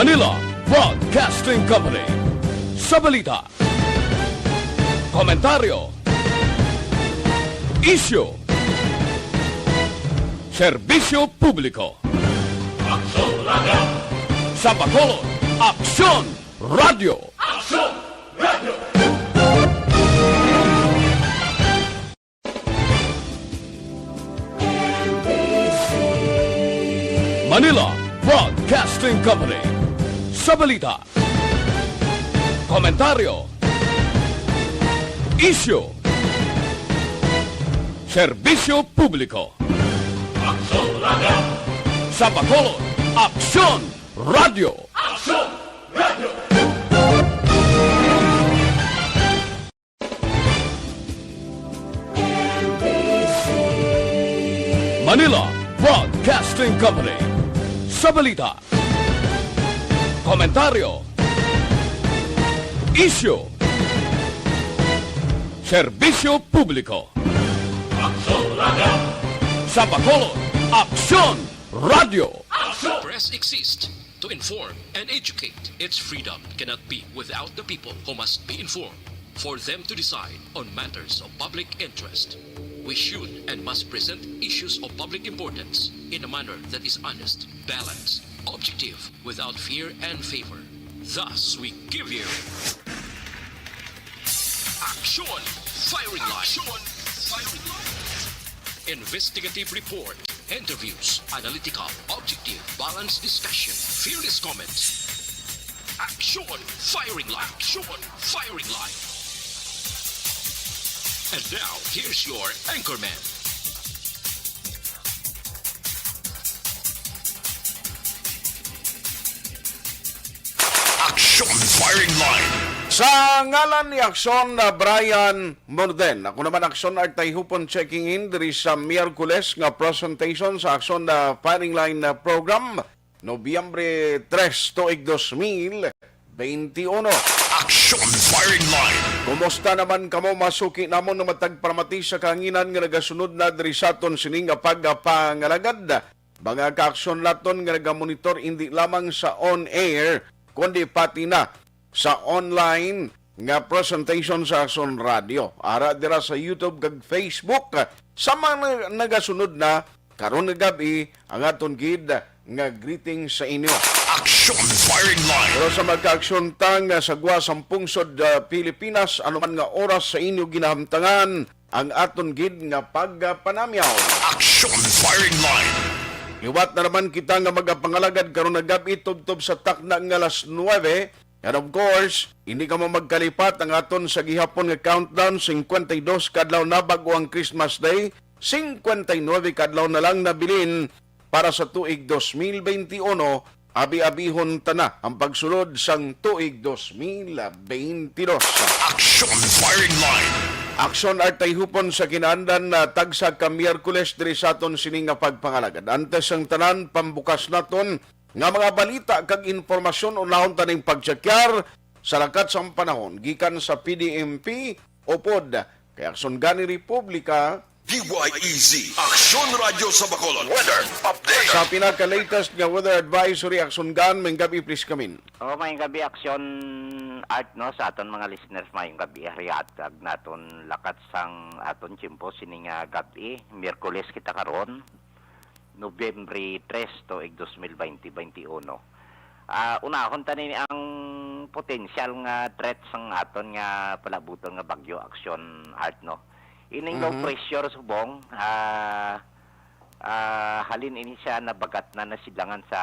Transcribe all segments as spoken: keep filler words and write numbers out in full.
Manila Broadcasting Company. Sa balita, komentaryo, isyu, serbisyo publiko. Aksyon Radio! Sa Bacolod, Aksyon Radio! Aksyon Radio! Manila Broadcasting Company. Sa balita, komentaryo, isyu, serbisyo publiko. Aksyon Radio! Sa Bacolod, Aksyon Radio! Aksyon Radio! Manila Broadcasting Company. Sa balita, komentaryo, isyu, serbisyo publiko. Aksyon Radio! Sa Bacolod, Aksyon Radio! Aksyon! Press exists to inform and educate. Its freedom cannot be without the people who must be informed for them to decide on matters of public interest. We should and must present issues of public importance in a manner that is honest, balanced, objective, without fear and favor. Thus, we give you Action Firing Line. Action Firing Line. Investigative report, interviews, analytical, objective, balanced discussion, fearless comments. Action Firing Line. Action Firing Line. And now, here's your anchorman. Action Firing Line. Sa ngalan ni Aksyon na Brian Morden, ako naman Aksyon Artay Hupon checking in diri sa Miyerkules nga presentation sa Aksyon na Firing Line na program, Nobyembre tres, tuig dos mil beinti uno. Action Firing Line. Kumusta naman kamo, masuki namon nga matag paramati sa kahanginan nga nagasunod na diri sa aton sini nga pagpangalagad? Mga kaaksyon naton nga nagamonitor indi lamang sa on-air, kundi pati na sa online nga presentation sa Aksyon Radio. Ara dira sa YouTube kag Facebook, sa mga nagasunod na karon nga gab-i, ang aton gid nga greeting sa inyo. Action Firing Line. Pero sa mga kaaksyon ta nga sa gwa sang pungsod, ah, Pilipinas, anuman nga oras sa inyo ginahamtangan, ang aton gid nga pagpanamyaw. Action Firing Line. Liwat na naman kita nga magapangalagad karon nga gab-i tubtob sa takna nga alas nuebe. And of course, hindi kamo magkalipat ang aton sa gihapon nga countdown, cincuenta y dos ka adlaw na bag-o ang Christmas Day, cincuenta y nueve ka adlaw na lang nabilin para sa tuig dos mil beinti uno, abi-abihon ta na ang pagsulod sang tuig dos mil beinti dos. Action Firing Line. Aksyon Artay Hupon sa kinaandan na tagsa ka Miyerkules diri sa aton sini nga pagpangalagad. Antes sang tanan, pambukas naton nga mga balita kag impormasyon, unahon ta ning pagtsakyar sa lakat sang panahon gikan sa P D M P upod kay Aksyon Gani Republika, D Y E Z, Aksyon Radyo sa Bacolod. Weather update. Sa pinaka-latest nga weather advisory, Aksyon Gan, may gabi, please come in. Oh, may gabi, Aksyon Art, no, sa aton mga listeners, may gabi, hariat kag naton lakat sang aton tiyempo sini nga gabi, Miyerkules kita karon, Nobyembre tres, tuig dos mil beinti, beinti uno. Ah, unahon ta ni ang potensyal nga threat sang aton nga palabuton nga bagyo, Aksyon Art, no. Ining low Mhm. pressure subong, ah, ah, halin ini siya nabagat na nasilangan sa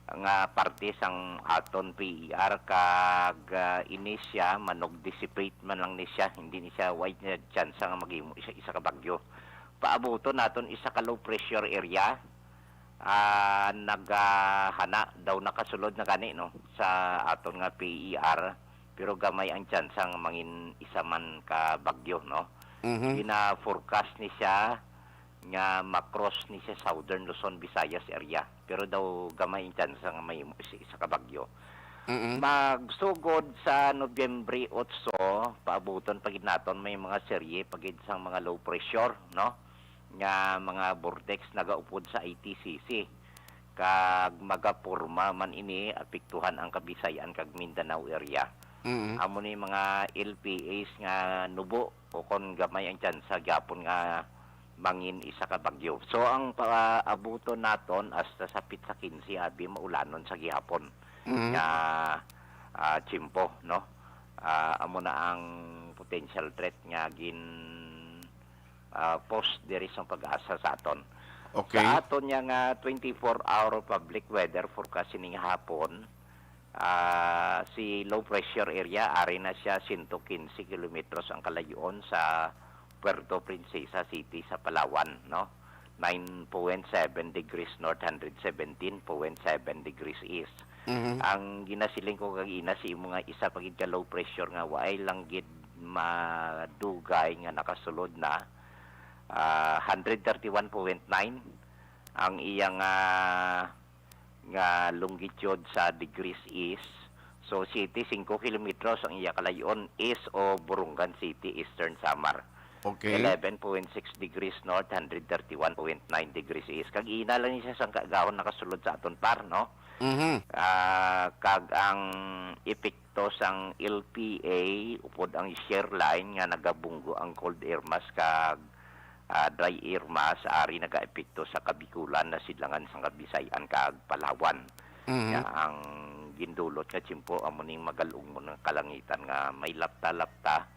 nga parte sang aton P E R kag, ah, ini siya manug-dissipate man lang ni siya, hindi ni siya, way niya tsansa nga maghimo isa, isa ka bagyo. Paabuton naton isa ka low pressure area, ah, nagahana daw nakasulod na gani, no, sa aton nga P E R, pero gamay ang tsansa nga mangin isa man ka bagyo, no. Mhm. Gina-forecast ni siya nga ma-cross ni siya Southern Luzon, Visayas area, pero daw gamay ang tsansa nga may isa, isa ka bagyo. Mm-mm. Magsugod sa Nobyembre otso, paabuton pa gid naton may mga serye pa gid sang mga low pressure, no? Nga mga vortex nagaupod sa I T C C. kag magaporma man ini apektuhan ang Kabisayan kag Mindanao area. Mm. Amo ni mga L P As nga nubo o kon gamay ang tsansa gyapon nga mangin isa ka bagyo. So ang paabuton naton hasta sa pitsa quince abi maulanon sa gihapon Mm. nga, ah, tiyempo, no? Ah, amo na ang potential threat nga gin ah, post diri sang PAGASA sa aton. Okay. Sa aton niya nga twenty-four hour public weather forecast sining hapon, ah, si low pressure area, ari na siya sento quince kilometros ang kalayoon sa Puerto Princesa City sa Palawan, no? Nine point seven degrees north, hundred seventeen point seven degrees east. Mhm. Ang ginasiling ko kag ina si imo nga isa pa gid ka low pressure nga waay lang gid madugay nga nakasulod na, ah, hundred thirty-one point nine ang iyang, ah, nga longitude sa degrees east. So, siyete singko kilometros ang iya kalayon, east o Borongan City, Eastern Samar. Okay. Eleven point six degrees north, hundred thirty-one point nine degrees east. Kag ina lang ni siya sang kaagahon nakasulod sa aton par, no? Mhm. Ah, kag ang epekto sang L P A upod ang shear line nga nagabunggo ang cold air mass kag, ah, dry air mass ari nagaepekto sa Kabikulan, Nasidlangan sang Kabisayan kag Palawan. Mhm. Nga ang gindulot nga tiyempo amo ning magal-ugmon nga kalangitan nga may lapta-lapta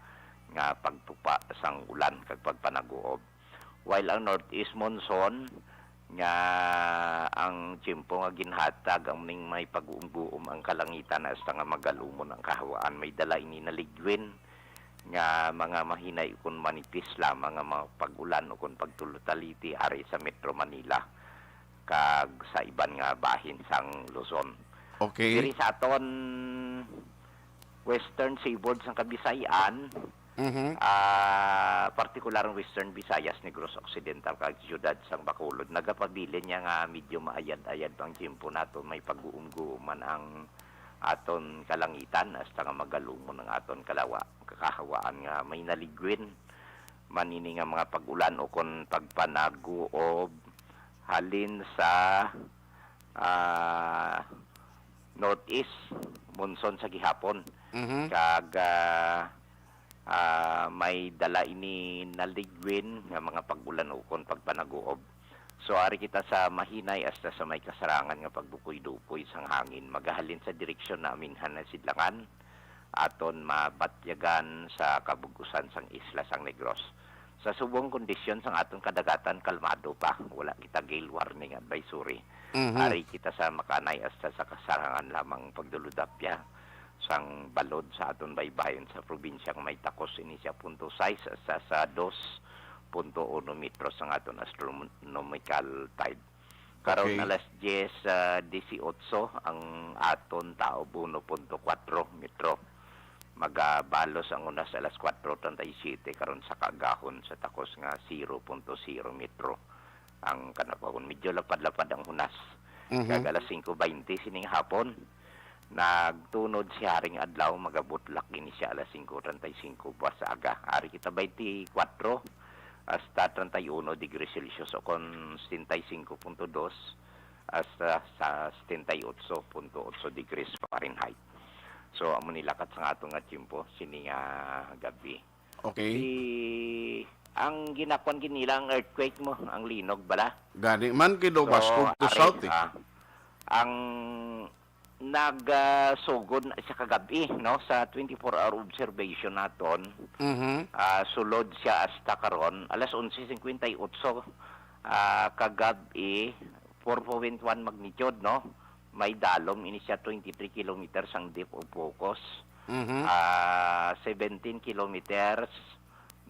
nga pagtupa sang ulan kag pagpanaguob. While ang northeast monsoon nga ang tiyempo nga ginhatag ang ning may pag-uumguom ang kalangitan hasta nga magal-ugmon ang kahawaan, may dala ini na ligwin nga mga mahinay ukon manipis lamang nga mga pag-ulan ukon pagtulutaliti ari sa Metro Manila kag sa iban nga bahin sang Luzon. Okay. Diri sa aton Western Seaboard sang Kabisayan, Mhm. ah, partikular ang Western Visayas, Negros Occidental, kag siyudad sang Bacolod, nagapabilin niya nga medyo maayad-ayad pa ang tiyempo nato, may pag-uumguuman ang aton kalangitan, hasta nga magal-ugmon ang aton kalawa, kakahawaan nga may naligwin man ini nga mga pag-ulan ukon pagpanaguob halin sa, ah, northeast monsoon sa gihapon. Mhm. Kag, ah, ah, may dala ini naligwin nga mga pag-ulan ukon pagpanaguob. So, ari kita sa mahinay hasta sa may kasarangan nga pagdupoy-dupoy sang hangin, magahalin sa direksyon na aminhan na sidlangan, aton mabatyagan sa kabug-usan sang isla sang Negros. Sa subong kondisyon sang aton kadagatan, kalmado pa. Wala kita gale warning advisory. Mhm. Ari kita sa makanay hasta sa kasarangan lamang pagduludapya sang balod sa aton baybayon sa probinsyang may takos ini siya punto sais hasta sa dos punto uno metros ang aton astronomical tide. Karon Okay. alas diyes, ah, disiotso ang aton taob, uno punto kwatro metro. Magabalos ang hunas alas kwatro treinta y siete karon sa kaagahon sa takos nga zero punto zero metro ang kanapahon. Medyo lapad-lapad ang hunas. Mhm. Kag alas singko baynte sining hapon, nagtunod si Haring Adlaw, magabutlak gini siya alas singko treinta y cinco buwas sa aga. Ari kita baynte kwatro hasta treinta y uno degrees Celsius o kon setenta y cinco punto dos hasta sa setenta y ocho punto ocho degrees Fahrenheit. So, amo ni lakat sa aton nga tiyempo sini nga gabi. Okay. Si, ang ginakuan gid nila ang earthquake mo, ang linog bala. Gani man, kay daw So, Bascog to ari, South, eh. ah, ang nagsugod na siya kagab-i, no, sa twenty-four hour observation naton, Mhm. ah, sulod siya hasta karon, alas onse cincuenta y ocho, ah, kagab-i, four point one magnitude, no? May dalom ini siya, twenty-three kilometers ang depth of focus. Mhm. Ah, seventeen kilometers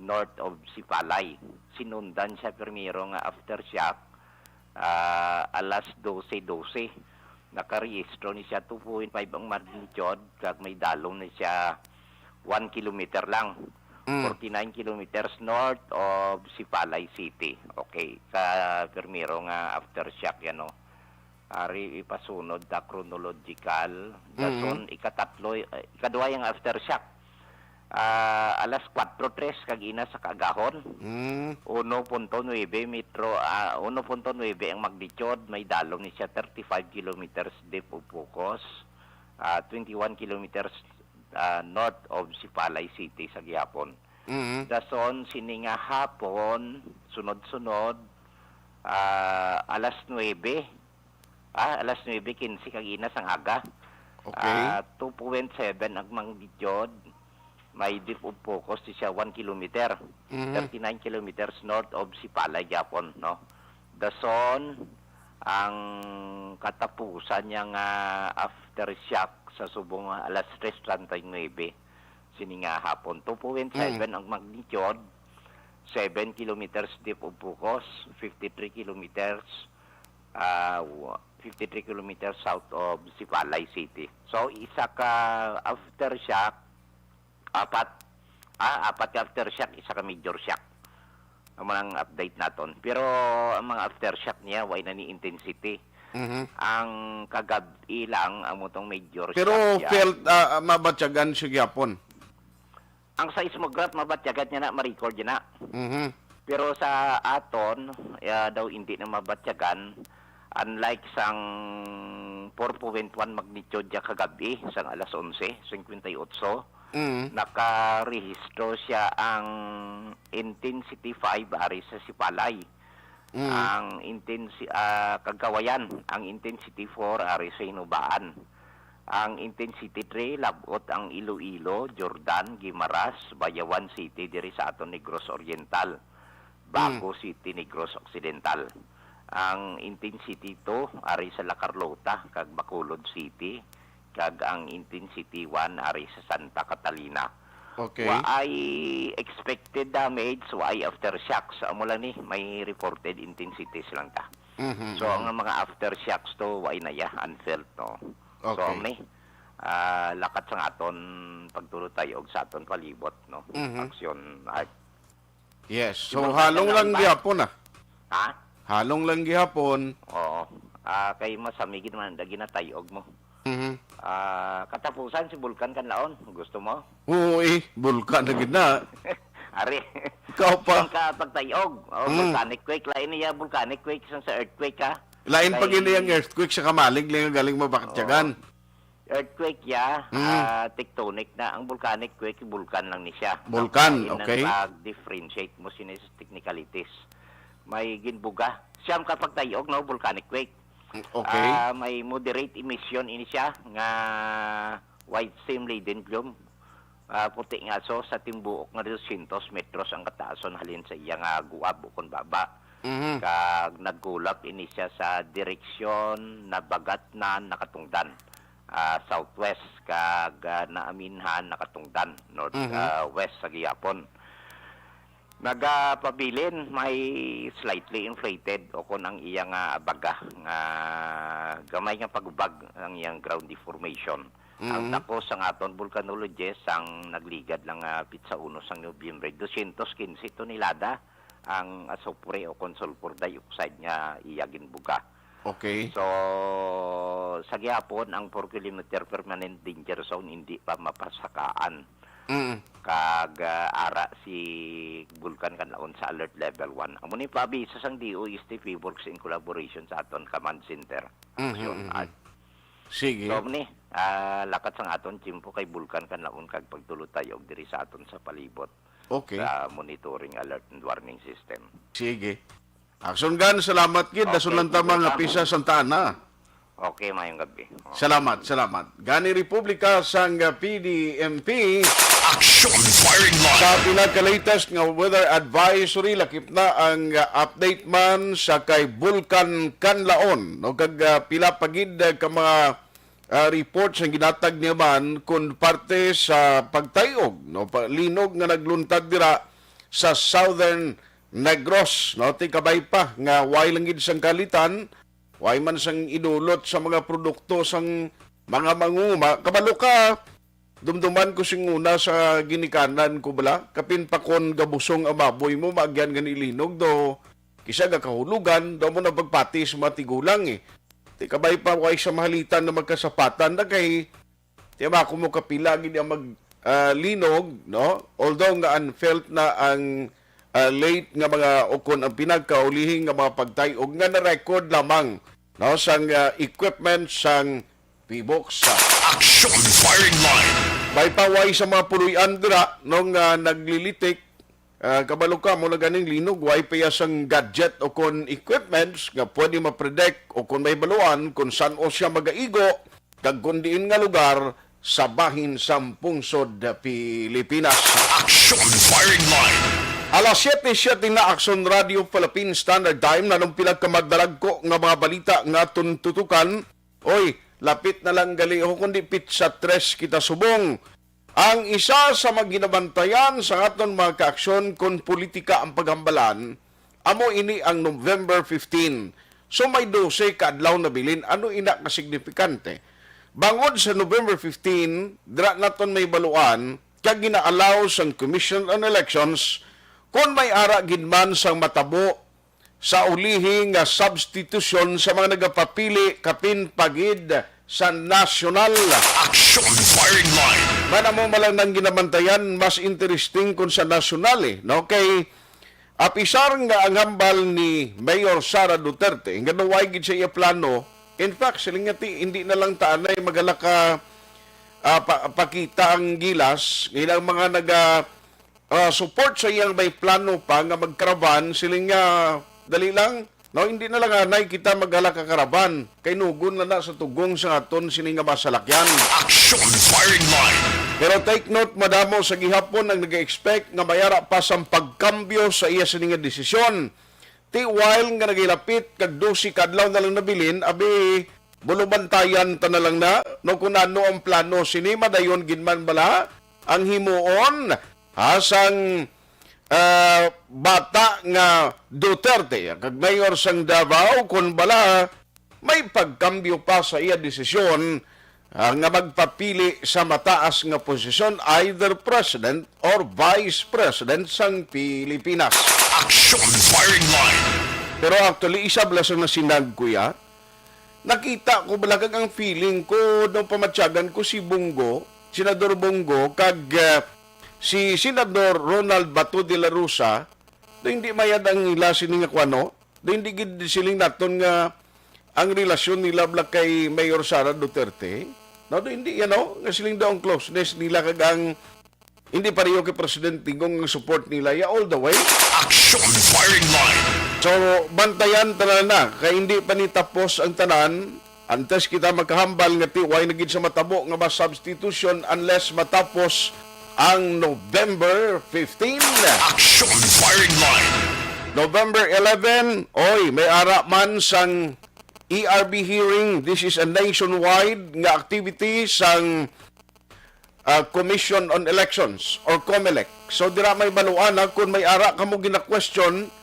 north of Sipalay. Sinundan siya primero nga aftershock, ah, alas dose dose. Nakarehistro ni siya two point five ang magnitude, kag may dalom ni siya one kilometer lang. Mm. Forty-nine kilometers north of Sipalay City. Okay, sa primero nga aftershock yan, no? Ari ipasunod ta chronological. Mm. Dason, ikatatlo, eh, ikaduha yung aftershock. Ah, alas kwatro tres kag ina sa kaagahon. Mm. Uno punto nuebe metro, ah, uno punto nuebe ang magnitude, may dalom ni siya thirty-five kilometers depth of focus, ah, twenty-one kilometers, ah, north of Sipalay City sa gihapon. Mm. Dason sini nga hapon, sunod-sunod, ah, alas nuebe, ah, alas nuebe quince kag ina sang aga. Okay. Ah, two point seven ang magnitude. May depth of focus di siya one kilometer, Mhm. thirty-nine kilometers north of Sipalay gihapon, no? Dason, ang katapusan niya nga aftershock sa subong nga alas tres treinta y nuebe sini nga hapon. Two point seven Mm. ang magnitude, seven kilometers depth of focus, fifty-three kilometers, ah, wa-, fifty-three kilometers south of Sipalay City. So, isa ka aftershock, apat. Ah, apat ka aftershock, isa ka major shock. Amo ang update naton. Pero ang mga aftershock niya, way na ni intensity. Mhm. Ang kagab-i lang, amo tong major Pero shock niya. felt, ah, mabatyagan siya gyapon. Ang seismograph, mabatyagan niya na, ma-record niya na. Mhm. Pero sa aton, ah, daw hindi na mabatyagan, unlike sang four point one magnitude ya kagabi, sang alas onse cincuenta y ocho, Mm. nakarehistro siya ang intensity five ari sa Sipalay. Mm. Ang intensi-, ah, kagawayan, ang intensity four ari sa Hinubaan. Ang intensity three, lab-ot ang Iloilo, Jordan, Guimaras, Bayawan City diri sa aton Negros Oriental, Bago Mm. City, Negros Occidental. Ang intensity two ari sa La Carlota kag Bacolod City, kag ang intensity one ari sa Santa Catalina. Okay. Wa ay expected damage, wa ay aftershocks. Amo lang ni, may reported intensities lang ta. Mhm, So, mhm. ang mga aftershocks to, wa ay na ya, unfelt, no? So, Okay. amo ni, ah, lakat sang aton pagtulotay og sa aton palibot, no? Mhm. Action, ah, Yes. So, Ibang halong lang lang ba? gihapon, ah. Ha? Halong lang gihapon. Oo. Ah, kay masamig naman, da ginatayog mo. Mhm. Ah, katapusan si Bulkan Kanlaon. Gusto mo? Oo, eh. Bulkan na gid na. Ari. Ikaw pa. Ang ka pagtayog. Oh, Mm. volcanic quake. Lain niya volcanic quake sang sa earthquake, ha? Lain pa Kay gid ang earthquake sa kamalig lang galing mabatyagan. Oo. Earthquake ya, Mm. ah, tectonic na. Ang volcanic quake, bulkan lang ni siya. Bulkan, Ang okay. pag-differentiate mo sini sa technicalities. May ginbuga. Siyam ka pagtayog, no, volcanic quake. Mm, okay. Ah, may moderate emission ini siya nga white steam laden plume. Ah, puti nga so sa timbuok nga dosyentos metros ang kataason halin sa iya nga guwab o kon baba. Mhm. Kag nagkulap ini siya sa direksyon na bagat na nakatungdan, ah, southwest, kag, ah, naaminhan nakatungdan north, Mhm. ah, west sa gihapon. Nagapabilin, may slightly inflated o kon ang iya nga baga nga gamay nga pagubag ang iyang ground deformation. Ang Mhm. takos sang aton volcanologist ang nagligad lang nga pitsa uno sang Nobyembre, dosyentos kinse tonelada ang asupre o kon sulfur dioxide nga iya ginbuga. Okay. So, sa gihapon, ang four kilometer permanent danger zone hindi pa mapasakaan. Mm. Kag, ah, ara si Bulkan Kanlaon sa alert level one. Amo ni paabiso sang D O S T P works in collaboration sa aton command center. Mhm, Aksyon mhm. at Sige. So, ni, ah, lakat sang aton tiyempo kay Bulkan Kanlaon kag pagtulotay og diri sa aton sa palibot Okay. sa monitoring alert and warning system. Sige. Action Gun, salamat gid. Okay, Dason lang ta sige, mga ma'am. pisa Santa Ana. Okay, mayong gabi. Oh. Salamat, salamat. Gani Republika sang P D M P. Action Firing Line. Sa pinaka-latest nga weather advisory, lakip na ang, uh, update man sa kay Bulkan Kanlaon, no? Kag, uh, pila pa gid, uh, ka mga, uh, reports ang ginatag niya man kun parte sa pagtayog, no? Pa-, linog nga nagluntad dira sa Southern Negros, no? Ti kabay pa nga way lang gid sang kalitan, way man sang idulot sa mga produkto sang mga manguma. Kabalo ka, dumduman ko sing una sa ginikanan ko bala, kapin pa kon gabusong ang baboy mo, maagyan gani linog do, kisa gakahulugan, do mo na pagpati sa mga tigulang eh. Ti kabay pa, way sa mahalitan na magkasapatan na kay, ti ba, kung mo kapila, gid ang mag, ah, linog, no? Although nga unfelt na ang, ah, late nga mga, o kon ang pinagkaulihing nga mga pagtay-og nga na-record lamang, no, sang, ah, equipment sang PHIVOLCS. Action Firing Line. May paway sa mga puloy-an dira, no, nga naglilitik. Ah, kabalo ka, mo na ganing linog, way pa iya sang gadget o kon equipments nga pwede ma-predict o kon mahibaluan kung san-o siya magaigo kag kon diin nga lugar sa bahin sang pungsod Pilipinas. Action Firing Line. Alas siyete, siyete na, Action Radio Philippine Standard Time, nanong pila ka madalagko nga mga balita nga aton tutukan. Oy, lapit na lang gali, o kundi pitsa tres kita subong. Ang isa sa mga ginabantayan sa aton mga kaaksyon kon politika ang paghambalan, amo ini ang November fifteen. So, may dose ka adlaw na bilin. Ano ina ka signifikante? Bangod sa November fifteen, dira naton mahibaluan kag gina-allow sang Commission on Elections kon may ara gid man sang matabo sa ulihi nga substitution sa mga nagapapili kapin pa gid sa nasyonal. Action Firing Line. Man, amo man lang nang ginabantayan, mas interesting kon sa nasyonal, eh, no? Kay apisar nga ang hambal ni Mayor Sara Duterte nga daw way gid sa iya plano, in fact, siling nga ti, hindi na lang ta anay magala ka, ah, pa-, pakita ang gilas, nga ilang mga naga, ah, support sa iyang may plano pa nga magkaraban, siling nga, "Dali lang, no, hindi na lang anay kita maghala ka karaban, kay nugon na na sa tugong sa aton sini nga masalakyan." Action Firing Line. Pero take note, madamo sa gihapon ang nag-expect nga mayara pa sang pagkambyo sa iya sini nga desisyon. Ti while nga nagilapit kag dose ka adlaw na lang nabilin, abi, bulubantayan ta na lang na, no, kung ano ang plano sini, madayon gid man bala ang himuon, ha, sang, ah, bata nga Duterte kag mayor sang Davao, kun bala may pagkambyo pa sa iya desisyon, ah, nga magpapili sa mataas nga posisyon, either president or vice president sang Pilipinas. Action Firing Line. Pero actually, isa bala sang nasinag, kuya, nakita ko bala kag ang feeling ko nung pamatyagan ko si Bong Go, Senador Bong Go, kag, ah, si Senador Ronald Bato de la Rosa, do hindi mayad ang ila sini nga kuwano, do hindi gid siling naton nga ang relasyon nila bala kay Mayor Sara Duterte. No, do hindi yan, no? Nga siling daw ang closeness nila kag ang hindi pareho kay President Digong ang support nila ya all the way. Action Firing Line. So, bantayan tanan na, kay hindi pa ni tapos ang tanan. Antes kita makahambal nga ti-, way na gid sa matabo nga mas substitution unless matapos ang November fifteen. Action Firing Line. November eleven, oy, may ara man sang E R B hearing. This is a nationwide nga activity sang, ah, Commission on Elections or COMELEC. So, dira may baluan, ha, kung may ara kamo gina-question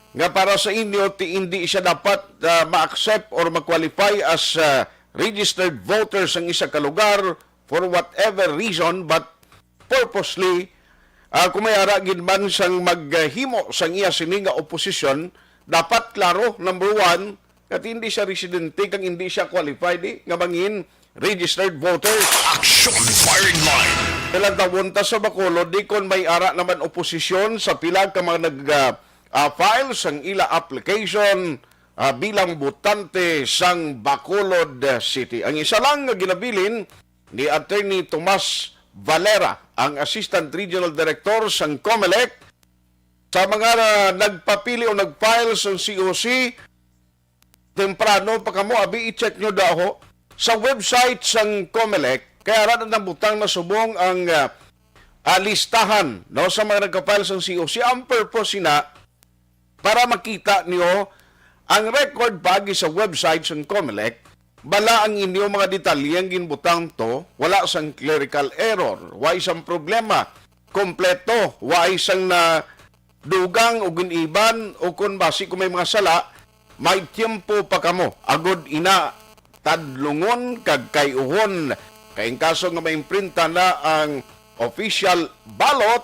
nga para sa inyo, ti hindi siya dapat, ah, ma-accept or ma-qualify as, ah, registered voters ang isa ka lugar for whatever reason, but purposely, ah, kung may ara gid man sang maghimo sang iya sini nga oposisyon, dapat klaro, number one, nga hindi siya residente kag hindi siya qualified, eh, nga mangin registered voters. Action Firing Line. Kailan tawon ta sa Bacolod, di kon may ara naman oposisyon sa pila ka mga nag, ah, ah, file sang ila application, ah, bilang botante sang Bacolod City. Ang isa lang nga ginabilin ni Attorney Tomas Valera, ang Assistant Regional Director sang COMELEC, sa mga na-, nagpapili o nag-file sang C O C, temprano pa kamo, abi, i-check nyo daw ho sa website sang COMELEC, kay ara na nabutang na subong ang, ah, ah, listahan, no, sa mga nagka-file sang C O C. Ang purpose sina, para makita niyo ang record paagi sa website sang COMELEC, bala ang inyo mga detalye ang ginbutang to, wala sang clerical error, wa isang problema, kompleto, wa isang nadugang o giniban, o kun basi kung may mga sala, may tiyempo pa kamo. Agod ina, tadlungon kag kay-uhon. Kay ang kaso nga maimprinta na ang official ballot,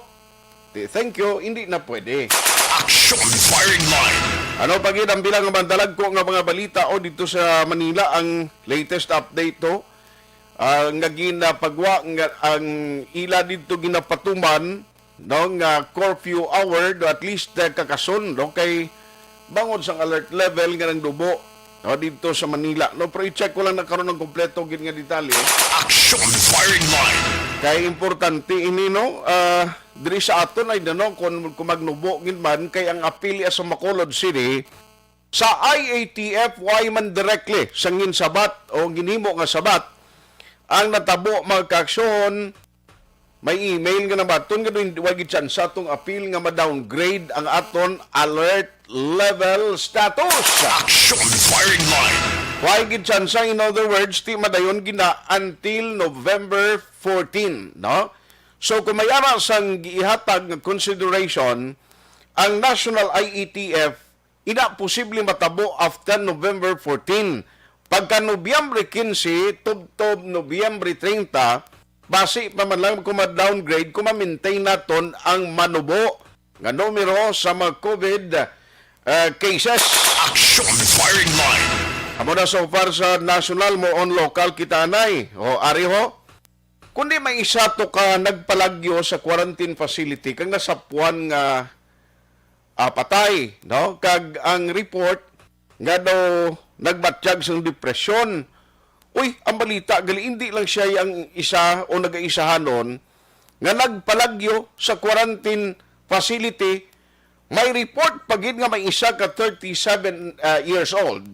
ti-, thank you, hindi na pwede. Action Firing Line. Ano pa gid ang bilang nga madalagko nga mga balita o dito sa Manila, ang latest update to? ah, nga ginapagwa nga ang ila didto ginapatuman, no, nga curfew hour, do at least, eh, kakason, no, kay bangod sang alert level nga nangdubo, no, didto sa Manila, no. Pero i-check ko lang na karon ang kompleto gid nga detalye. Action Firing Line. Kay importante ini, no, ah, diri sa aton ay, no, kung, kung magnubo gid man, kay ang apil sa Bacolod City sa I A T F, why man directly sa ginsabat o ginhimo nga sabat ang natabo, mga kaaksyon. May email nga nabaton nga doon, wa gid tsansa atong apil nga ma-downgrade ang aton alert level status. Action Firing Line. Wa gid tsansa, in other words, ti madayon gina until November fourteen, no? So, kung may ara sang giihatag nga consideration, ang National I A T F, ina posible matabo after November fourteen. Pagka Nobyembre quince, tubtob Nobyembre treinta, basi pa man lang kung ma-downgrade, kung ma-maintain naton ang manubo nga numero sa mga COVID, uh, cases. Action Firing Line. Amo na so far sa national, mo on local kita, anay. O, ari ho. Kundi may isa to ka nagpalagyo sa quarantine facility kag nasapuan nga, ah, patay, no? Kag ang report nga daw nagbatyag sang depresyon. Uy, ang balita gali, hindi lang siya ang isa o nagaisahanon nga nagpalagyo sa quarantine facility. May report pa gid nga may isa ka thirty-seven, ah, years old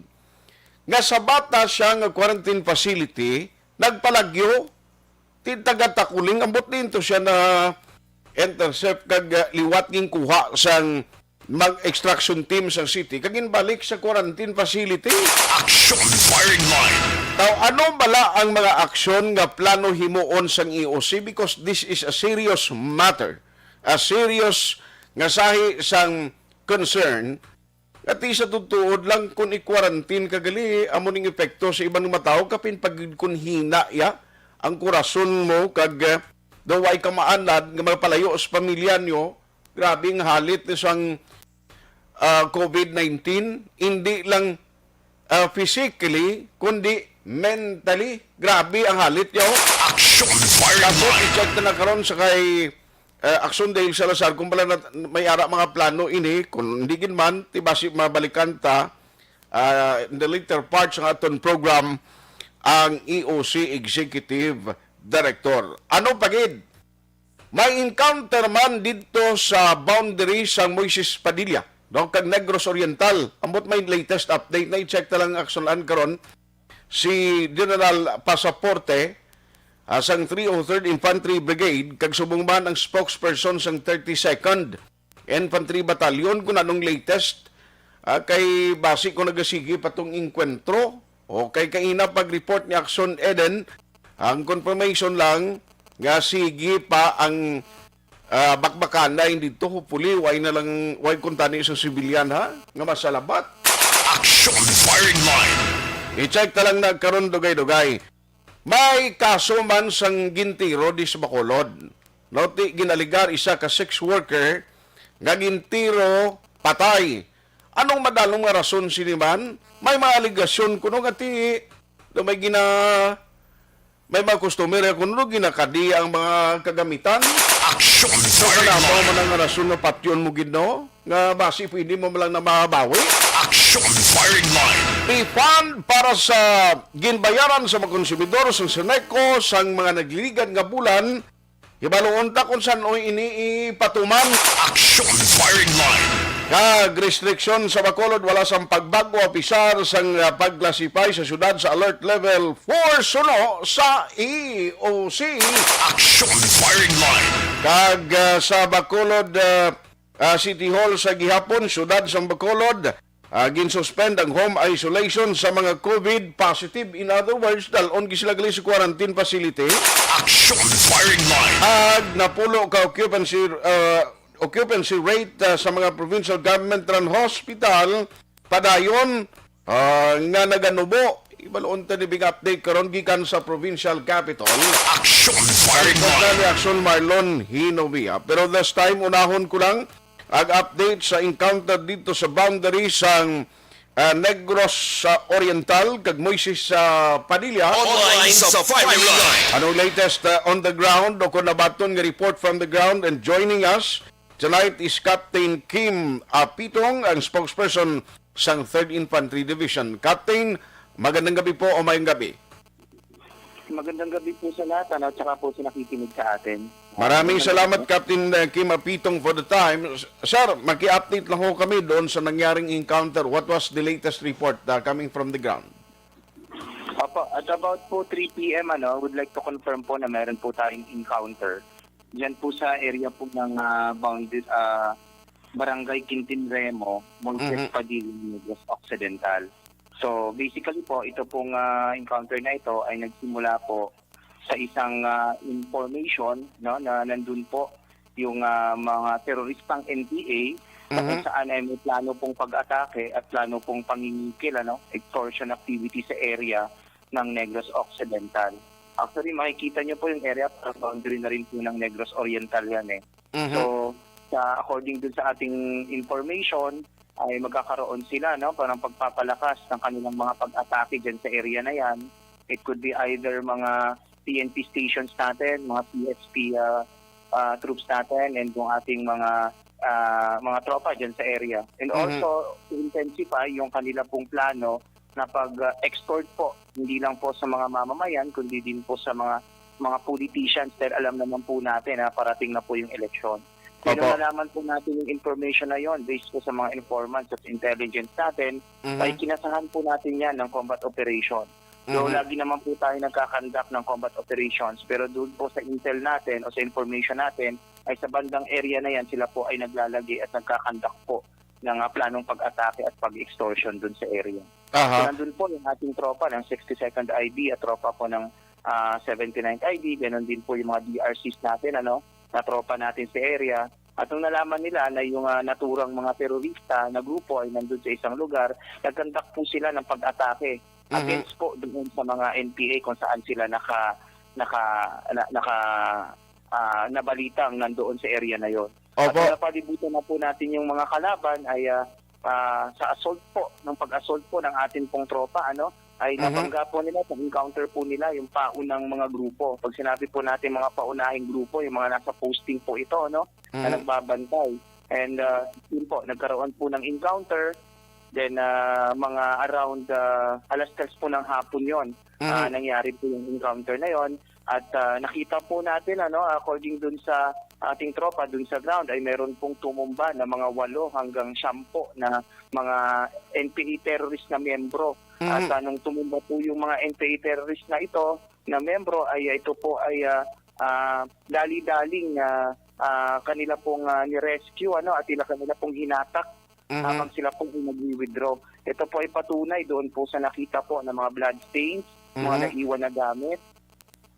nga sa bata siya nga quarantine facility nagpalagyo. Ti taga Takuling, ambot din to siya na intercept kag, ah, liwat ginkuha sang mag extraction team sa city kag ginbalik sa quarantine facility. Action Firing Line. Taw, ano bala ang mga aksyon nga plano himuon sang E O C? Because this is a serious matter, a serious nga sahi sang concern. Ati sa tutuod lang, kung i-quarantine ka gali, amo ning epekto sa iban nga matawo, kapin pag kun hina ya ang kurason mo, kag, eh, daw way ka maanad nga magpalayo sa pamilya nyo. Grabe ang halit ni sang, ah, COVID nineteen, hindi lang, ah, physically, kundi mentally. Grabe ang halit, yo. Action Firing Line. I-check na na karon sa kay, eh, Action Dale Salazar, kung pala na, may ara mga plano ini, kung hindi gid man, ti basi mabalikan ta, ah, in the later part sa aton program, ang E O C Executive Director. Ano pa gid? May encounter man didto sa boundary sang Moises Padilla, no, kag Negros Oriental. Ambot may latest update na, i-check ta lang, Action Land karon. Si General Pasaporte, ah, sang three oh third Infantry Brigade, kag subong man ang spokesperson sang thirty-second Infantry Battalion kung anong latest, ah, kay basi ko nagasige pa tong engkwentro. Okay, kaina pag-report ni Action Eden, ang confirmation lang nga sige pa ang, ah, bakbakanay dito. Hopefully, way na lang, way kuntani sa civilian, ha, nga masalabat. Action Firing Line. I-check ta lang na karon, dugay-dugay. May kaso man sang gintiro di sa Bacolod. No, ti ginaligar isa ka sex worker nga gintiro patay. Anong madalom nga rason sini man? May mga alegasyon kuno nga ti do may gina may mga customer kuno do ginakadi ang mga kagamitan. Action So, Firing kanamo Line. Man ang rason nga patyon mo gid, no? Nga basi pwede mo lang na mabawi. Action Firing Line. Refund para sa ginbayaran sa mga konsumidor sa Seneco sang mga nagliligad nga bulan. Hibaluon ta kung san-o ini ipatuman. Action Firing Line. Kag restriksyon sa Bacolod, wala sang pagbag-o apisar sang, ah, pag-classify sa syudad sa Alert Level four suno sa E O C. Action Firing Line. Kag, ah, sa Bacolod, ah, ah, City Hall sa gihapon, siyudad sang Bacolod, ah, ginsuspend ang home isolation sa mga COVID positive. In other words, dal-on gid sila gali sa quarantine facility. Action Firing Line. Ag napulo ka occupancy, ah, occupancy rate, ah, sa mga provincial government run hospital padayon, ah, nga naganubo. Ibaloon ta ni big update karon gikan sa provincial capital. Action Firing Line. Ni Action Marlon Hinovia. Pero this time, unahon ko lang ang update sa encounter dito sa boundary sang ah, Negros, ah, Oriental, kag Moises, ah, Padilla. Online sa Fireline. Anong latest, ah, on the ground o kung nabaton nga report from the ground? And joining us tonight is Captain Kim Apitong, ang spokesperson sang Third Infantry Division. Captain, magandang gabi po o mayong gabi. Magandang gabi po sa lahat, ano, at saka po sa nakikinig sa atin. Maraming Magandang salamat, gabi. Captain, uh, Kim Apitong, for the time. S-, sir, maki-update lang ho kami doon sa nangyaring encounter. What was the latest report, uh, coming from the ground? Opo, at about po three P M, ano, would like to confirm po na meron po tayong encounter. Diyan po sa area po ng, ah, bounded, ah, Barangay Quintin Remo, Moises Mhm. Padilla, Negros Occidental. So, basically po, ito pong, ah, encounter na ito ay nagsimula po sa isang, ah, information, no, na nandun po yung, ah, mga teroristang N P A na kung Mhm. saan ay may plano pong pag-atake at plano pong pangingikil, ano, extortion activity sa area ng Negros Occidental. Actually, makikita nyo po yung area, parang boundary na rin po ng Negros Oriental yan eh. Mhm. So, sa, according dun sa ating information, ay magkakaroon sila, no, parang pagpapalakas ng kanilang mga pag-atake dyan sa area na yan. It could be either mga P N P stations natin, mga P S P, ah, ah, troops natin, and yung ating mga, ah, mga tropa dyan sa area. And Mhm. also, to intensify yung kanila pong plano na pag-extort po, hindi lang po sa mga mamamayan, kundi din po sa mga, mga politicians, dahil alam naman po natin na parating na po yung eleksyon. Kaya nung Opo. nalaman po natin yung information na yon, based po sa mga informants at intelligence natin, Mhm. ay kinasahan po natin yan ng combat operation. So, Mhm. lagi naman po tayo nagkakandak ng combat operations, pero doon po sa intel natin o sa information natin, ay sa bandang area na yan, sila po ay naglalagi at nagkakandak po ng, ah, planong pag-atake at pag-extortion doon sa area. So, Aha. nandun po yung ating tropa ng sixty-second I B at tropa po ng, ah, seventy-ninth I B, ganun din po yung mga D R Cs natin, ano, na tropa natin sa area. At nung nalaman nila na yung, ah, naturang mga terorista na grupo ay nandun sa isang lugar, nagkandak po sila ng pag-atake Mhm. against po doon sa mga N P A kung saan sila naka, naka, na, naka, ah, nabalitang nandoon sa area na yon. At Opo. nung napalibutan na po natin yung mga kalaban ay, ah, ah, sa assault po, ng pag-assault po ng atin pong tropa, ano, ay Mhm. nabangga po nila sa encounter po nila yung paunang mga grupo. Pag sinabi po natin mga paunahing grupo, yung mga nasa posting po ito, no, na Mhm. nagbabantay. And, ah, yun po, nagkaroon po ng encounter. Then, ah, mga around, ah, alas tres po ng hapon yon, ah, Mhm. nangyari po yung encounter na yon. At, ah, nakita po natin, ano, according dun sa ating tropa dun sa ground, ay meron pong tumumba na mga walo hanggang siyampu na mga N P A terrorist na miyembro. At, Mhm. ah, nung tumumba po yung mga N P A terrorist na ito, na miyembro, ay ito po ay, ah, ah, dali-daling, ah, ah, kanila pong, ah, ni-rescue, ano, at ila kanila pong hinatak Mhm. habang sila po ay nagwi-withdraw. Ito po ay patunay doon po sa nakita po ng mga bloodstains, mga Mhm. naiwan na gamit,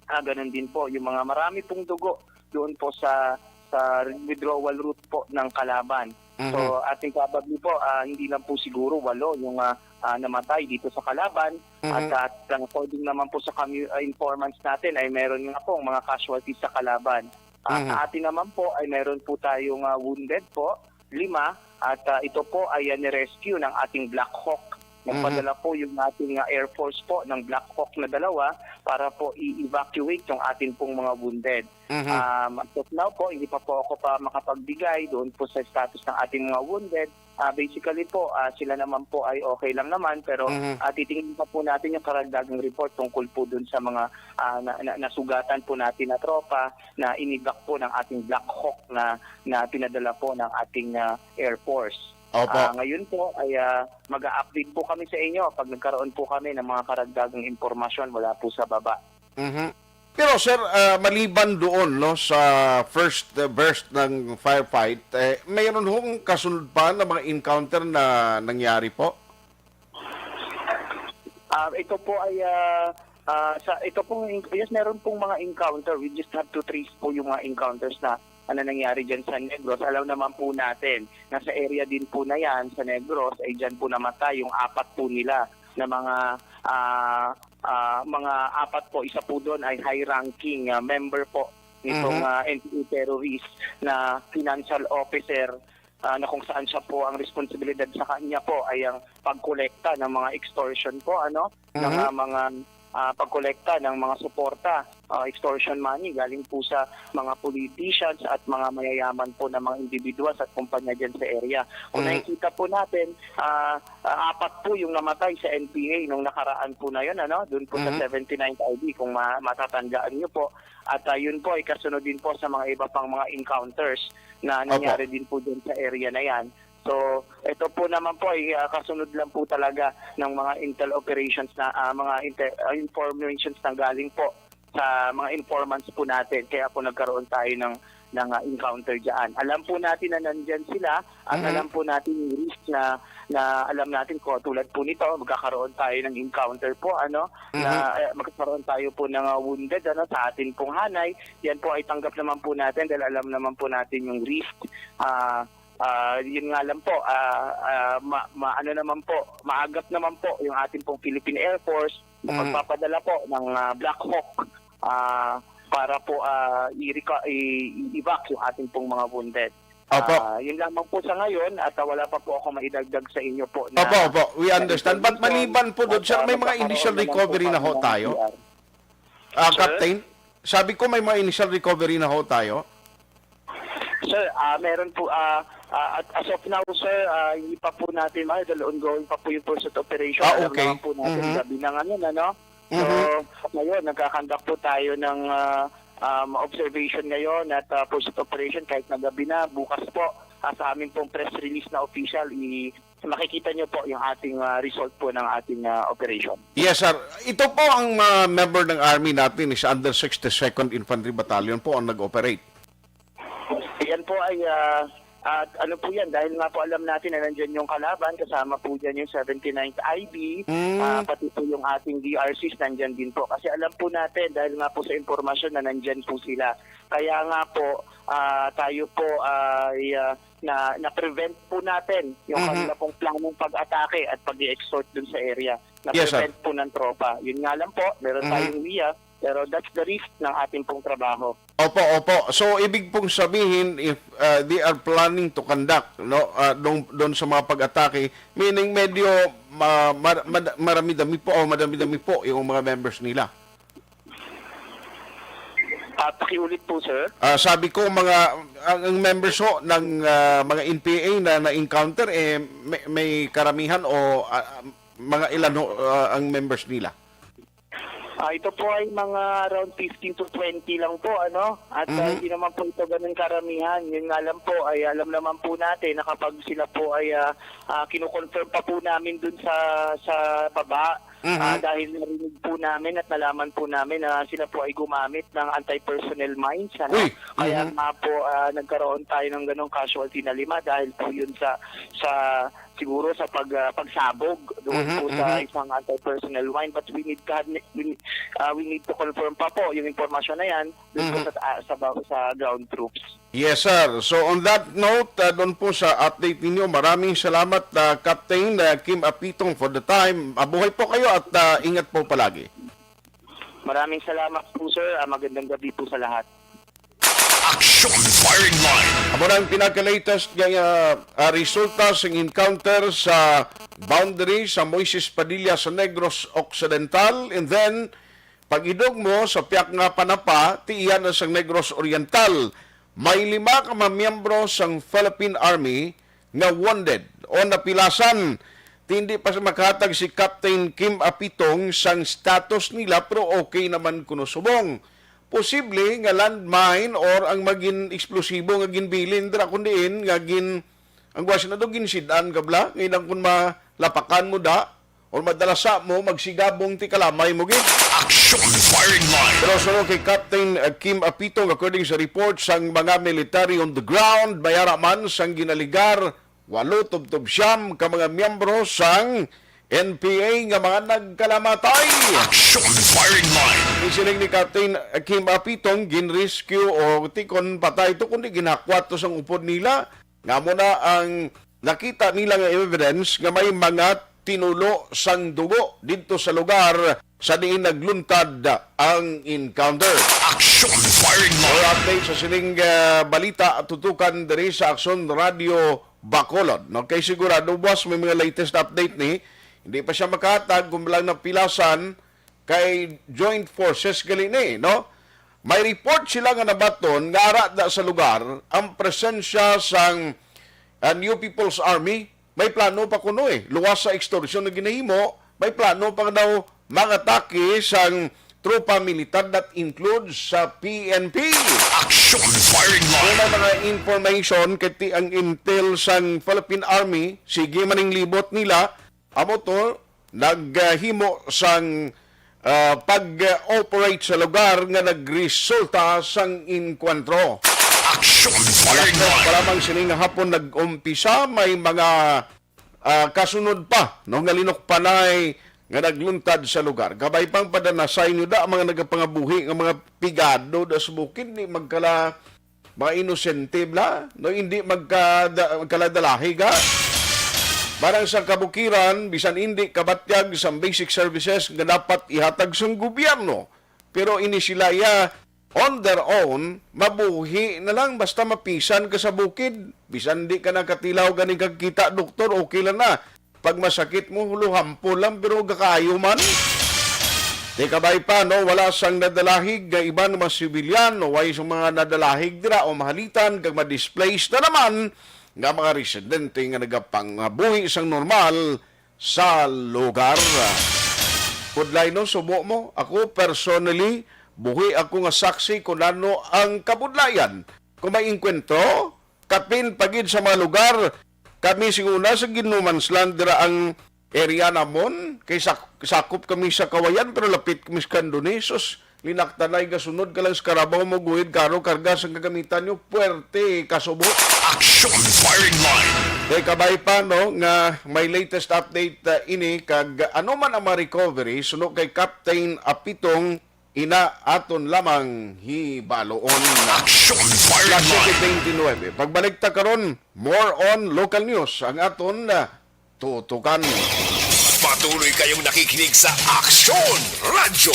ah, ganun din po yung mga marami pong dugo doon po sa, sa withdrawal route po ng kalaban. Mhm. So, ating probably po, ah, hindi lang po siguro walo yung, ah, ah, namatay dito sa kalaban. At, Mhm. at, ah, according naman po sa kami, ah, informants natin ay meron nga pong mga casualties sa kalaban. Ah, Mhm. sa atin naman po ay meron po tayong, ah, wounded po, lima, at, ah, ito po ay, ah, ni-rescue ng ating Black Hawk. Mhm. Nagpadala po yung ating, ah, Air Force po ng Black Hawk na dalawa para po i-evacuate yung atin pong mga wounded. Mhm. Um, as of now po, hindi pa po ako pa makapagbigay doon po sa status ng ating mga wounded. Ah, basically po, ah, sila naman po ay okay lang naman, pero, Mhm. ah, titingnan pa po natin yung karagdagang report tungkol po dun sa mga, ah, na, na, nasugatan po natin na tropa na inibak po ng ating Black Hawk na, na pinadala po ng ating, ah, Air Force. Opo. Ah, ngayon po ay, ah, mag-a-update po kami sa inyo pag nagkaroon po kami ng mga karagdagang impormasyon mula po sa baba. Mhm. Pero sir, ah, maliban doon, no, sa first, uh, burst ng firefight, eh, mayroon hong kasunod pa na mga encounter na nangyari po? Ah, ito po ay, ah, ah, sa, ito pong, yes, meron pong mga encounter. We just have to trace po yung mga encounters na, na nangyari dyan sa Negros. Alam naman po natin na sa area din po na yan, sa Negros, ay dyan po namatay yung apat po nila na mga, ah, ah, mga apat po. Isa po doon ay high-ranking, ah, member po nitong, Mhm. ah, N P A terrorist na financial officer, ah, na kung saan siya po, ang responsibilidad sa kanya po ay ang pagkolekta ng mga extortion po, ano, ng, Mhm. ah, mga, ah, pagkolekta ng mga suporta, ah, extortion money galing po sa mga politicians at mga mayayaman po na mga individuals at kumpanya dyan sa area. Kung Mhm. nakikita po natin, ah, ah, apat po yung namatay sa N P A nung nakaraan po na yun, ano, doon po sa Mhm. seventy-ninth I B, kung ma-, matatandaan niyo po. At, ah, yun po ay kasunod din po sa mga iba pang mga encounters na Opo. nangyari din po dyan sa area na yan. So, ito po naman po ay, ah, kasunod lang po talaga ng mga intel operations na, ah, mga intel, ah, informations na galing po sa mga informants po natin. Kaya po nagkaroon tayo ng, ng, ah, encounter dyan. Alam po natin na nandyan sila at Mhm. alam po natin yung risk na, na alam natin ko, tulad po nito, magkakaroon tayo ng encounter po, ano, na, Mhm. eh, magkakaroon tayo po ng, ah, wounded, ano, sa atin pong hanay. Yan po ay tanggap naman po natin dahil alam naman po natin yung risk. Ah, ah, yun nga lang po, ah, ah, ma-, ma-, ano naman po, maagap naman po yung atin pong Philippine Air Force na Mhm. pagpapadala po ng, ah, Black Hawk, ah, para po, ah, i-reco-, i-, i-evac yung atin pong mga wounded. Opo. Ah, yun lamang po sa ngayon at, ah, wala pa po ako maidagdag sa inyo po na Opo, opo. We na understand. But information. Maliban po At, doon, sir, ah, may mga magkakaroon initial na lang po recovery na kami ho ng tayo? C R. Ah, Sir? Captain, sabi ko may mga initial recovery na ho tayo. Sir, ah, meron po, ah, ah, at as of now, sir, ah, hindi pa po natin ma-, dahil ongoing pa po yung pursuit operation. Ah, Alam okay. naman po natin, Mhm. gabi na ngayon, ano? So, Mhm. ngayon, nagkakandak po tayo ng, ah, um, observation ngayon at, ah, pursuit operation kahit na gabi na. Bukas po, ah, sa amin pong press release na official, i-, makikita nyo po yung ating, ah, result po ng ating, ah, operation. Yes, sir. Ito po ang, ah, member ng Army natin is under sixty-second Infantry Battalion po ang nag-operate. Yan po ay, ah, at ano po yan, dahil nga po alam natin na nandyan yung kalaban, kasama po dyan yung seventy-ninth I B, Mm. ah, pati po yung ating D R Cs nandyan din po. Kasi alam po natin, dahil nga po sa impormasyon na nandyan po sila. Kaya nga po, ah, tayo po ay, ah, na, na-prevent po natin yung Mhm. kanila pong planong pag-atake at pag-i-extort dun sa area. Yes, sir. Na-prevent po ng tropa. Yun nga lang po, meron Mhm. tayong W I A, pero that's the risk ng ating pong trabaho. Opo, opo. So, ibig pong sabihin, if, uh, they are planning to conduct, no, uh, doon, doon sa mga pag-atake, meaning medyo ma-, ma-, mad-, marami-dami po o madami-dami po yung mga members nila. Ah, pakiulit po, sir. Ah, sabi ko, mga, ang, ang members ho ng, ah, mga N P A na na-encounter, eh, may, may karamihan o, ah, mga ilan ho, ah, ang members nila? Ah, ito po ay mga around fifteen to twenty lang po, ano? At, ah, Mhm. hindi naman po ito ganun karamihan. Yun nga lang po, ay alam naman po natin na kapag sila po ay, ah, ah, kino-confirm pa po namin dun sa, sa baba, Mhm. ah, dahil narinig po namin at nalaman po namin na sila po ay gumamit ng anti-personnel mines, ano? Uy! Kaya Mhm. nga po, ah, nagkaroon tayo ng ganong casualty na lima dahil po yun sa, sa siguro sa pag, ah, pagsabog doon Mhm, po sa mhm. isang anti-personnel mine. But we need to have, we, ah, we need to confirm pa po yung impormasyon na yan doon po Mhm. sa, ah, sa, ba-, sa ground troops. Yes, sir. So, on that note, ah, doon po sa update ninyo, maraming salamat, ah, Captain, ah, Kim Apitong, for the time. Mabuhay po kayo at, ah, ingat po palagi. Maraming salamat po, sir. Ah, magandang gabi po sa lahat. Action Firing Line. Amo na ang pinaka-latest nga, ah, ah, resulta sa encounter sa boundary sa Moises Padilla sa Negros Occidental. And then, pag-idog mo sa piyak nga panapa, ti iya na sa Negros Oriental. May lima ka mga miyembro sang Philippine Army nga wounded o napilasan. Ti hindi pa makahatag si Captain Kim Apitong sang status nila, pero okay naman kuno subong. Posible nga landmine or ang magin eksplosibo nga ginbilin dira kun diin nga gin, ang gwasi na do, ginsid-an ka bala, nga ilang kun malapakan mo da, or madalasa mo, magsigabong ti kalamay mo gid. Action Firing Line. Pero suno kay Captain, uh, Kim Apitong, according sa report sang mga military on the ground, may ara man sang ginaligar, walo tubtob siyam ka mga miyembro sang N P A nga mga nagkalamatay. Action Firing Line. Isiling ni Captain Kim Apitong, ginrescue o ti kon patay to, kundi ginhakwat to sang upod nila. Nga mo na ang nakita nila nga evidence nga may mga tinulo sang dugo didto sa lugar sa diin nagluntad ang encounter. Action Firing Line. Update sa sining, ah, balita, tutukan diri sa Aksyon Radio Bacolod. Okay, sigurado, boss, may mga latest update ni. Hindi pa siya makahatag kung lang napilasan kay joint forces gali ni, no? May report sila nga nabaton nga ara da sa lugar ang presensya sang, ah, New People's Army. May plano pa kuno, eh. Luwas sa ekstorsion nga ginahimo, may plano pa daw mangatake sang tropa militar that includes sa P N P. Action Firing Line. Kung may mga information kay ti ang intel sang Philippine Army, sige man ang libot nila, amo to, naghimo sang, ah, pag-operate sa lugar nga nagresulta sang enkwentro. Action Firing Line. Pa lamang sini nga hapon nag-umpisa, may mga, ah, kasunod pa, no, nga linukpanay nga nagluntad sa lugar. Kabay pang padanasay nyo da, mga nagapangabuhi nga mga pigado da sa bukid, ni magkala mga inosente bla, no, hindi magkada-, magkaladalahi ga. Barang sa kabukiran, bisan hindi kabatyag sa basic services nga dapat ihatag sang gobyerno. Pero ini sila ya, on their own, mabuhi na lang basta mapisan ka sa bukid. Bisan di ka nakatilaw gani kagkita, doktor, okay lang na. Pag masakit mo, huluhampo lang, pero gakaayo man. Di kabay pa, no? Wala sang nadalahig nga iban mga sibilyan, no? Way sa mga nadalahig dira o mahalitan kag ma-displace na naman nga mga residente nga nagapangabuhi sang normal sa lugar. Budlay, no? Subo mo. Ako, personally, buhi ako nga saksi kung ano ang kabudlayan. Kung may engkwentro, kapin pa gid sa mga lugar, kami sing una sa Ginnumanslan, dira ang area namon, kay sak-, sakop kami sa Kawayan, pero lapit kami sa Candones. Sus, linaktanay, gasunod ka lang sa karabaw mo, guhid karo, karga sang kagamitan nyo, puwerte, kasubo. Action Firing Line. Kay kabay pa, no, nga may latest update, uh, ini, kag ano man ang mga recovery, suno kay Captain Apitong ina aton lamang hibaloon. Action Fire Las Line. Siyete twenty-nine. Pagbalik ta karon, more on local news ang aton, ah, tutukan. Patuloy kayong nakikinig sa Action Radyo.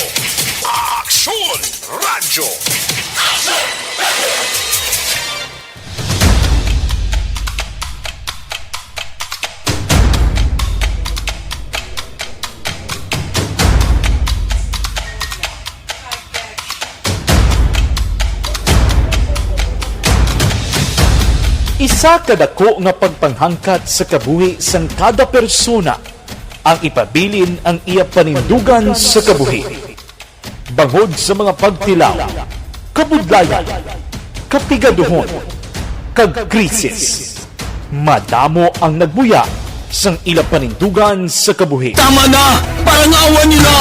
Action Radyo. Isa ka dako nga pagpanghangkat sa kabuhi sang kada persona ang ipabilin ang iya panindugan sa kabuhi. Bangod sa mga pagtilaw, kabudlayan, kapigaduhon, kag krisis, madamo ang nagbuya sang ila panindugan sa kabuhi. Tama na! Parangawan nila!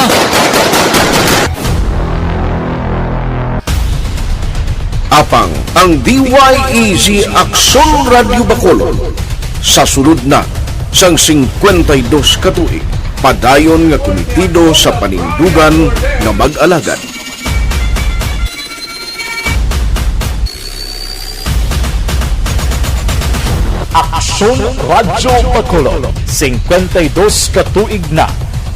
Apang ang D Y E Z Aksyon Radyo Bacolod sa sulod na sang singkwenta y dos ka tuig, padayon nga kumitido sa panindugan nga mag-alagad. Aksyon Radyo Bacolod, singkwenta y dos ka tuig na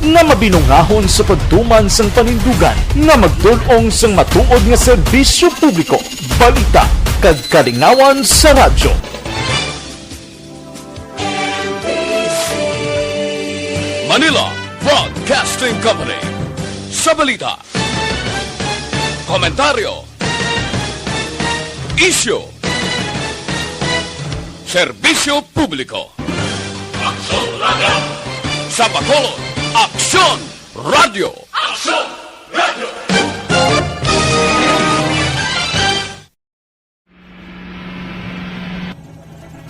nga mabinungahon sa pagtuman sang panindugan nga magtul-ong sang matuod nga serbisyo publiko, balita, kag kalingawan sa radyo. Manila Broadcasting Company. Sa balita, komentaryo, isyu, serbisyo publiko. Aksyon Radyo. Sa Bacolod, Aksyon Radyo. Aksyon Radyo.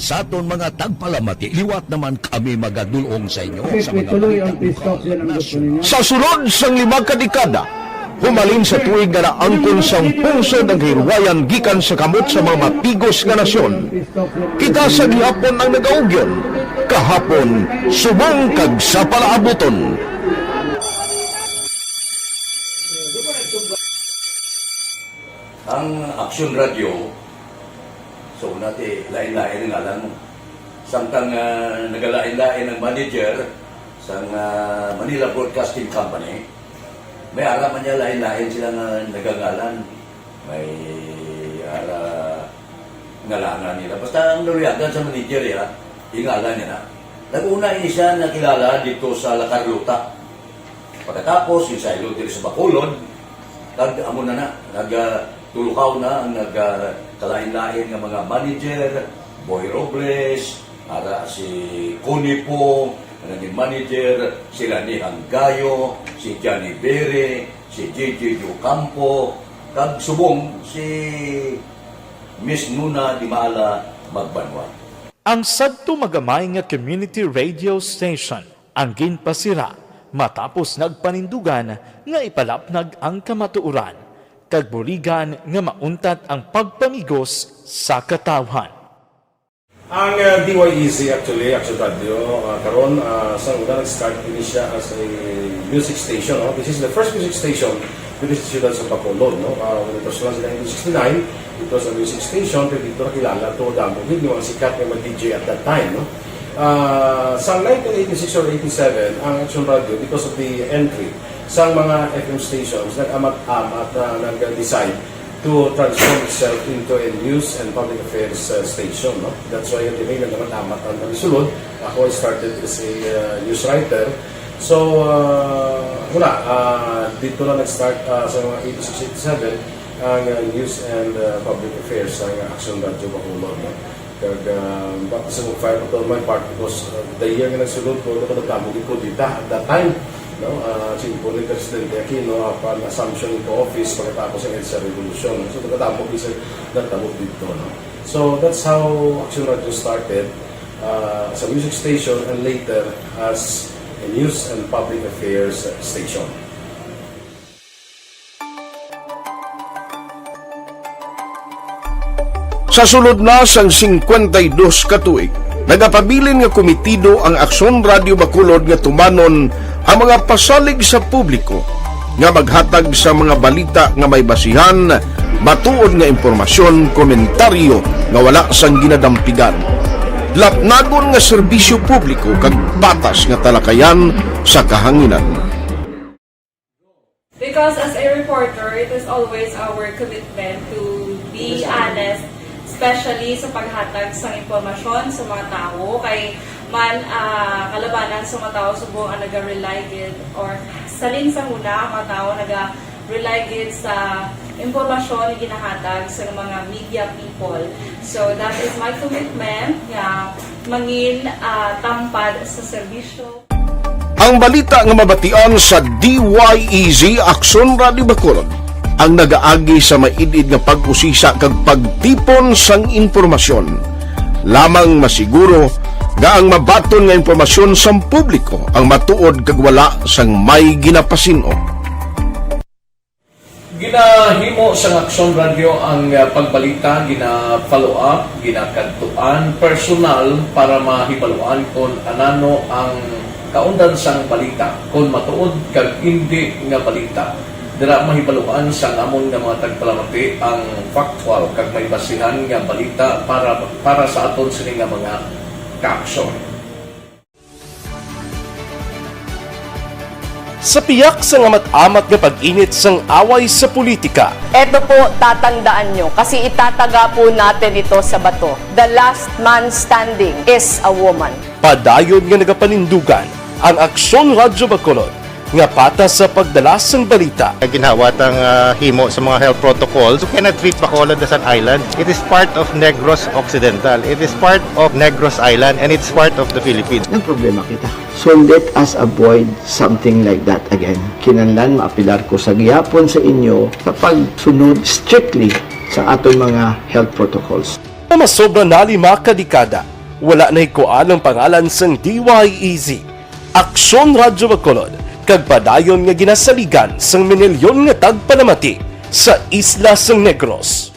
Sa aton mga tagpalamati, liwat naman kami magadul-ong sa inyo sa mga balita. Sa sulod sang lima ka dekada, humalin sa tuig nga naangkon sang pungsod ang kahilwayan gikan sa kamot sa mga matigos nga nasyon. Kita sa gihapon ang nagaugyon, kahapon, subong kag sa palaabuton. Ang Aksyon Radyo, so, nati, lain-lain ang ngalan mo. Samtang, ah, nagalain-lain ang manager, Sang, ah, Manila Broadcasting Company, may ara man niya lain-lain sila nga nagangalan. May ara ngalangan nila. Basta ang naluyagan sa manager, ya, ingalan niya na. Nag-una ini siya nakilala dito sa La Carlota. Pagkatapos, yung saylo diri sa Bacolod, kag amo na na, nag, ah, tulukaw na ang nag, ah, kalain-lain nga mga manager, Boy Robles, ara si Connie Pong, ang naging manager, sila ni Hanggayo, si Johnny Bere, si J J Ocampo, kag subong si Miss Nuna Dimala Magbanwa. Ang sadto magamay nga community radio station ang ginpasira matapos nagpanindugan nga ipalapnag ang kamatuoran, kag buligan nga mauntat ang pagpamigos sa katawhan. Ang, uh, D Y E Z actually, Action Radio, uh, karon, uh, sa una nag-start ini siya as a music station, no? This is the first music station diri sa siyudad sa Bacolod, no? Uh, when it was launched in nineteen sixty-nine, it was a music station, pero dito nakilala to, damo gid nga mga sikat nga mga D J at that time, no? Uh, sa nineteen eighty-six or eighty-seven, ang Action Radio, because of the entry sa mga F M stations, nag-amat-amat, uh, nag-decide to transform itself into a news and public affairs, uh, station, no? That's why, yung nag-amat-amat ang nagsulod. Ako, I started as a, uh, news writer. So, uh, wala, uh, dito na nag-start, uh, sa mga eighty-six, eighty-seven, ang, uh, news and, uh, public affairs sa Action Radio Bacolod, no? Kag, uh, baptism of fire pa to my part because, uh, the year nga nagsulod ko, nakadamo gid ko dita at that time, no? Uh, simple ni Presidente Aquino, upon assumption into office, pagkatapos ang EDSA Revolution, no? So, nakadamo gid sa nagtabo dito, no? So, that's how Action Radio started, uh, as a music station and later as a news and public affairs station. Sa sulod na sang singkwenta y dos ka tuig, nagapabilin nga komitido ang Aksyon Radio Bacolod nga tumanon ang mga pasalig sa publiko nga maghatag sa mga balita nga may basihan, matuod nga impormasyon, komentaryo nga wala sang ginadampigan, lapnagon nga serbisyo publiko kag patas nga talakayan sa kahanginan. Because as a reporter, it is always our commitment to be honest, especially sa paghatag sa impormasyon sa mga tawo. Kay man, ah, kalabanan sa mga tawo subong ang naga-rely gid, or salin sa una, ang mga tawo naga-rely gid sa impormasyon nga ginahatag sa mga media people. So, that is my commitment nga mangin, ah, tampad sa serbisyo. Ang balita nga mabatian sa D Y E Z Aksyon Radio Bacolod ang nagaagi sa maid-id nga pag-usisa kag pagtipon sang impormasyon. Lamang masiguro nga ang mabaton nga impormasyon sang publiko ang matuod kag wala sang may ginapasin-o. Ginahimo sang Aksyon Radio ang, ah, pagbalita, gina-follow up, ginakadtuan personal para mahibaluan kon anano ang kaundan sang balita, kon matuod kag indi nga balita. Dira mahibaluan sang amon nga mga tagpalamati ang factual kag may basihan nga balita para, para sa aton sini nga mga kaaksyon. Sa piyak sang amat-amat nga pag-init sang away sa politika, Eto po, tatandaan nyo, kasi itataga po natin ito sa bato. The last man standing is a woman. Padayon nga nagapanindugan ang Aksyon Radyo Bacolod nga patas sa pagdala sang balita. Ginhawa tang, ah, himo sa mga health protocols. You cannot treat Bacolod as an island. It is part of Negros Occidental. It is part of Negros Island, and it's part of the Philippines. Nagproblema kita. So let us avoid something like that again. Kinahanglan maapelar ko sa gihapon sa inyo sa pagsunod strictly sa aton mga health protocols. Nga masobra na lima ka dekada, wala nahikuan ang pangalan sang D Y E Z, Aksyon Radyo Bacolod, kag padayon nga ginasaligan sang minilyon nga tagpalamati sa isla sang Negros.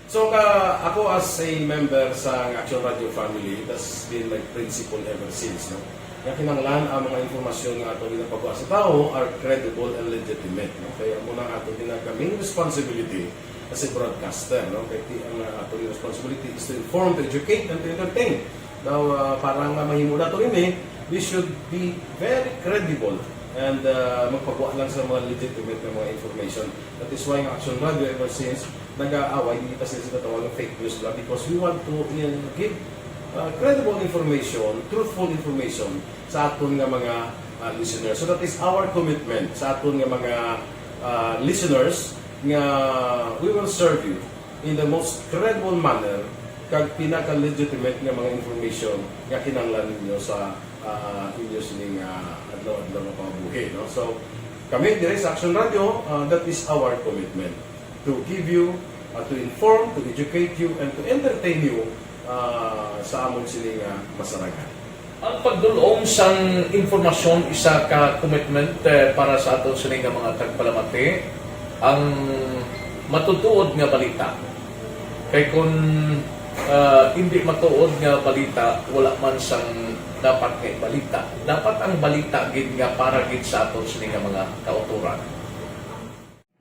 So, ka, ako as a member sa Action Radio family, that's been my principle ever since, no? Nga kinahanglan ang mga impormasyon nga ato ginapagawa sa tawo are credible and legitimate, no? Kaya amo na ato ginakaming responsibility as a broadcaster, no? Kay ti-, ang, uh, ato responsibility is to inform, to educate, and to entertain. Now, uh, para nga mahimo nato ini, We should be very credible and, uh, magpagwa lang sa mga legitimate nga mga information. That is why ang Action Radio ever since nag-aaway, hindi pa sila sa tawag ng fake news lang, because we want to, uh, give, uh, credible information, truthful information sa aton nga mga, uh, listeners. So that is our commitment sa aton nga mga, uh, listeners, nga we will serve you in the most credible manner kag pinaka-legitimate nga mga information nga kinahanglan ninyo sa, ah, inyo sining, ah, adlaw-adlaw nga pangabuhi, no? So, kami diri sa Action Radio, ah, that is our commitment, to give you, ah, to inform, to educate you, and to entertain you, ah, sa amon sini nga masaragan. Ang pagdul-ong sang impormasyon isa ka commitment, eh, para sa aton sini nga mga tagpalamati, ang matutuod nga balita. Kay kun, ah, indi matuod nga balita, wala man sang dapat nga balita. Dapat ang balita gid nga para gid sa aton sini nga mga kautoran.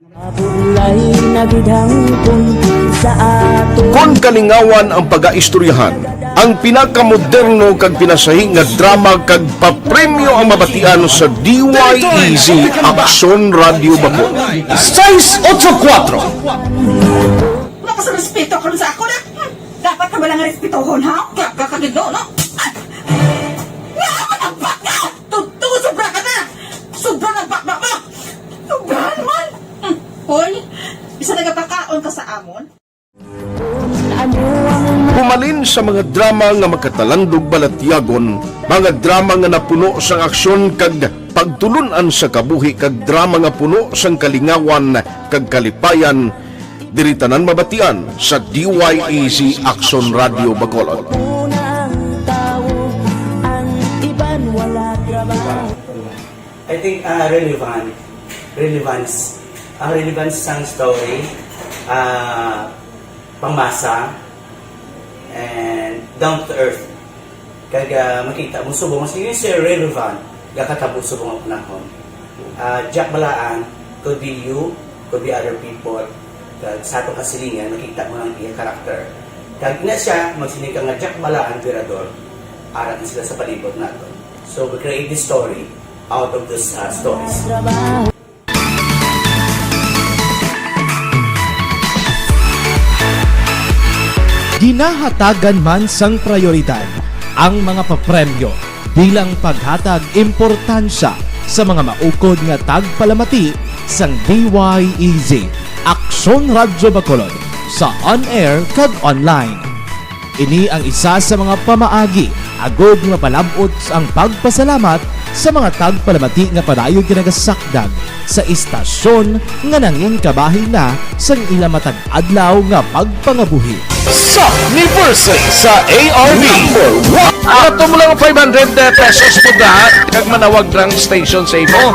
Mabulay na gid hangpon sa ato. Kon kalingawan ang pagaistoryahan, ang pinakamoderno kag pinasahi nga drama kag papremyo ang mabatian sa D Y E Z Aksyon Radyo Bacolod. Sais otso kuwatro. Wala ka sa respeto karon sa ako na. Dapat ka ba lang respetohon, ha? Kaya ka kagido, no? Wala ka na baka! Tuto, sobra ka na! Sobra na baka mo! Sobra naman! Hmm. Hoy, isa nagapakaon ka sa amon? Humalin sa mga drama nga makatalandog balatyagon, mga drama nga napuno sang aksyon kag pagtulun-an sa kabuhi, kag drama nga puno sang kalingawan kag kalipayan, diri tanan mabatian sa D Y E Z Aksyon Radyo Bacolod. I think, ah, relevant. Relevance. Ang relevance sang story, ah, pangmasa, and down to earth. Kag, ah, makita mo subong, mas yun siya relevant, gakatabo subong ang panahon. Ah, Jack Balaan, could be you, could be other people. Kag sa atong kasilingan, makita mo ang iya character. Kag ina siya, magsiling ka nga Jack Balaan, Virador, arat na sila sa palibot nato. So, we create this story out of those, uh, stories. Ginahatagan man sang prayoridad ang mga papremyo bilang paghatag importansya sa mga maukod nga tagpalamati sang D Y E Z, Aksyon Radyo Bacolod, sa on-air kag online. Ini ang isa sa mga pamaagi agod nga mapalab-ot ang pagpasalamat sa mga tagpalamati nga padayon nga nagasakdag sa istasyon nga nangin kabahin na sang ila matag adlaw nga pagpangabuhi. Sa anniversary sa A R B. Number one. Ato mo lang five hundred pesos mo da, kag manawag lang station sa imo.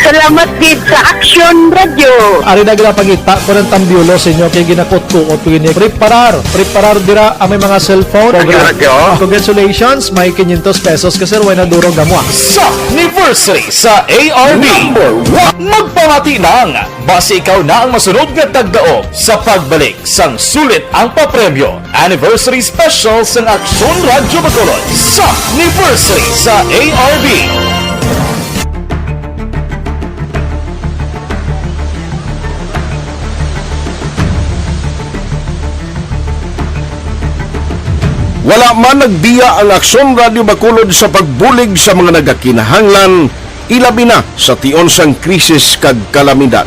Salamat gid sa Aksyon Radyo. Ari na ginapangita ko ng tambiolo sa inyo kay ginakot-kuot ko ini. Preparar, preparar dira ang may mga cellphone. Radyo. Congratulations, may quinientos pesos ka, sir, way na durog amo, ah. Sa anniversary sa A R B. Number one. Magpamati lang, basi ikaw na ang masunod nga tagdaog sa pagbalik sang sulit ang papremyo. Anniversary Special sang Aksyon Radyo Bacolod sa anniversary sa A R B. Wala man nagbiya ang Aksyon Radyo Bacolod sa pagbulig sa mga nagakinahanglan, ilabi na sa tion sang krisis kag kalamidad.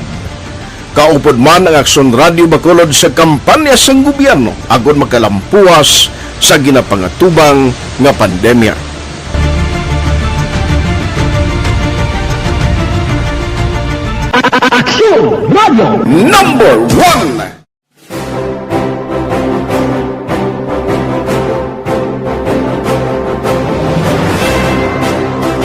Kaupod man ang Aksyon Radyo Bacolod sa kampanya sang gobyerno agud makalampuas sa ginapangatubang nga pandemya. Aksyon Radyo Number One.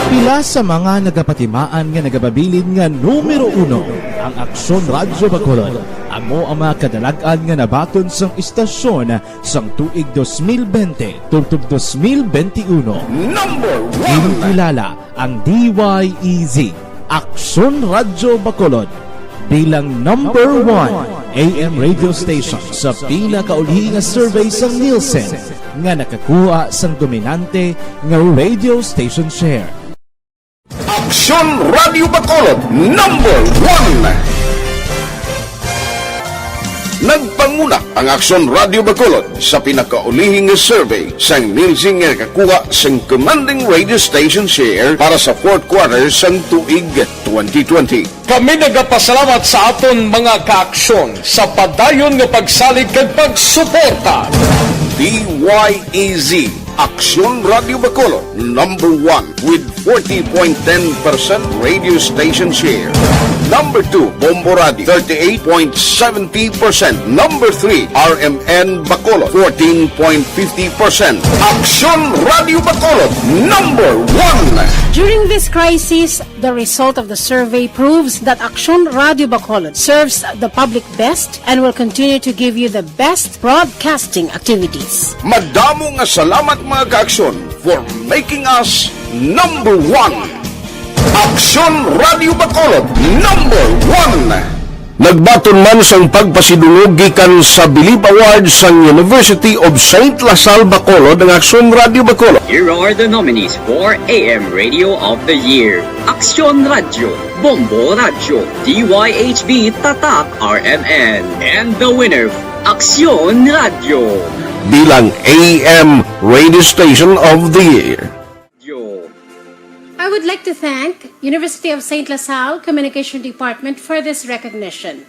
Pila sa mga nagapatimaan nga nagapabilin nga numero uno ang Aksyon Radyo Bacolod. Amo ang mga kadalag-an nga nabaton sang istasyon sang tuig dos mil bente tubtob dos mil bente uno. Number one. Ginkilala ang D Y E Z, Aksyon Radyo Bacolod, Bilang number one A M radio station sa pinakaulihi nga survey sang Nielsen nga nakakuha sang dominante nga radio station share. Aksyon Radio Bacolod, number one. Nagpanguna ang Aksyon Radio Bacolod sa pinakaulihi nga survey sang Nielsen nga nakakuha sang commanding radio station share para sa fourth quarter sang tuig twenty twenty. Kami nagapasalamat sa aton mga kaaksyon sa padayon nga pagsalig kag pagsuporta. D Y E Z, Aksyon Radio Bacolod, number one with forty point ten percent radio station share. Number two, Bombo Radio, thirty-eight point seventy percent. Number three, R M N Bacolod, fourteen point fifty percent. Aksyon Radio Bacolod, number one. During this crisis, the result of the survey proves that Aksyon Radio Bacolod serves the public best and will continue to give you the best broadcasting activities. Madamo nga salamat, mga kaaksyon, for making us number one. Aksyon Radio Bacolod, number one. Nagbaton man sang pagpasidungog gikan sa Bilib Awards sang University of Saint La Salle Bacolod ang Aksyon Radio Bacolod. Here are the nominees for A M Radio of the Year: Aksyon Radio, Bombo Radio, D Y H B Tatak R M N, and the winner, Aksyon Radio. Bilang A M Radio Station of the Year. Yo. I would like to thank University of Saint La Salle Communication Department for this recognition.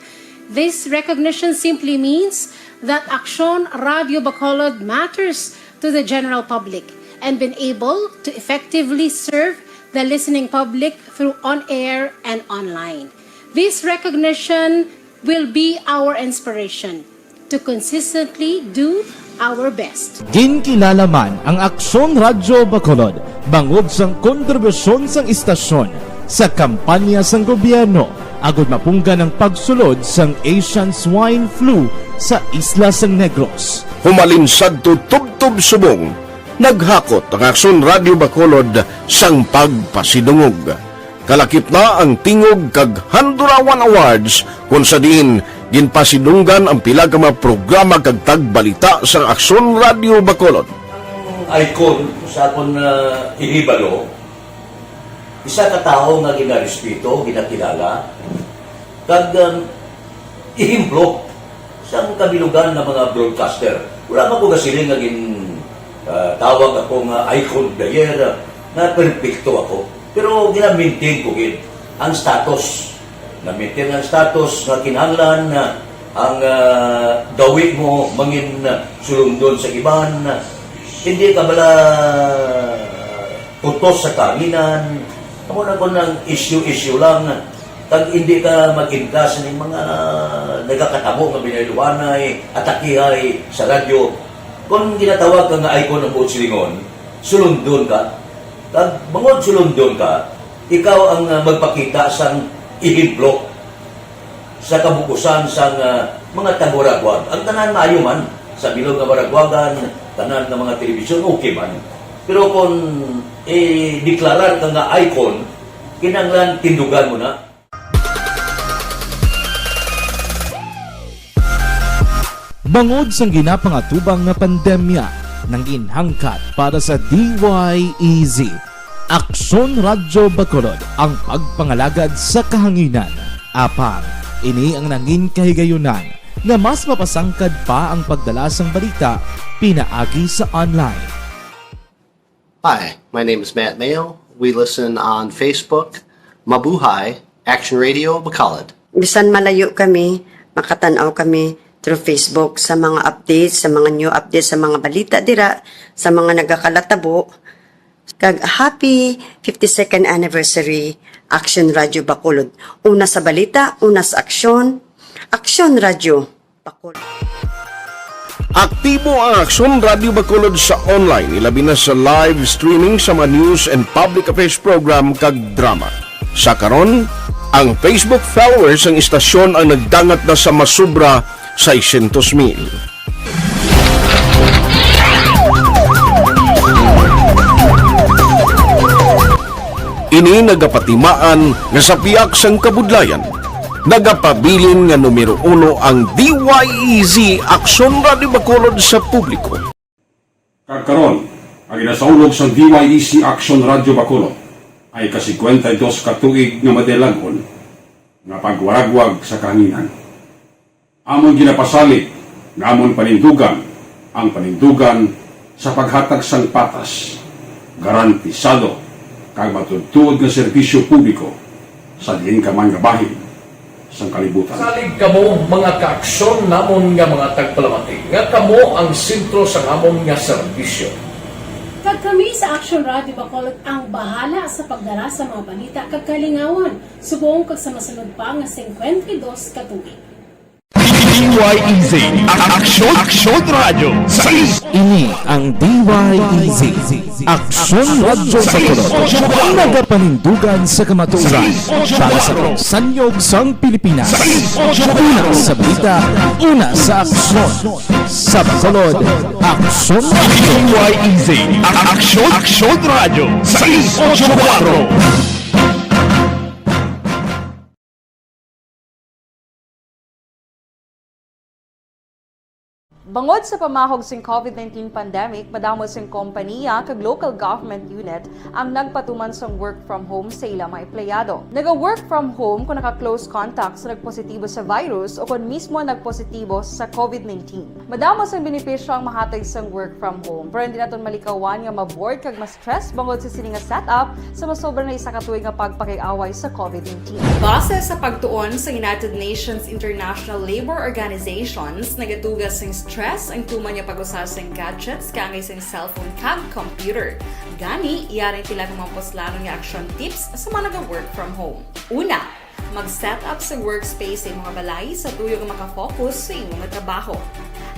This recognition simply means that Aksyon Radio Bacolod matters to the general public and been able to effectively serve the listening public through on-air and online. This recognition will be our inspiration to consistently do our best. Ginkilala man ang Aksyon Radyo Bacolod bangod sang kontribusyon sang istasyon sa kampanya sang gobyerno agud mapunggan ang pagsulod sang Asian Swine Flu sa isla sang Negros. Humalin sadto tubtob subong, naghakot ang Aksyon Radyo Bacolod sang pagpasidungog. Kalakip na ang Tingog kag Handurawan Awards, kon sa diin ginpasidunggan ang pila ka mga programa kag tagbalita sang Aksyon Radyo Bacolod. Ang icon sa akon, ah, ihibalo, isa ka tawo nga ginarespeto, ginakilala, kag, um, ehemplo sang kabilugan nga mga broadcaster. Wala man ko gasiling nga gin, ah, tawag ako nga icon of the year, ah, nga perpekto ako. Pero gina-maintain ko gid ang status. Na-maintain ang status nga kinahanglan na ang, ah, gawi mo mangin, ah, sulundon sa iban. Hindi ka bala putos sa kahanginan. Amo na kon ang issue-issue lang. Kag hindi ka mag-inkas ning mga nagakatabo nga binayluhanay, atakihay sa radyo. Kon ginatawag ka nga icon ang buot silingon, sulundon ka. Kag bangod sulundon ka, ikaw ang, ah, magpakita sang ehemplo sa kabukusan sang, ah, mga taga-Waraguag. Ang tanan maayo man, sa bilog nga Waraguagan, tanan nga mga telebisyon, okay man. Pero kung i-deklarar ka nga icon, kinahanglan tindugan mo na. Bangod sang ginapangatubang nga pandemya, nangin hangkat para sa D Y E Z, Aksyon Radyo Bacolod ang pagpangalagad sa kahanginan. Apang, ini ang nangin kahigayunan nga mas mapasangkad pa ang pagdala sang balita pinaagi sa online. Hi, my name is Matt Mayo. We listen on Facebook. Mabuhay, Action Radio Bacolod. Bisan malayo kami, makatan-aw kami through Facebook sa mga updates, sa mga new updates, sa mga balita dira, sa mga nagakalatabo. Kag happy fifty-second anniversary, Action Radio Bacolod. Una sa balita, una sa aksyon, Action Radio Bacolod. Aktibo ang Aksyon Radio Bacolod sa online, ilabi na sa live streaming sa mga news and public affairs program kag drama. Sa karon, ang Facebook followers sang istasyon ang nagdangat na sa masubra seiscientos mil. Ini nagapatimaan nga sa pihak sang kabudlayan, Nagapabilin nga numero uno ang D Y E Z Aksyon Radyo Bacolod sa publiko. Kag karon, ang ginasaulog sang D Y E Z Aksyon Radyo Bacolod ay ka-singkwenta y dos ka tuig nga madilag-on nga pagwaragwag sa kahanginan. Amon ginapasalig nga amon panindugan ang panindugan sa paghatag sang patas, garantisado, kag matuodtuod nga serbisyo publiko sa diin ka man nga bahin sang kalibutan. Salig kamo, mga kaaksyon namon nga mga tagpalamati, nga kamo ang sentro sang amon nga serbisyo. Kag kami sa Aksyon Radyo Bacolod ang bahala sa pagdala sa mga balita kag kalingawan subong kag sa masunod pa nga singkwenta y dos ka tuig. D Y E Z, Aksyon, Aksyon Radyo, sais. Ini ang D Y E Z, Aksyon Radyo Bacolod, nagapanindugan sa kamatuoran para sa sanyog sang Pilipinas. Una sa balita, una sa aksyon. Sa Bacolod, Aksyon Radyo. D Y E Z, Aksyon, Aksyon Radyo, sais ocho kuwatro. Bangod sa pamahog sing COVID nineteen pandemic, madamo sing kompaniya kag local government unit ang nagpatuman sang work from home sa ila mga empleyado. Naga-work from home kon naka-close contact sa nagpositibo sa virus o kon mismo nagpositibo sa COVID nineteen. Madamo sang benepisyo ang mahatag sang work from home, pero hindi naton malikawan nga ma-bored kag ma-stress bangod sa sini nga setup sa masobra na isa ka tuig nga pagpakig-away sa COVID nineteen. Base sa pagtuon sa United Nations International Labour Organizations, nagatuga sing stress ang tuman nga pag-usa sing gadgets kaangay sing cellphone kag computer. Gani, yari ang pila ka mga puslanon nga action tips sa mga naga-work from home. Una, mag-set up sa workspace sa imong balay sa tuyo nga makafocus sa imong trabaho.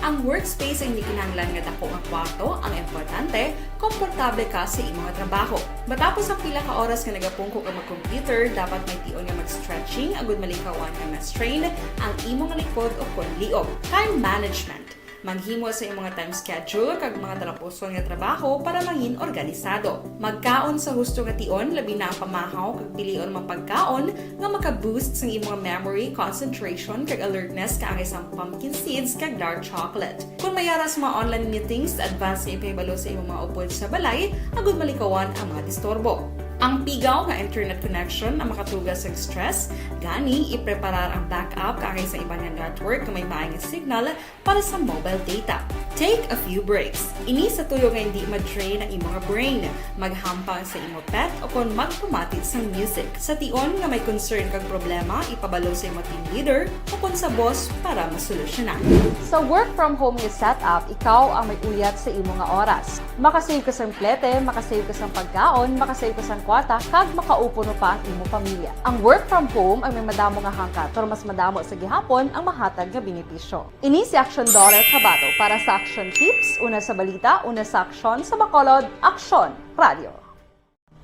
Ang workspace ay hindi kinahanglan nga dako nga kwarto, ang importante, komportable ka sa imong trabaho. Matapos ang pila ka oras nga nagapungko ka mag-computer, dapat may tion nga mag-stretching agud malikawan nga ma-strain ang imong likod o kon liog. Time management. Maghimo sa imong time schedule kag mga talapuson nga trabaho para mangin organisado. Magkaon sa husto nga tion, labi na ang pamahaw kag pilion mga pagkaon nga maka-boost sang imong memory, concentration, kag alertness kaangay sang pumpkin seeds kag dark chocolate. Kung may ara sa mga online meetings, advance nga ipahibalo sa imong mga upod sa balay agud malikawan ang mga disturbo. Ang pigaw nga internet connection ang makatuga sa stress, gani ipreparar ang backup kaangay sa iban nga network nga may maay nga signal para sa mobile data. Take a few breaks. Ini sa tuyo nga hindi ma-drain ang imong brain. Maghampang sa imo pet o kon magpamati sang music. Sa tion nga may concern kag problema, ipabalo sa imo team leader o kon sa boss para masolusyonan. Sa work from home nga setup, ikaw ang may uyat sa imo nga oras. Makasave ka sang plete, makasave ka sang pagkaon, makasave ka sang kwarta, kag makaupod pa ang imo pamilya. Ang work from home ay may madamo nga hangkat, pero mas madamo sa gihapon ang mahatag nga benepisyo. Ini si Action Daughter Kabato para sa Action Tips, una sa balita, una sa aksyon, sa Bacolod, Aksyon Radio.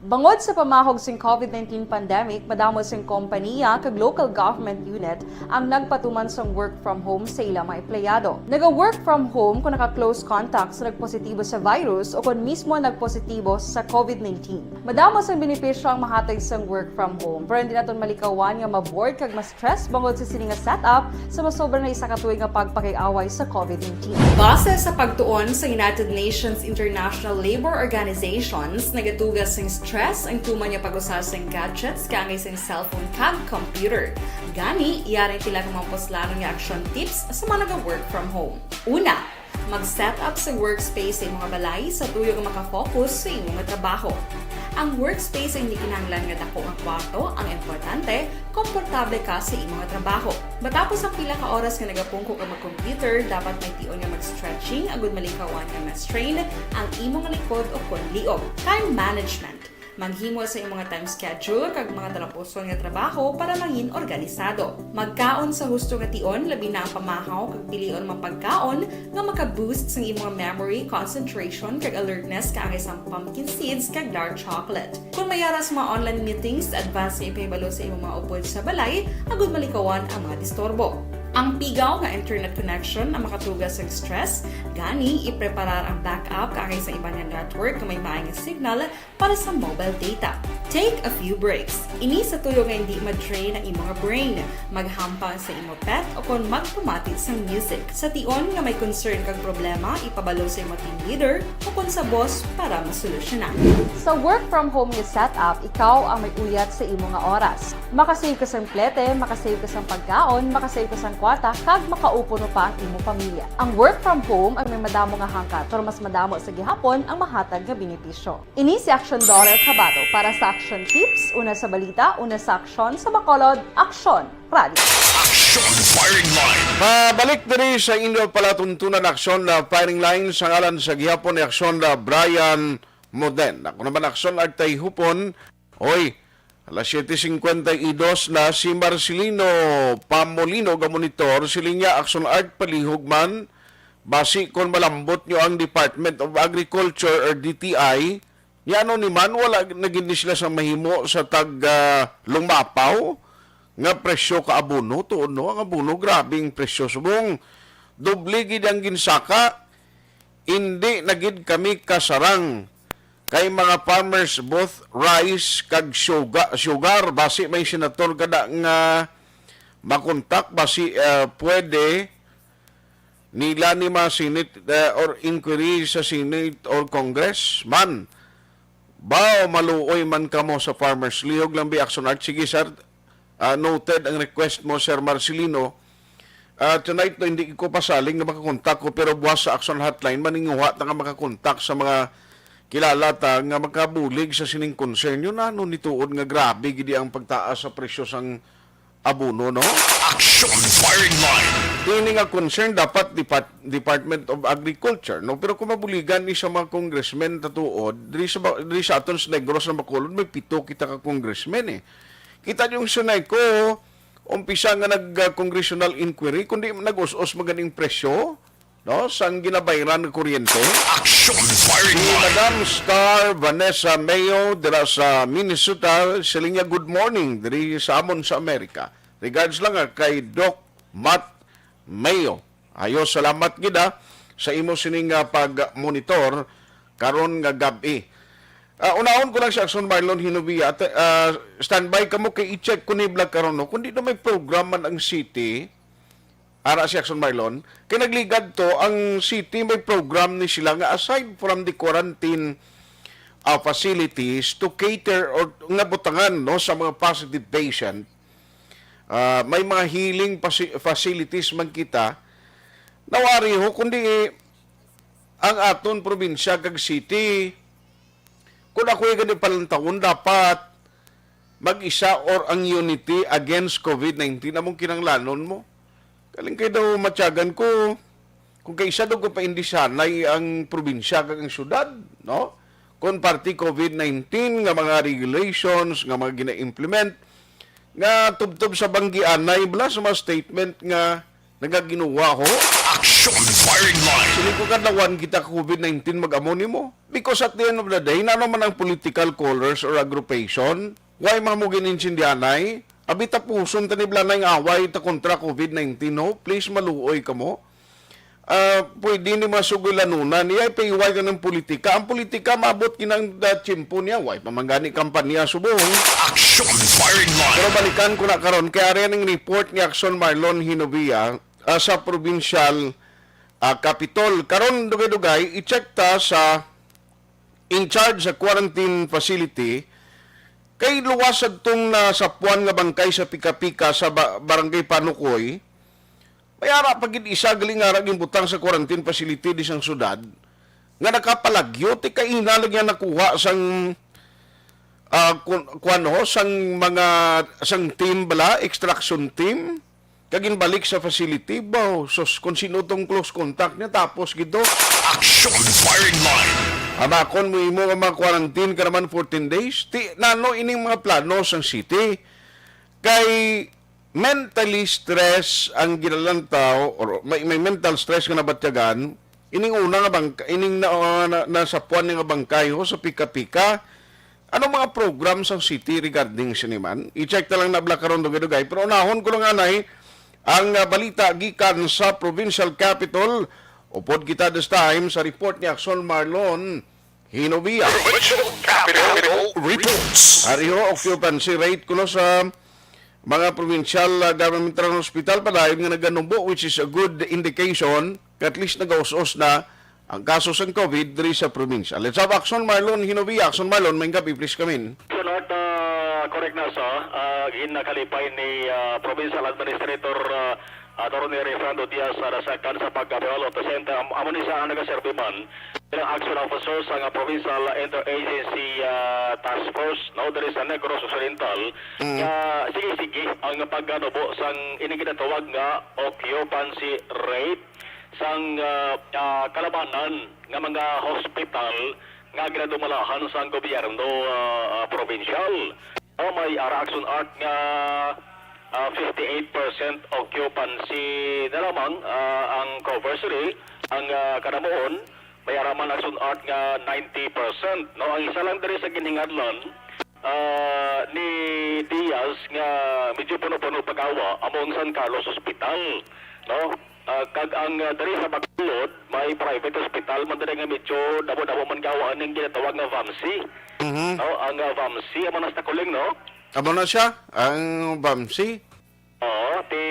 Bangod sa pamahog sing COVID nineteen pandemic, madamo sing kompaniya kag local government unit ang nagpatuman sang work from home sa ila mga empleyado. Naga-work from home kung naka-close contact sa nagpositibo sa virus o kung mismo nagpositibo sa COVID nineteen. Madamo sang benepisyo ang mahatag sang work from home, pero hindi naton malikawan nga ma-bored kag ma-stress bangod sa sini nga setup sa masobra na isa ka tuig nga pagpakig-away sa COVID nineteen. Base sa pagtuon sa United Nations International Labour Organizations, nagatuga sing stress ang tuman nga pag-usa sing gadgets kaangay sing cellphone kag computer. Gani, yari ang pila ka mga puslanon nga action tips sa mga naga-work from home. Una, mag-set up sa workspace sa imong balay sa tuyo nga makafocus sa imong trabaho. Ang workspace ay hindi kinahanglan nga dako nga kwarto, ang importante, komportable ka sa imong trabaho. Matapos ang pila ka oras nga nagapungko ka mag-computer, dapat may tion nga mag-stretching agud malikawan nga ma-strain ang imong likod o kon liog. Time management. Maghimo sa imong time schedule kag mga talapuson nga trabaho para mangin organisado. Magkaon sa husto nga tion, labi na ang pamahaw kag pilion mga pagkaon nga maka-boost sang imong memory, concentration, kag alertness kaangay sang pumpkin seeds kag dark chocolate. Kung may ara sa mga online meetings, advance nga ipahibalo sa imong mga upod sa balay agud malikawan ang mga disturbo. Ang pigaw nga internet connection ang makatuga sa stress, gani ipreparar ang backup kaangay sa iban nga network nga may maay nga signal para sa mobile data. Take a few breaks. Ini sa tuyo nga hindi ma-drain ang imo nga brain, maghampang sa imo pet o kon magpamati sang music. Sa tion nga may concern kag problema, ipabalo sa imo team leader o kon sa boss para masolusyonan. Sa work from home nga setup, ikaw ang may uyat sa imo nga oras. Makasave ka sang plete, makasave ka sang pagkaon, makasave ka sang kwarta, kag makaupod mo pa ang imo pamilya. Ang work from home ang may madamo nga hangkat, pero mas madamo sa gihapon ang mahatag nga benepisyo. Ini si Action Daughter Kabato para sa Action Tips, una sa balita, una sa aksyon, sa Bacolod, Aksyon Radio. Action Firing Line. Pabalik diri sa inyo palatuntunan, Aksyon na Firing Line, sa ngalan sa gihapon ni Aksyon na Brian Moden. Ako naman, Aksyon Artay Hupon. Hoy, alas siete cincuenta y dos na, si Marcelino Pamolino ga monitor, siling niya, Aksyon Art, palihog man, basi kon malambot nyo ang Department of Agriculture or D T I, nya ano ni man, wala na gid ni sila sa mahimo sa tag, ah, lumapaw nga presyo ka abono, tuod, no? Ang abono, grabe ang presyo. Subong, doble gid ang ginsaka, indi na gid kami kasarang kay mga farmers, both rice kag suga-, sugar. Basi may senator kada nga makontak, basi, ah, pwede nila ni ma-Senate, ah, or inquiry sa Senate or Congress man. Bao maluoy man kamo sa farmers. Lihog lang bi, Action Art. Sige, sir. Ah, noted ang request mo, Sir Marcelino. Ah, tonight, no, hindi ko pasaling nga makakontak ko, pero buwas sa Action Hotline, maninguha ta nga makakontak sa mga kilala ta nga makabulig sa sining concern. Yun, ano, nituod nga grabe gidi ang pagtaas sa presyo sang abono, no? Action Firing Line. Ini nga concern dapat Depart-, Department of Agriculture, no? Pero kung mabuligan ni sa mga congressmen, tatuod, diri sa ba-, diri sa aton sa Negros, sa Bacolod, may pito kita ka congressmen, eh. Kita niyo yung sa NECO, umpisa nga nag, ah, congressional inquiry, kundi nag-us-us man ganing presyo, no, sang ginabayran nga kuryente. Action Firing Line. Si Madam Star Vanessa Mayo dira sa Minnesota, siling niya, "Good morning diri sa amon sa Amerika. Regards lang, ah, kay Doc Matt Mayo." Ayo, salamat gid, ah, sa imo sining, ah, pag-monitor karon nga gab-i. Ah, unahon ko lang si Action Marlon Hinovia. Te-, ah, standby kamo kay i-check ko ni Black karon, no? Kung di na may program man ang city, ara si Action Marlon, kay nagligad to, ang city may program ni sila nga aside from the quarantine, ah, facilities to cater or nga butangan, no, sa mga positive patient, ah, may mga healing faci-, facilities man kita. Nawari ho, kundi ang aton probinsya kag city, kung ako'y gani palantawon, dapat mag-isa or ang unity against COVID nineteen among kinahanglanon mo. Kaling kay daw matyagan ko, kung kaisa daw ko paindisanay ang probinsya kag ang syudad, no? Kung parte COVID nineteen nga mga regulations, nga mga gina-implement, nga tubtob sa banggianay, bala sa mga statement nga nagaginuwa ho. Action Firing Line. Sini ko kadlawan kita COVID nineteen mag-amo nimo. Because at the end of the day, nano man ang political colors or aggravation, why man mo gininsindihanay? Abi, tapuson ta ni blanay nga away ta kontra COVID nineteen, no? Please, maluoy kamo. Ah, pwede ni masugoy lanunan. Iya ipahiway ka ng politika. Ang politika, maabot kinang, ah, tiyempo niya. Way pa man gani kampanya subong. Action Firing Line. Pero balikan ko na karon, kay ari ang report ni Action Marlon Hinovia, ah, sa provincial, ah, capitol. Karon, dugay-dugay, i-check ta sa in charge sa quarantine facility, kay luwas adtong nasapuan nga bangkay sa Pika-Pika sa ba-, Barangay Panukoy, may ara pa gid isa gali nga ara ginbutang sa quarantine facility di sang syudad nga nakapalagyo, ti kaina lang niya nakuha sang, ah, kun-, kuwan ho, sang mga, sang team bala, extraction team, kag ginbalik sa facility. Baw, sus, kung sino tong close contact niya, tapos gid to. Action Firing Line. Amakon mo imo nga mga quarantine ka naman fourteen days. Ti, nano ining mga plano sang city? Kay mentally stress ang ginalantaw, or may, may mental stress nga nabatyagan, ining una nga bangka, ining na, na, nasapuan nga bangkay ho sa Pika-Pika. Ano mga program sang city regarding sini man? I-check ta lang na bala karon dugay-dugay. Pero unahon ko lang anay, Ang, ah, balita gikan sa provincial capital, upod kita this time sa report ni Action Marlon Hinovia. Provincial Capital Reports. Ariho, occupancy rate kuno sa mga provincial, ah, government run hospital padayon nga naganubo, which is a good indication nga at least nagaus-os na ang kaso sang COVID diri sa probinsya. Let's have Action Marlon Hinovia. Action Marlon, maayong gabi, please come in. Sunod, ah, correct na sa, ah, ginakalipay ni, ah, Provincial Administrator, ah, Attorney Refrando Diaz, ah, nasaktan sa pagkabihal of the center. Am-, amo ni siya ang nagaserbi man bilang action officer sa nga Provincial Interagency, ah, Task Force, no, diri sa Negros Occidental. Mm. Nga sige-sige ang pagkanubo sang ining ginatawag nga occupancy rate sang, ah, ah, kalabanan nga mga hospital nga ginadumalahan sang gobyerno, ah, ah, probinsyal. O, may ara, Action Art, nga, ah, fifty-eight percent occupancy na lamang, ah, ang coverage rate, ang, ah, kanamuon, may ara man, Action Art, nga ninety percent, no? Ang isa lang diri sa ginhingadlan, ah, ni Diaz nga medyo puno-puno pag-awa amo ang San Carlos Hospital, no? Ah, kag ang, ah, diri sa Bacolod, may private hospital man diri nga medyo damo-damo man gawa ning ginatawag nga VAMC. Mhm. No, ang, ah, VAMC, amo na sa Taculing, no? Amo na siya, ang VAMC. Oo, ti,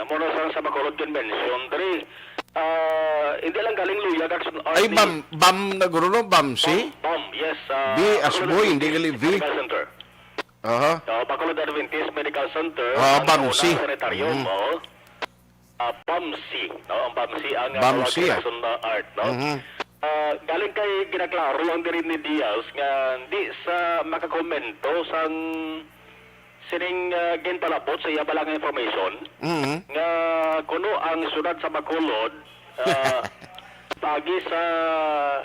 amo na sa, sa Bacolod Convention diri. Ah, hindi lang galing luyag, Action Art, Ay, ni BAM, BAM na guro, no? BAMC? BAM, BAM, yes, ah, Di, Bacolod Asboy, hindi Adventist gali V. Medical Center. Aha. Ah, Bacolod Adventist Medical Center, Ah, ang BAMC. Una, sanitarium, Mm. oo. Ah, BAMC, no? Ang BAMC ang, ah, BAMC, tawag ah. Sa, ah, Art, no? Mhm. Ah, galing kay ginaklaro lang diri ni Diaz nga di sa makakomento sang sining, ah, ginpalabot sa iya bala nga information Mhm. nga kuno ang siyudad sa Bacolod, ah, pagi sa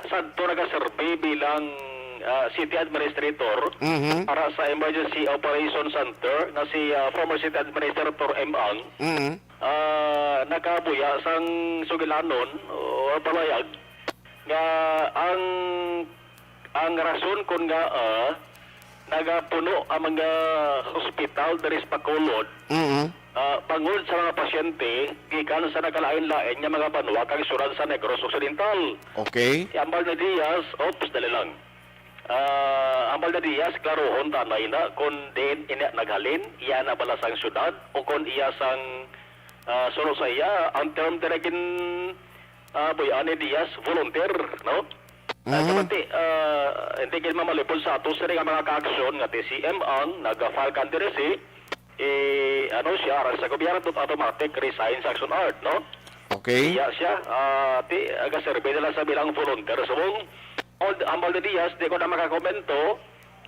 sadto nagaserbi bilang, ah, city administrator Mhm. para sa Emergency Operation Center nga si, ah, former City Administrator M. Ang, Mhm. ah, nakabuya sang sugilanon o palayag nga ang, ang rason kon ngaa nagapuno ang mga hospital diri sa Bacolod, Mm-mm. ah, bangod sa mga pasyente gikan sa nagkalain-lain nga mga banwa kag syudad sa Negros Occidental. Okay. Ambal ni Diaz, oops, dali lang. Ah, ambal ni Diaz, klarohon ta anay na kon diin ina naghalin, iya na bala sang syudad o kon iya sang, ah, suno sa iya, ang term dira gin, ah, buy-an ni Diaz, volunteer, no? Ah, Mhm. Sa pati, ah, hindi gid mamalipod sa ato sini nga mga kaaksyon nga ti si M. Ang naga-file candidacy, eh, ano siya, aras sa gobyerno, automatic resign sa Action Art, no? Okay. Iya siya, ah, ti, agaserbi na lang sa bilang volunteer. Subong, o, hambal ni Diaz, di ko na makakomento,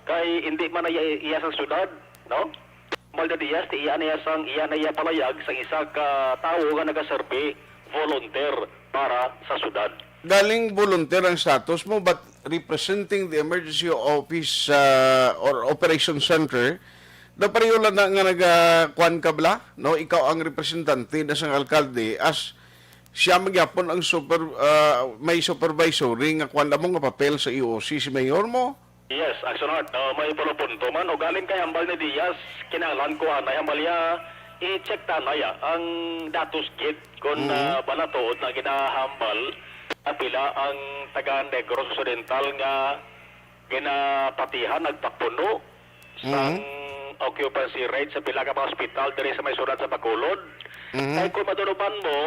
kay hindi man na iya, iya sa syudad, no? Hambal ni Diaz, ti iya na iya sang, iya na iya palayag sa isa ka tawo nga nagaserbi volunteer para sa syudad. Galing volunteer ang status mo, but representing the emergency office, ah, or operation center, daw pareho lang na nga naga-, kuwan ka bala, no? Ikaw ang representante na sang alkalde, as siya man gyapon ang super-, ah, may supervisory nga kuwan mo nga papel sa E O C, si mayor mo. Yes, Action Art. Ah, may pulo punto man. O galing kay hambal ni Diaz, kinahanglan ko anay hambal niya, i-check ta anay, ah, ang datos gid kung, Mhm. ah, bala tuod na ginahambal na pila ang taga Negros Occidental nga ginapatihan, nagpapuno sang Mhm. occupancy rate sa pila ka mga ospital diri sa may syudad sa Bacolod. Mhm. Kay kung matunuban mo,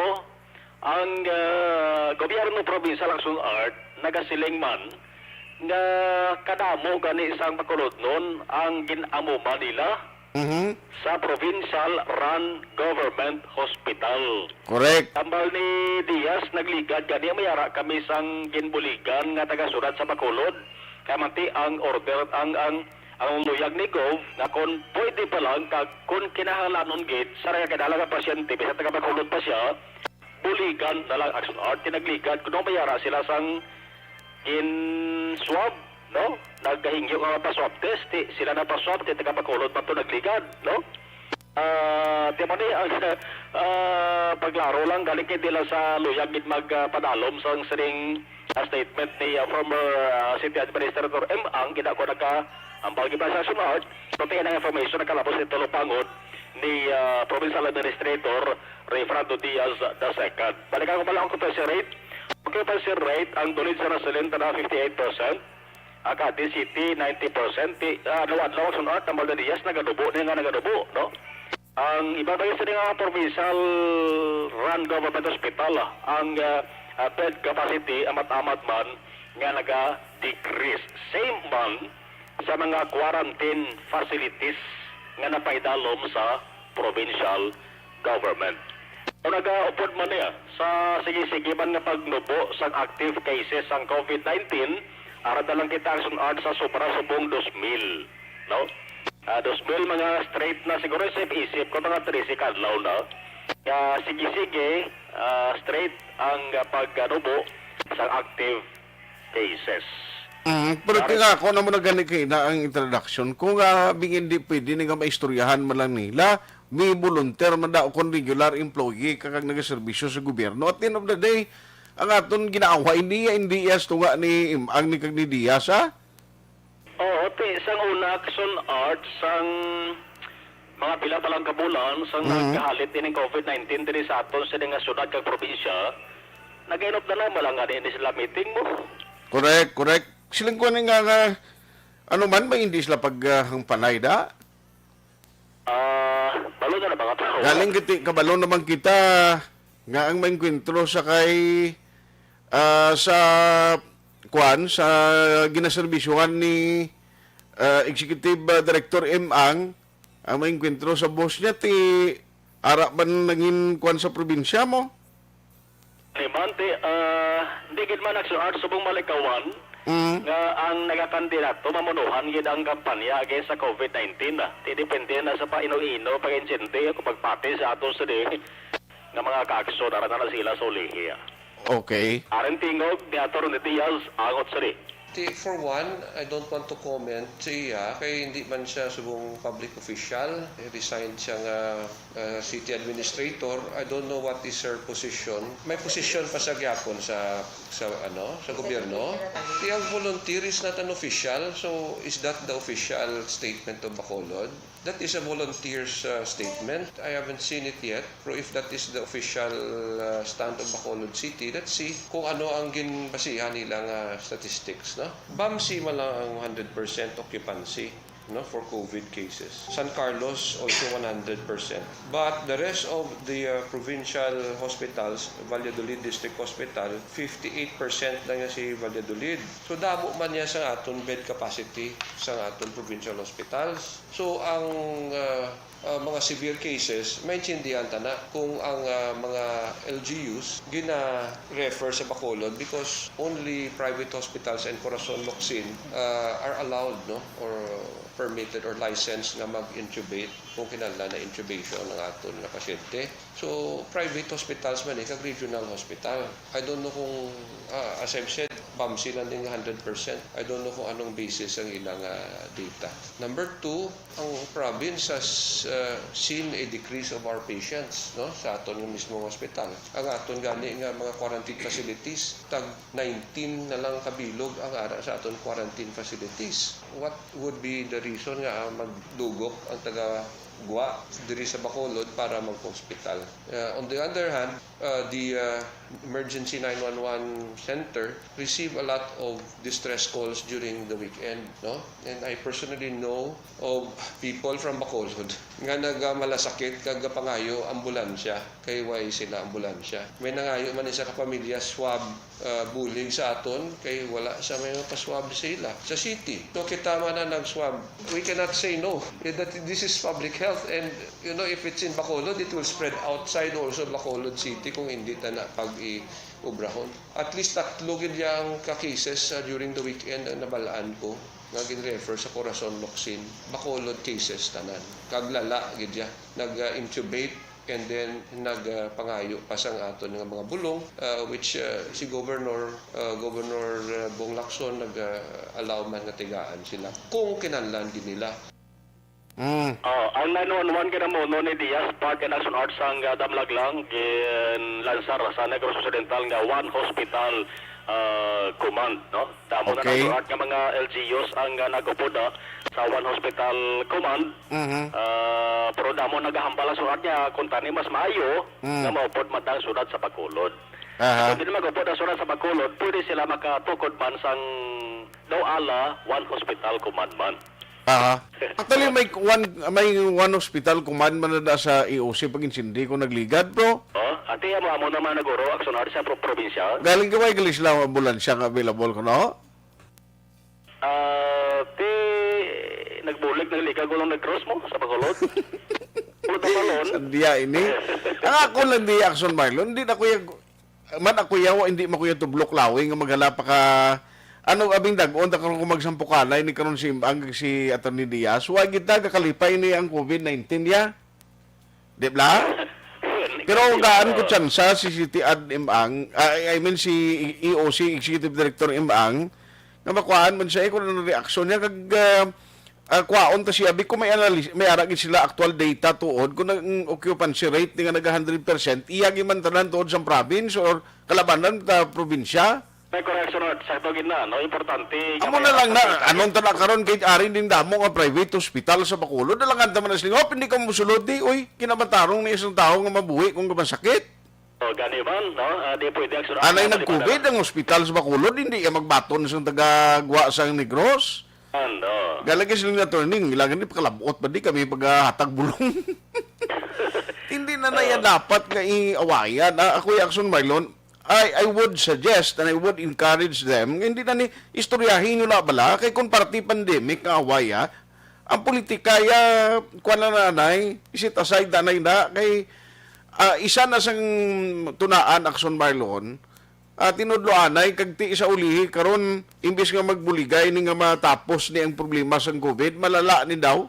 ang, ah, gobyerno provincial, Action Art, nagasiling man nga kadamo gani sang Bacolodnon ang gin-amuma nila Mhm. sa provincial run government hospital. Correct. Tambal ni Diaz, nagligad gani, may ara kami sang ginbuligan nga taga-syudad sa Bacolod. Kay manti ang order, ang, ang, ang luyag ni Gov nga kon pwede pa lang kag kon kinahanglanon gid sa nagakadala nga pasyente, bisan taga Bacolod pa siya, buligan na lang, Action Art, ti nagligad. Kuno may ara sila sang gin-swab, no? Nagahingyo nga pa-swab test, ti sila na pa-swab, ti taga Bacolod man to nagligad, no? Ah, ti mo ni ang, ah, paglaro lang, galing kay di lang sa luyag gid mag, ah, padalom sang sining, ah, statement ni, ah, former, ah, City Administrator M. Ang gina ko nagka-, ang bagi pa sa Action Art, pero ti ang information nakalabos ni Tolo Pangod, ni, ah, Provincial Administrator Rayfrando Diaz the second. Balikan ko pala ang occupancy rate. Occupancy rate, ang Dulid sa Rasulin, tana fifty-eight percent. Agati City, ninety percent. Ti, ah, adlaw-adlaw, sunod, tambal na Diaz, nagadubo, niya nga nagadubo, no? Ang iba pa sa nga provincial run government hospital, ah, ang, ah, ah, bed capacity, amat-amat man, nga naga-decrease. Same man sa mga quarantine facilities nga napaidalom sa provincial government. Kung nagaupod man niya sa sige-sige man nga pagnubo sang active cases sang COVID nineteen, ara na lang kita ang sun-ad sa sobra subong dos mil, no? Ah, dos mil mga straight na siguro, isip-isip ko mga trese ka adlaw na. Kaya sige-sige, ah, straight ang, ah, pagnubo sa active cases. Mm, pero Dari- kaya ako na mo na gani kay na ang introduction. Kung, ah, bing hindi pwede ni nga maistoryahan man lang nila, may volunteer man daw kung regular employee ka kag nagaserbisyo sa gobyerno. At the end of the day, ang aton ginaaway niya, hindi yas tunga ni Imang ni kag ni Diaz, ha? Oo, ti, sang una, action art, sang mga pila pa lang ka bulan, sang Mhm. nagkahalit ining COVID nineteen diri sa aton sini nga syudad kag probinsya, nag-inop na naman lang nga di sila meeting mo. Correct, correct. Siling ko ni nga, nga, ano man, may hindi sila pag, ah, hangpanay da? Ah, balo na na mga tao. Galing kiti, kabalo naman kita nga ang maengkwentro sa kay, ah, sa, kuan, sa ginaserbisyuhan ni, ah, Executive, ah, Director M. Ang, ang maengkwentro sa boss niya, ti ara man nangin kuan sa probinsya mo? Ni Mante, ah, di gid man nagsuhar subong malikawan Mm. nga ang nagakandidato mamunuhan gid ang kampanya against sa COVID nineteen, ah. Ti depende na sa paino-ino, pag-insinti, o pagpati sa ato sa di nga mga kaaksyon, ara na na sila sa ulihi, ah. Okay. Aring tingog ni Attorney Diaz, angot sa di. Ti, for one, I don't want to comment sa iya kay hindi man siya subong public official. He resigned siya nga, uh, city administrator. I don't know what is her position. May position pa sa gyapon sa, sa, ano, sa gobyerno. Ti, ang volunteer is not an official. So, is that the official statement of Bacolod? That is a volunteer's, uh, statement. I haven't seen it yet. Pero if that is the official, uh, stand of Bacolod City, let's see kung ano ang ginbasihan nila nga statistics, no? BAMC man lang ang hundred percent occupancy, no, for COVID cases. San Carlos also one hundred percent. But the rest of the, uh, provincial hospitals, Valladolid District Hospital, fifty-eight percent lang niya si Valladolid. So, damo man niya sa aton bed capacity sa aton provincial hospitals. So, ang, ah, ah, mga severe cases, maintindihan ta na kung ang, ah, mga L G Us gina-refer sa Bacolod because only private hospitals and Corazon Locsin, ah, are allowed, no, or permitted or licensed nga mag-intubate kung kinahanglan na intubation ang aton nga pasyente. So, private hospitals man eh, kag regional hospital. I don't know kung, ah, as I've said, BAMC lang din nga hundred percent. I don't know kung anong basis ang ilang, ah, data. Number two, ang province has, ah, seen a decrease of our patients, no, sa aton nga mismong hospital. Ang aton gani nga mga quarantine facilities, tag nineteen na lang kabilog ang ara sa aton quarantine facilities. What would be the reason nga, ah, magdugok ang taga Gwa diri sa Bacolod para mag-hospital? Uh, on the other hand, uh, the, uh, emergency nine one one center receive a lot of distress calls during the weekend, no? And I personally know of people from Bacolod nga nagamalasakit kag gapangayo ambulansya kay way sila ambulansya. May nangayo man isa ka pamilya swab, ah, bulig sa aton kay wala sa may mapaswab sa ila sa city. So kita man na nag-swab. We cannot say no. Eh, that, this is public health and, you know, if it's in Bacolod, it will spread outside also Bacolod City kung hindi ta na pag-iubrahon. At least tatlo gid yang ka-cases, ah, during the weekend ang nabalaan ko nga gin-refer sa Corazon Locsin. Bacolod cases tanan. Kaglala gid ya. Nag-intubate and then nagpangayo pa sang aton nga mga bulong, ah, which, ah, si Governor, ah, Governor, ah, Bong Lacson nag-allow man nga tigaan sila kung kinahanglan gid nila. Mm. Oh, ang nine one one kinamuno ni Diaz Park and Action Arts ang, ah, damlag lang ginlansar sa Negros Occidental nga One Hospital, ah, Command, no? Damo na Okay. nag-art nga mga L G Us ang, ah, nag-upod, ah. sa One Hospital Command. Mhm. Ah, pero damo nagahambal ang surat niya kung tani mas maayo Mm. nga maupod man ang surat sa Bacolod. Aha. Kung di na mag-upod ang surat sa Bacolod, pwede sila makatukod man sang daw ala One Hospital Command man. Aha. Actually, may one, may One Hospital Command man na sa E O C pag-insindi kung nagligad, bro. Oh, ati amo amo naman naguro aksyon art sa pro- probinsya. Galing ka ba, galing sila ang ambulansya nga available ko, no? Ah, ti nagbulig, naglikag ko lang nag-cross mo sa Bacolod. Pulo ta palon. Sandiya ini. Ang ako lang di action, Marlon, hindi na kuya man ako yaw, hindi man kuya tublok lawing nga maghala pa ka ano abing dag-on ta karon kung magsampukanay ni karon si ang si Attorney Diaz. Wa gid ta gakalipay ni ang covid nineteen ya. Di ba? Pero gaan ko tsansa si City Ad Imang, ah, I mean si E O C Executive Director Imang, nga makuhaan man siya eh, kung anong reaksyon niya. Kag, ah, ah, kwaon ta siya, bi, kung may analis-, may ara gid sila actual data tuod, kung ang occupancy rate nga naga hundred percent, iya gid man tanan tuod sa province or kalabanan ta probinsya. May correction, Art. Sakto gid na, no? Importante. Amo na lang na, anong tala karon kay ari din damo nga private hospital sa Bacolod? Dalangan ta man na sila, "Oh, hindi ka musulod di, uy, kinabatarong ni isang tawo nga mabuhi kung masakit." Oh, gani man, no? Ah, di pwede ang sura-, Anay ano, di nag-covid pwede. Ang hospital sa Bacolod, hindi ya magbaton sa tagagwa sa Negros. Ano? Galagi sila nga turning, ilangan ni pakalabot pa di kami paghatag bulong. Hindi na na yan Oh. Dapat nga iawayan. Ah, ako, Jackson Marlon, I, I would suggest and I would encourage them, nga hindi na ni istoryahin nyo na bala, kay kung party pandemic nga away, ah, ang politika, ya, kuwan na nanay, isit aside nanay na, kay, ah, isa na sang tunaan, Action Marlon, ah, tinudloanay, kag ti sa ulihi, karon, imbis nga magbuligay ni nga matapos ni ang problema sang covid, malala ni daw.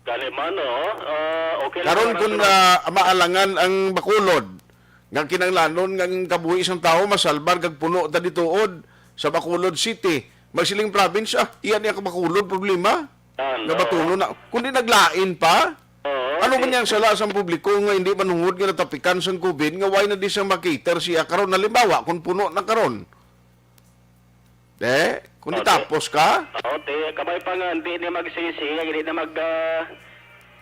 Gani man, oh. Ah, okay lang Karon naman kung sunod. Ah, maalangan ang Bacolod, nga kinahanglanon nga ang kabuhi sang tawo masalbar kag puno ta dituod sa Bacolod City, magsiling province, ah, iya niya ka Bacolod problema. Ah, Nga no. Batunon na. Kundi naglain pa? Oo, Ano man si- niyang sala sang publiko nga hindi manungod nga natapikan sang covid nga why na di siya makater siya karon? Halimbawa, kung puno na karon, Eh, kung di Okay. Tapos ka? Oo, ti, kabay pa nga, hindi ni magsisi, hindi na mag, ah,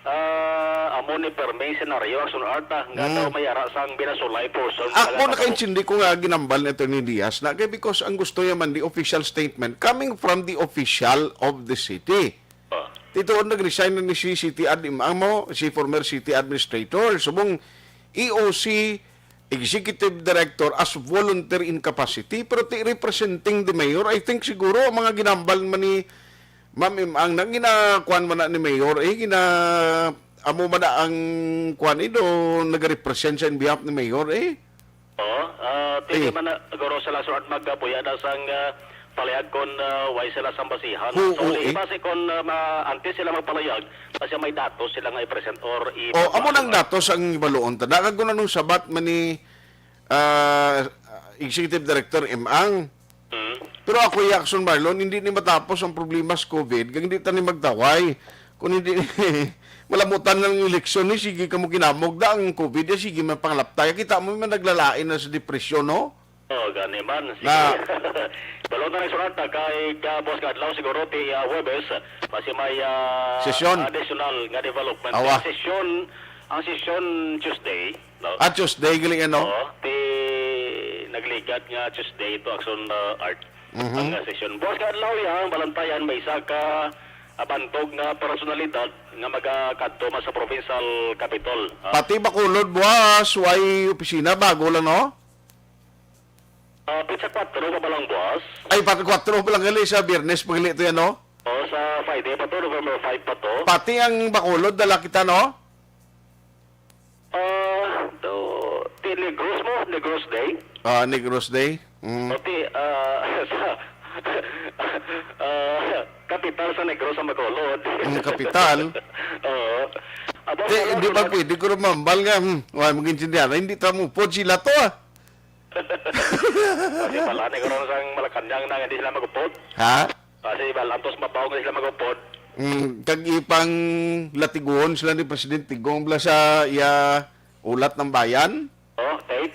ah, amo ni permi senaryo, Action Art, ah, nga Hmm. daw may ara sang binasulay person Ako talaga nakaintindi ko nga ginambal ni Attorney Diaz na kay because ang gusto niya man the official statement coming from the official of the city. Ah. Tituon nag-resign na ni si city admin, amo, si former city administrator. Subong E O C executive director as volunteer in capacity, pero ti representing the mayor. I think siguro ang mga ginambal man ni Ma'am Imang na ginakuan man na ni mayor, eh, gina, amo man na ang kuan, eh, do, nag-represent siya in behalf ni mayor, eh. Oo, ah, ti Eh. man na, siguro sila sulat magkapuya na sang, ah, palayag kon, ah, way sila sang basihan. Oo, So, eh. Base kon, ah, ma-, antes sila magpalayag, basta may datos sila nga i-present or i- Oh, amo nang datos ang ibaluon ta. Nakag ko na nung sabat man ni, ah, Executive Director Imang. Mm. Pero ako, Jackson Marlon, hindi ni matapos ang problema sa covid, kag hindi ta ni magtaway. Kung hindi, malamutan ng eleksyon ni, sige ka mo kinamog da ang covid, eh, sige man panglaptay. Kita mo man naglalain na sa depresyon, no? Oh, gani man. Sige. Na Balon na nagsulat na kay, ah, Boss Kadlaw, siguro ti, ah, Huwebes, kasi may, ah, Sesyon. Additional nga development. Awa. Ang sesyon, ang sesyon Tuesday, no? Ah, Tuesday, galing ano? Oo, ti nagligad nga Tuesday ito, Action, ah, Art. Mhm. Ang, ah, sesyon. Boss Kadlaw, yang balantayan, may isa ka, ah, bantog nga personalidad nga magakadto man sa provincial capitol, ah. Pati Bacolod, buwas, way opisina, bago lang, no? Ah, petsa kwatro pa lang, boss. Ay, pati kwatro pa lang gali sa Biyernes, pagli to yan, no? Oh, sa Friday pa to, November five pa to. Pati ang Bacolod, dala kita, no? Ah, do, ti Negros mo, Negros Day? Ah, Negros Day. Mm. O ti, ah, sa, ah, kapital sa Negros ang Bacolod. Mm, kapital. Oo. Aba, Di, ano, di ba ano, pwede ko rumambal nga, hmm, wala mag-intindihan. Hindi ta mo po sila to, ah. Kasi pala, ni karon sang Malacañang na, hindi sila magupod. Ha? Kasi pala, antos mabaw nga sila magupod. Mm, kag ipang latiguhon sila ni President Digong bala sa iya ulat ng bayan? Oh, tape.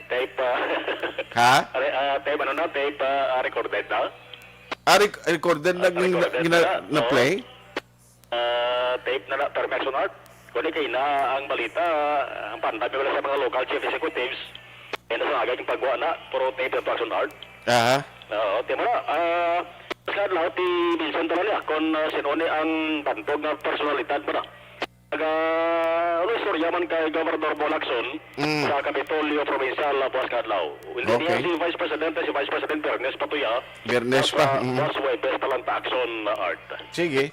Tape, ah. Ha? Are, ah, tape, ano na? Tape, ah, ah, recorded na? Ah, rec-, recorded na, Ah, gina-, recorded gina-, na, na-play? Ah, tape na na, Permi Action Art. Kundi kay na ang balita, ang pandami wala sa mga local chief executives. Kaya na sa agad yung pagwa na, puro tape na to, Action Art. Aha. Oo, di ba na? Ah, sa lahat, i-mention talaga kung ah, sino ni ang bantog nga personalidad ba na? Naga, ano, istorya man kay Governor Bol Lacson Mm. sa Kapitolyo Provincial, ah, buwas kadlaw. Hindi Okay. niya si Vice President, si Vice President Bernes Patuya. Bernes pa, Sa mm. buwas Webes pa lang ta Action, ah, Art. Sige.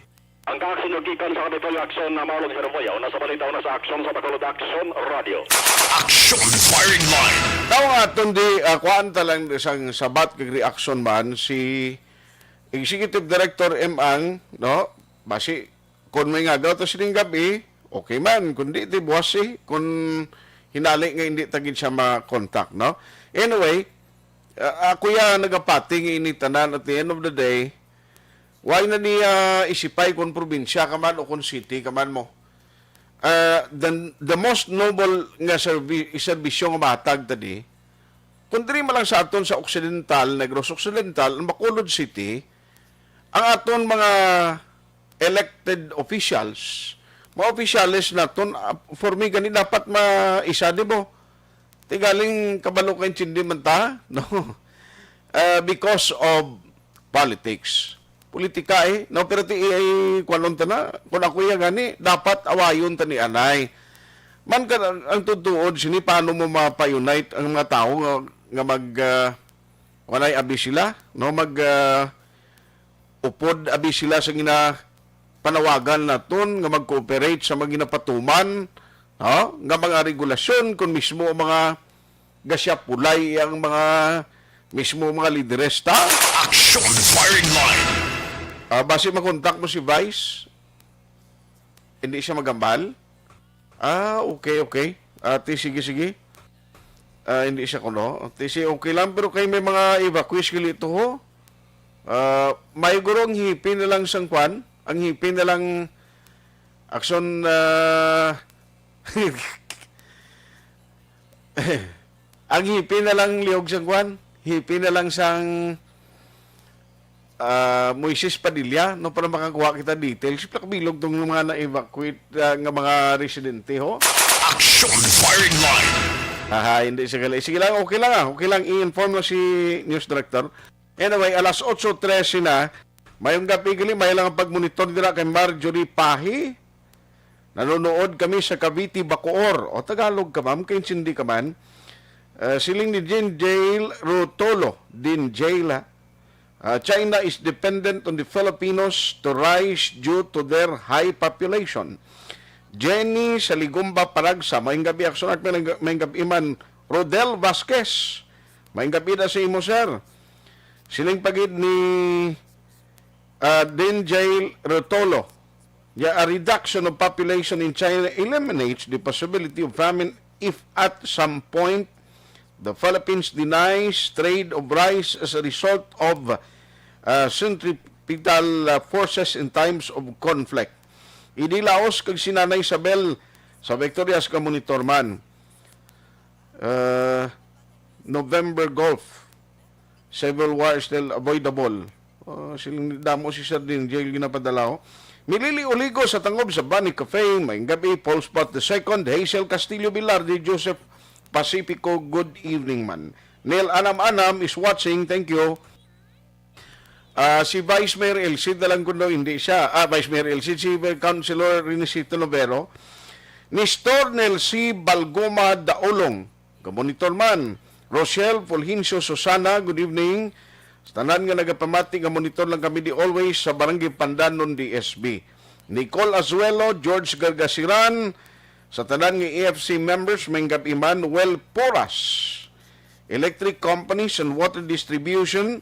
Ang kaaksyon nga gikan sa Kapitolyo Action na Maulog sa Bayaw, nasa balita na sa Action sa Bacolod Action Radio. Action Firing Line. Tao nga aton di, ah, kuhaan ta lang sang sabat kag reaction man si Executive Director M. Ang, no? Basi, kung may ngagaw to sining gabi, okay man. Kung di, di buwas si, kung hinali nga hindi ta gid siya ma-contact, no? Anyway, ah, ako ya nagapati nga ini tanan at the end of the day, why na niya isipay kung probinsya ka man o kung city ka man mo? Ah, the, the most noble nga servi-, serbisyo nga matag ta di, kung diri man lang sa aton sa Occidental, Negros Occidental, ang Bacolod City, ang aton mga elected officials, mga opisyales naton, ah, for me, gani dapat maisa, di ba? Ti galing kabalo ka intindi man ta, no? Ah, because of politics. Politika eh, no? Pero ti, eh, kwanon ta na, kung ako iya gani, dapat awayon ta ni anay. Man ka, ang, ang tutuod, sini paano mo mapa-unite ang mga tao nga, nga mag, ah, walay abi sila, no? Mag, ah, upod abi sila sa gina panawagan naton nga mag-cooperate sa mga ginapatuman, no? Nga mga regulasyon, kung mismo ang mga gasyapulay ang mga mismo mga lideres ta. Action Firing Line. Ah, basi makontak mo si Vice, hindi siya magambal. Ah, okay, okay. Ate, sige, sige. Ah, hindi siya kuno. Ate, si okay lang, pero kay may mga evacuees gali to, ho. Ah, may guro ang hipi na lang sang kwan. Ang hipi na lang action, ah, ang hipi na lang liog sang kwan. Hipi na lang sang ah, Moises Padilla, no, para makakuha kita details. Pila ka bilog tong mga na-evacuate, ah, nga mga residente, ho? Action Firing Line. Aha, hindi, sige lang. Sige lang, okay lang, ah. Okay lang, i-inform mo si News Director. Anyway, alas otso trese na. Mayong gabi, gali, may lang ang pagmonitor dira kay Marjorie Pahi. Nanonood kami sa Cavite, Bacoor. O, Tagalog ka, ma'am, kaintindi ka man. Ah, siling ni Din Jail Rutolo, Din Jail, ha? Ah, China is dependent on the Filipinos to rise due to their high population. Jenny Saligumba Paragsa, maayong gabi, Action Art, maayong, maayong gabi man. Rodel Vasquez, maayong gabi na sa imo, sir. Siling pa gid ni, ah, Din Jail Rutolo, yeah, a reduction of population in China eliminates the possibility of famine if at some point the Philippines denies trade of rice as a result of, uh, centripetal, uh, forces in times of conflict. Idi Laos kag si Nanay Isabel sa Victorias ka monitor man. Uh, November Gulf. Civil war is still avoidable. Oh, siling damo si Sir Din Jail ginapadala, oh. Milili Oligo sa tangob sa Bunny Cafe, maayong gabi, Paul Spot the second, Hazel Castillo Velarde, Joseph Pacifico, good evening man. Neil Anam Anam is watching, thank you. Ah, si Vice Mayor Elcid na lang kuno, hindi siya. Ah, Vice Mayor Elcid, si Councilor Renesito Lovero. Nestor Nelcy Balgoma Daulong, ka-monitor man. Rochelle Fulgencio Susana, good evening. Sa tanan nga nagapamati nga monitor lang kami di always sa Barangay Pandanon, D S B. Nicole Azuelo, George Gargasiran, sa tanan nga E F C members, maayong gabi man. Well, Poras, electric companies and water distribution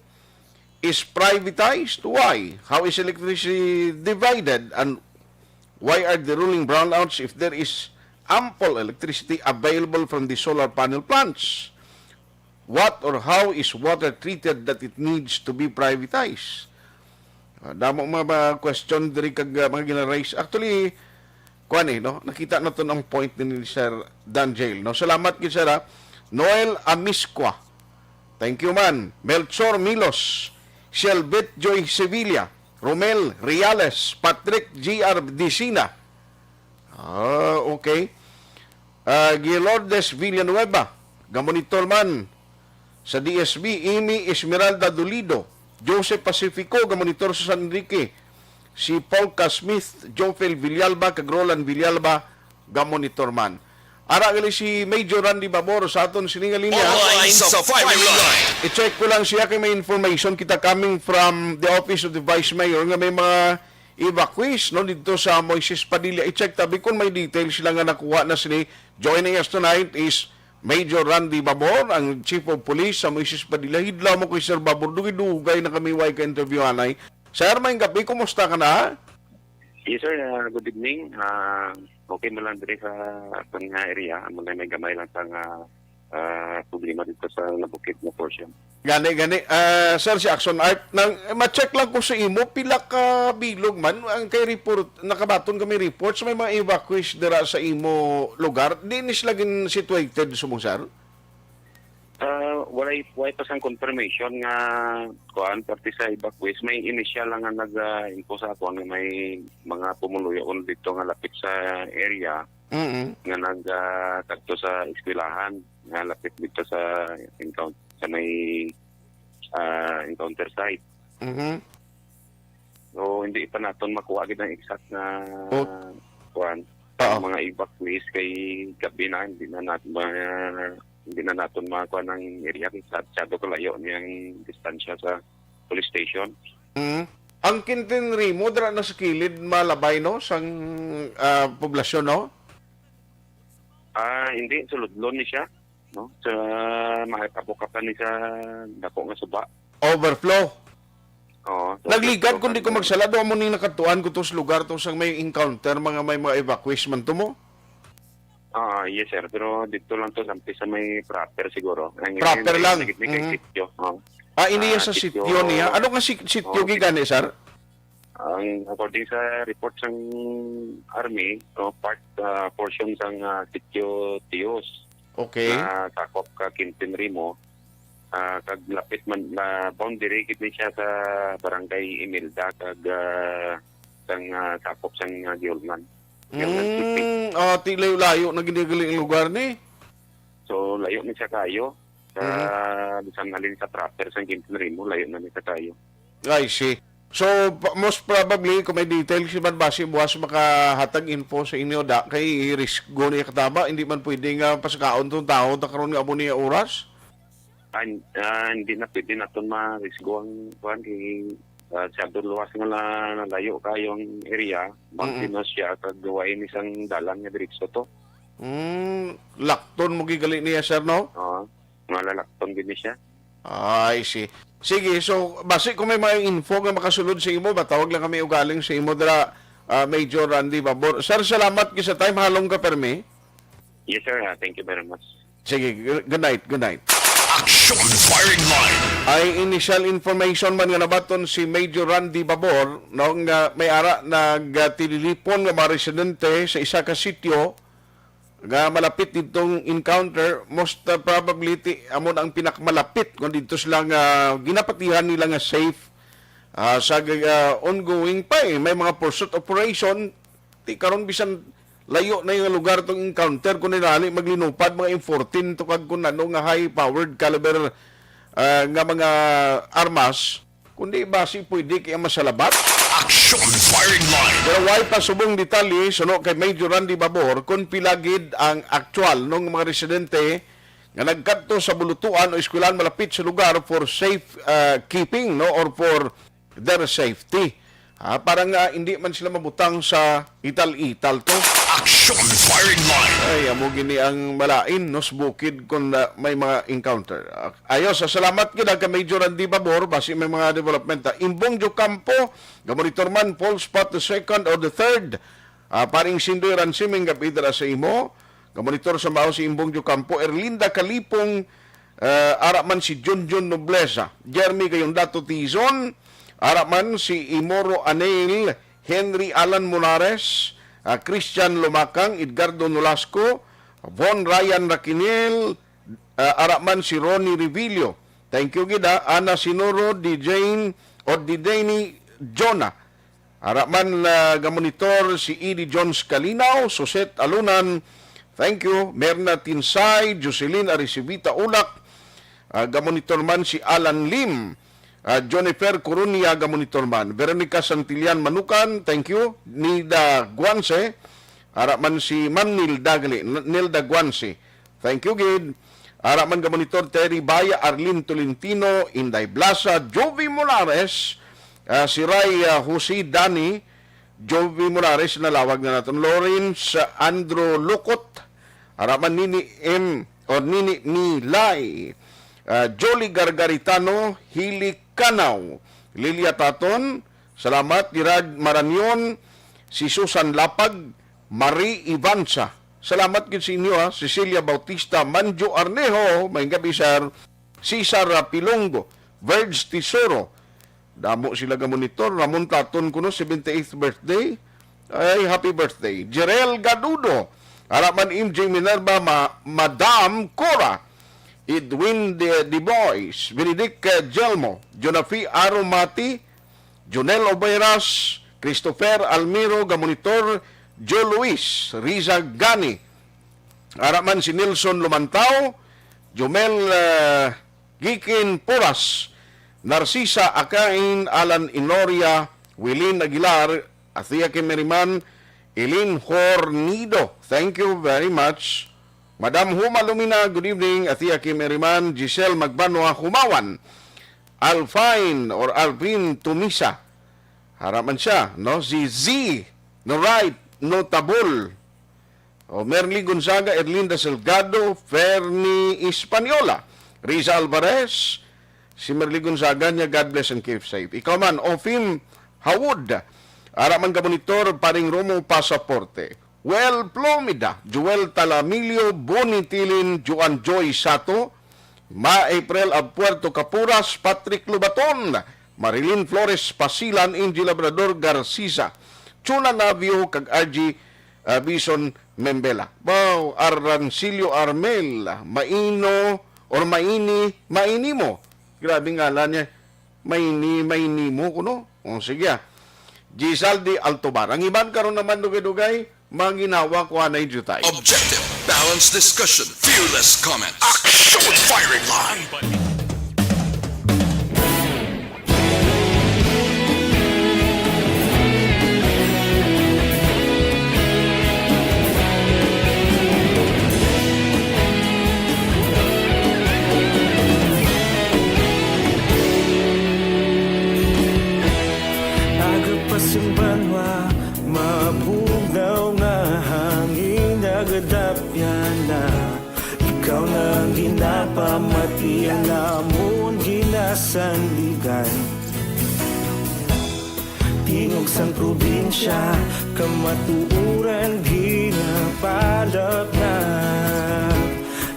is privatized. Why? How is electricity divided? And why are the rolling brownouts if there is ample electricity available from the solar panel plants? What or how is water treated that it needs to be privatized? Ah, damo mga, mga question diri kag, ah, mga gina-raise. Actually, kuan eh, no? Nakita naton ang point ni Sir Dan Jail, no? Salamat gid, sir, ha? Noel Amisqua. Thank you man. Melchor Milos. Shelbet Joy Sevilla, Romel Reales, Patrick G R Dicina. Ah, okay. Ah, Guilordes Villanueva, gamonitor man sa D S B, Amy Esmeralda Dolido, Joseph Pacifico, gamonitor sa San Enrique, si Paul K. Smith, Jophel Villalba, kag Roland Villalba, gamonitor man. Ara gali si Major Randy Babor sa aton sini nga linya. Online sa firing line. I-check ko lang siya kay may information kita coming from the office of the Vice Mayor nga may mga evacuees, no, dito sa Moises Padilla. I-check tabi kung may details sila nga nakuha na sini. Joining us tonight is Major Randy Babor, ang Chief of Police sa Moises Padilla. Hidlaw mo kay Sir Babor, dugay-dugay na kami way ka-interview anay. Sir, may gabi, kumusta ka na? Yes, sir. Ah, good evening. Ah, okay mo lang diri sa aton nga area. Amo na may gamay lang sa nga, ah, problema dito sa nabukid na portion. Gani, gani. Ah, sir, si Action Art, nang, ma-check lang ko sa imo, pila ka bilog man ang kay report, nakabaton kami reports, may mga evacuees dira sa imo lugar. Di ni sila gin situated sumo, sir? Ah, walay, walay pa sang confirmation nga, kuan, parte sa evacuees. May initial lang nga nag, ah, info sa ako nga may mga pumuluyo dito nga lapit sa area Mm-mm. nga nag, ah, kadto sa eskwelahan nga lapit dito sa encounter, sa may, ah, encounter site. Mhm. So, hindi pa naton makuha gid ang exact na Oh. kuan. Oo. Ang mga evacuees kay gabi na, hindi na natin ma-, hindi na naton makuha ang area kay sa, masyado kalayo niyang distansya sa police station. Mm. Ang Quintin Rimo, dira na sa kilid, malabay, no, sang, ah, poblasyon, no? Ah, hindi, suludlon ni siya, no? Sa mahitabo ka pa ni sa dako nga suba. Overflow. Oo, so, Nagligad, overflow kung di ko ka na. magsala, do mo ning nakatuan ko to sa lugar to sang may encounter, mga may mga evacuees man to mo? Ah, yes, sir. Pero dito lang to, lampi sa may proper siguro. Ang Proper area lang. na gid ni kay Mhm. sitio. Oo. Ah, ini Ah, sa sitio. sitio niya. Ano nga si-, sitio Oo, gigani, sir? Ang according sa report sang army, no, part, ah, portion sang, ah, Sitio Tios Okay. na sakop ka Quintin Rimo, ah, kag lapit man, na boundary gid ni siya sa Barangay Imelda kag, ah, sang, ah, sakop sang, ah, Giolman. Giolman City. Mm, ah, ti layo-layo na ginigali ang lugar ni. So, layo ni siya kayo. Sa, Mhm. bisan halin sa proper sang Quintin Rimo, layo na ni sa kayo. I see. So, pa-, most probably, kung may details, si Manbasi buwas makahatag info sa inyo, da, kay risgo niya kataba, hindi man pwede nga pasakaon tong tao, ta karon nga amo niya oras? Ah, n-, ah, hindi na pwede naton marisgo ang kuwan, kay, ah, masyado luwas nga la-, nalayo kayo ang area, Mm-mm. mountainous siya, kag gawain isang dalan nga diretso to. Mm, lakton mo gigali niya, sir, no? Oo. Malalakton gid ni siya. I see. Sige, so, basi kung may mga info nga makasulod sa imo, matawag lang kami ugaling sa imo dira, ah, Major Randy Babor. Sir, salamat gid sa time. Halong ka, permi. Yes, sir. Ah, thank you very much. Sige, g-, good night, good night. Action Firing Line. Ay initial information man nga nabaton si Major Randy Babor, no, nga may ara nagtililipon nga mga residente sa isa ka sitio nga malapit didtong encounter, most, uh, probably ti-, amo na ang pinakamalapit kung didto sila nga ginapatihan nila nga safe, ah, sa, ah, ongoing pa, eh. May mga pursuit operation, ti karon bisan layo na yung lugar tong encounter, kung nilani maglinupad mga M fourteen to kag kung ano nga high-powered caliber, ah, nga mga armas, kundi basi pwede kaya masalabat. Action Firing Line. Pero way pa subong detalye, suno kay Major Randy Babor, kung pila gid ang aktual nung mga residente nga nagkadto sa bulutuan o eskwelahan malapit sa lugar for safe, ah, keeping, no, or for their safety. Ah, para nga hindi man sila mabutang sa ital-ital to. Action Firing Line. Ay, amo gini ang malain, no, sa bukid kung, ah, may mga encounter. Ah, ayos, ah, salamat gid, ah, kay Major Randy Babor, basi may mga development, ah. Imbong Jocampo, gamonitor man, Paul Spot the second or the third. Ah, paring Sindoy Ransiming, gabi dira sa imo. Gamonitor sa mao si Imbong Jocampo, Erlinda Kalipong, ah, ara man si Junjun Nobleza, Jeremy Gayondato Tizon, ara man si Imoro Anel, Henry Alan Monares, ah, Christian Lumakang, Edgardo Nolasco, Von Ryan Raquinel, ah, ara man si Ronnie Revillo, Thank you gid, ah. Ana Sinuro, D J o D J ni Jonah. Ara man, ah, gamonitor si Eddie Jones Kalinaw, Suset Alunan. Thank you. Merna Tinsay, Jocelyn Aricivita Ulak. Ah, gamonitor man si Alan Lim. Ah, Jonifer Corunia, gamonitor man. Veronica Santillan Manukan, thank you. Nida Guanse. Ara man si Ma'am Nilda gali, N-, Nilda Guanse. Thank you gid. Ara man gamonitor Terry Baya, Arlene Tolentino, Inday Blasa, Jovi Molares, ah, si Ray, ah, Jose Dani, Jovi Molares, nalawag na naton, Lawrence, ah, Andrew Lukot, ara man Nini M o Nini Milay, ah, Jolly Gargaritano, Hili Kanaw, Lilia Taton, salamat, Dirad Maranyon, si Susan Lapag, Marie Ivanza. Salamat gid sa inyo, ha. Cecilia Bautista, Manjo Arnejo, may gabi, sir. Cesar Pilongo, Verge Tesoro. Damo sila ga monitor. Ramon Taton kuno, seventy-eighth birthday. Ay, happy birthday. Jerel Gadudo. Ara man M J Minerva, Ma-, Madam Cora. Edwin De, De Bois, Benedict, eh, Jelmo, Jonafi Aromati, Jonel Oberas, Christopher Almiro, gamonitor, Joe Luis, Riza Gani, ara man si Nelson Lumantao, Jomel, eh, Gikin Puras, Narcisa Akain, Alan Inoria, Wilin Aguilar, Athea Kimeriman, Eileen Hornido. Thank you very much. Madam Huma Lumina, good evening. Athea Kimeriman, Giselle Magbanwa Humawan, Alfine or Alvin Tumisa. Haraman siya, no? Si Z, no, right, notable. O, Merly Gonzaga, Erlinda Salgado, Fernie Española, Riza Alvarez, si Merly Gonzaga niya, God bless and keep safe. Ikaw man, Ofim Hawod, ara man ka monitor, Paring Romo Pasaporte. Well Plomida, Joel Talamilio, Boni Tilin, Joan Joy Sato, Ma April of Puerto Capuras, Patrick Lubaton, Marilyn Flores Pasilan, Angie Labrador Garcisa, Chuna Navio, kag R G, ah, Bison Membela. Wow, Arancilio Armel, maino or maini, maini mo. Grabe ngalan niya. Maini, maini mo kuno. O, sige, ah. Giselle de Altobar. Ang iban karon naman dugay-dugay, manginhawa ko anay jutay. Objective, balanced discussion, fearless comment. Action firing line. Aga pa sing banwa, mabugnaw nga hangin nagadapyan na. Ikaw na ang ginapamati, ang amon ginasandigan. Tingog sang probinsya, kamatuoran ginapalapnap.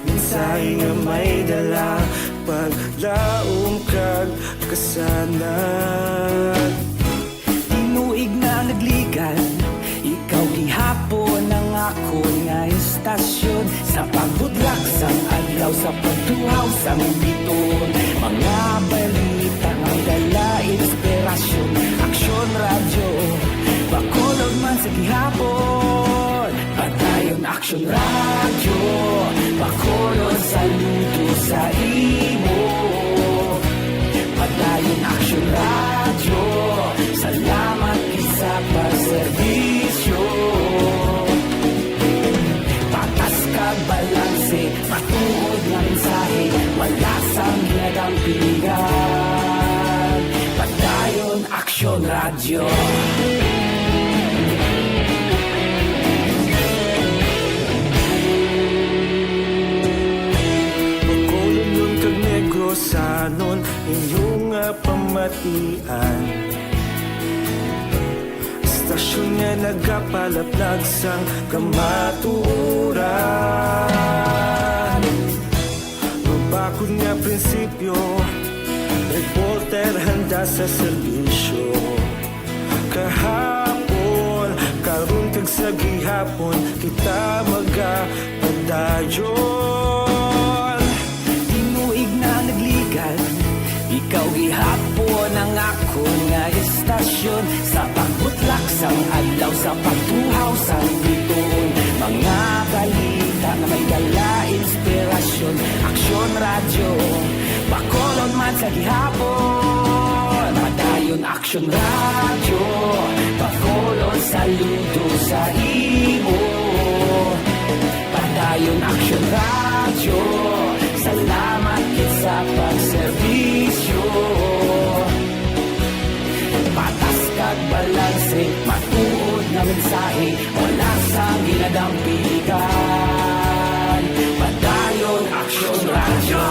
Mensahe nga may dala, paglaom kag kasanag. Tinuig na nagligan, ikaw gihapon ang akon nga istasyon. Sa pagbudlak sang adlaw, sa pagtuhaw sang biton, mga balita nga dala inspirasyon. Aksyon Radyo, Bacolod man sa gihapon. Padayon Aksyon Radyo, Bacolod, saludo sa imo. Padayon Aksyon Radyo, salamat gid sa pagserbisyo. Patas kag balanse, matuod nga mensahe, wala sang ginadampingan. Padayon Aksyon Radyo. Bacolodnon kag Negrosanon, inyo nga pamatian. Istasyon nga nagapalaplag sang kamatuoran. Mabakod nga prinsipyo, reporter handa sa serbisyo. Kahapon, karon kag sa gihapon, kita magapadayon. Tinuig na nagligan, Sa pagbutlak sang adlaw, sa pagtuhaw sang bituon, mga balita nga may dala inspirasyon. Aksyon Radyo, Bacolod man sa gihapon. Padayon Aksyon Radyo, Bacolod, saludo sa imo. Padayon Aksyon Radyo, salamat gid sa pagserbisyo. Patas kag balanse, matuod nga mensahe, wala sang ginadampigan. Padayon Aksyon Radyo.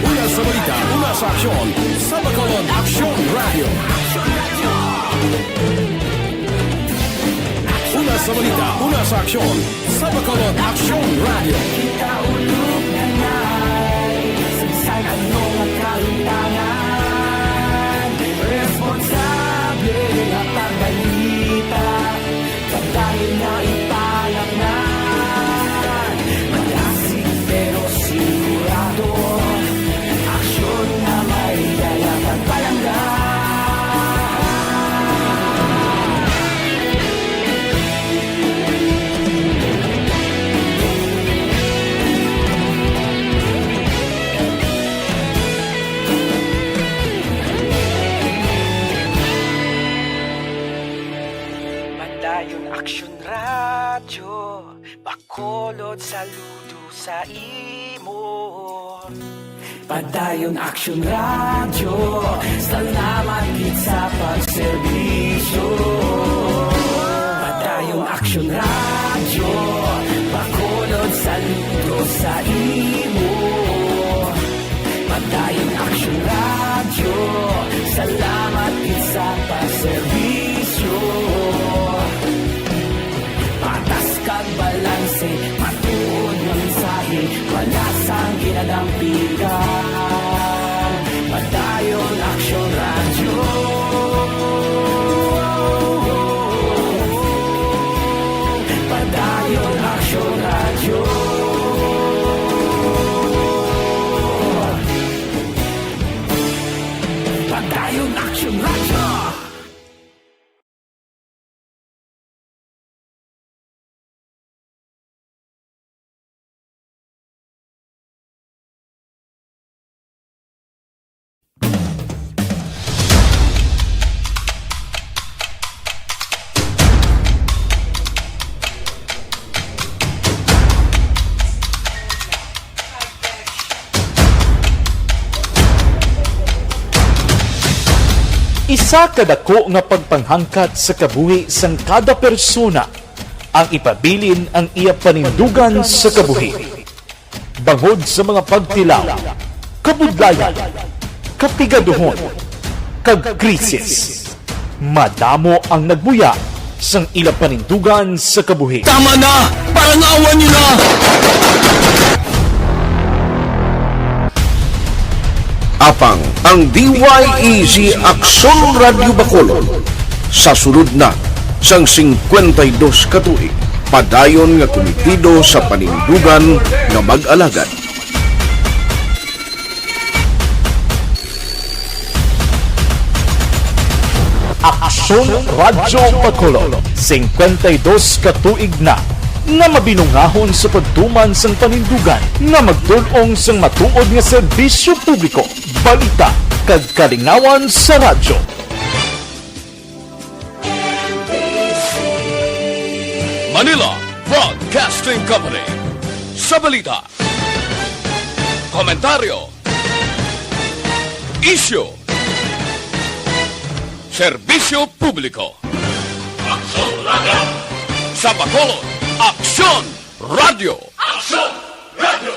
Una sa balita, una sa aksyon, sa Bacolod Aksyon Radyo. Una sa balita, una sa aksyon, sa Bacolod Aksyon Radyo. Kita ulog na nai, sa bisan ano nga kahimtangan, responsable nga pagbalita, padayon nga ipalaknag. Malasig pero sigurado, aksyon nga may dala kag palangga. Padayon Aksyon Radyo, Bacolod, saludo sa imo. Padayon Aksyon Radyo, salamat gid sa pagserbisyo. Padayon Aksyon Radyo, Bacolod, saludo sa imo. Padayon Aksyon Radyo, salamat gid sa pagserbisyo. Patas kag balanse, matuod nga mensahe, wala sang ginadampigan. Padayon Aksyon Radyo. Padayon Aksyon Radyo. Padayon Aksyon Radyo. Isa ka dako nga pagpanghangkat sa kabuhi sang kada persona ang ipabilin ang iya panindugan sa kabuhi. Bangod sa mga pagtilaw, kabudlayan, kapigaduhon, kag krisis, madamo ang nagbuya sang ila panindugan sa kabuhi. Tama na! Parangawan niyo na! Apang ang D Y E G Aksyon Radyo Bacolod, sa sulod na sang singkwenta y dos ka tuig, padayon nga kumitido sa panindugan nga mag-alagad. Aksyon Radyo Bacolod, singkwenta y dos ka tuig na nga mabinungahon sa pagtuman sang panindugan nga magtul-ong sang matuod nga serbisyo publiko, balita, kag kalingawan sa radyo. Manila Broadcasting Company. Sa balita, komentaryo, isyu, serbisyo publiko. Aksyon Radyo. Sa Bacolod, Aksyon Radyo. Aksyon Radyo.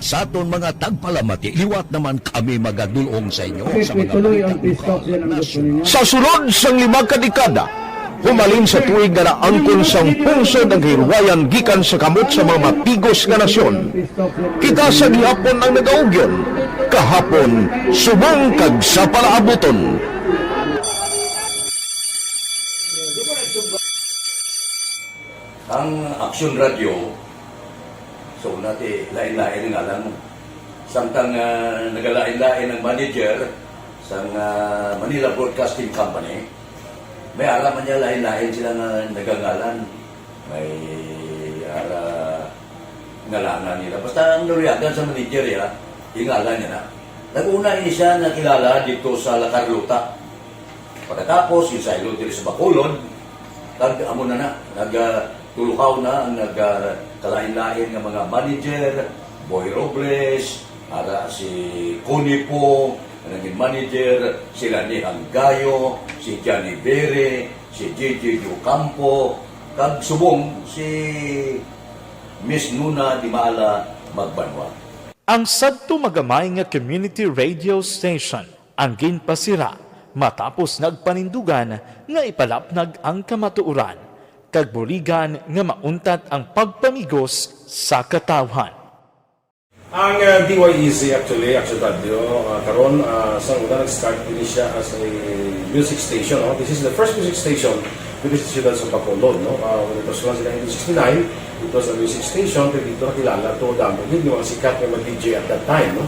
Sa aton mga tagpalamati, liwat naman kami magadul-ong sa inyo sa mga balita lokal, nasyonal. Sa sulod sang lima ka dekada, humalin sa tuig nga naangkon sang pungsod ang kahilwayan gikan sa kamot sa mga matigos nga nasyon, kita sa gihapon ang nagaugyon, kahapon subong kag sa palaabuton. Ang Aksyon Radyo, Una ti lain-lain ang ngalan mo. Samtang, ah, nagalain-lain ang manager sang, ah, Manila Broadcasting Company, may ara man niya lain-lain sila nga nagangalan. May ara ngalanan nila. Basta ang naluyagan sa manager, ya, yung ngalan niya na. Nag-una ini siya nakilala dito sa La Carlota. Pagkatapos, yung sa Ilog diri sa Bacolod, kag amo na na, nag, ah, tuluhaw na ang nag, ah, kalain-lain nga mga manager, Boy Robles, ara si Connie Poo, ang naging manager, sila ni Hanggayo, si Johnny Bere, si J J Ocampo, kag subong si Miss Nuna Dimala Magbanwa. Ang sadto magamay nga community radio station ang ginpasira matapos nagpanindugan nga ipalapnag ang kamatuoran kag buligan nga mauntat ang pagpamigos sa katawhan. Ang, uh, D Y E Z actually, Action Radio, uh, karon, uh, sa una nag-start din siya as a music station. No? This is the first music station dito sa siyudad sa Bacolod. No? Uh, when it was launched in nineteen sixty-nine, it was a music station, pero dito nakilala to damo gid yung mga sikat nga mga D J at that time. No?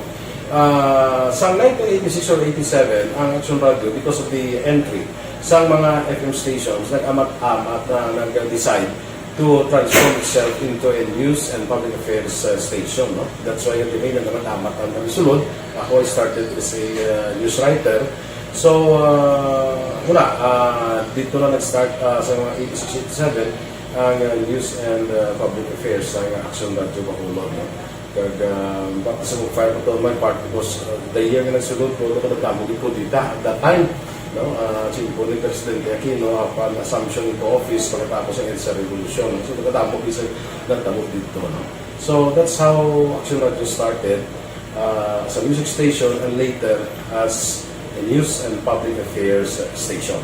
Ah, sa nineteen eighty-six or eighty-seven, ang Action Radio, because of the entry sa mga F M stations, nag-amat-amat na nag-decide to transform itself into a news and public affairs, uh, station. No? That's why the main nag-amat-amat ang nagsulod. Ako, I started as a, uh, news writer. So, uh, wala, uh, dito na nag-start, uh, sa mga eighty-six, eighty-seven ang, uh, news and, uh, public affairs sa Action Radio Bacolod. No? Kag, ah, baka sa mag-fire pa to my part because, ah, the year nga nagsulod ko, ano ko nagdamo gid ko dita at that time, no? Ah, si Presidente Aquino, upon assumption into office, pagkatapos ang EDSA Revolution, no? So, nagdamo gid sa nagdamo dito, no? So, that's how Action Radio started, ah, as a music station and later as a news and public affairs station.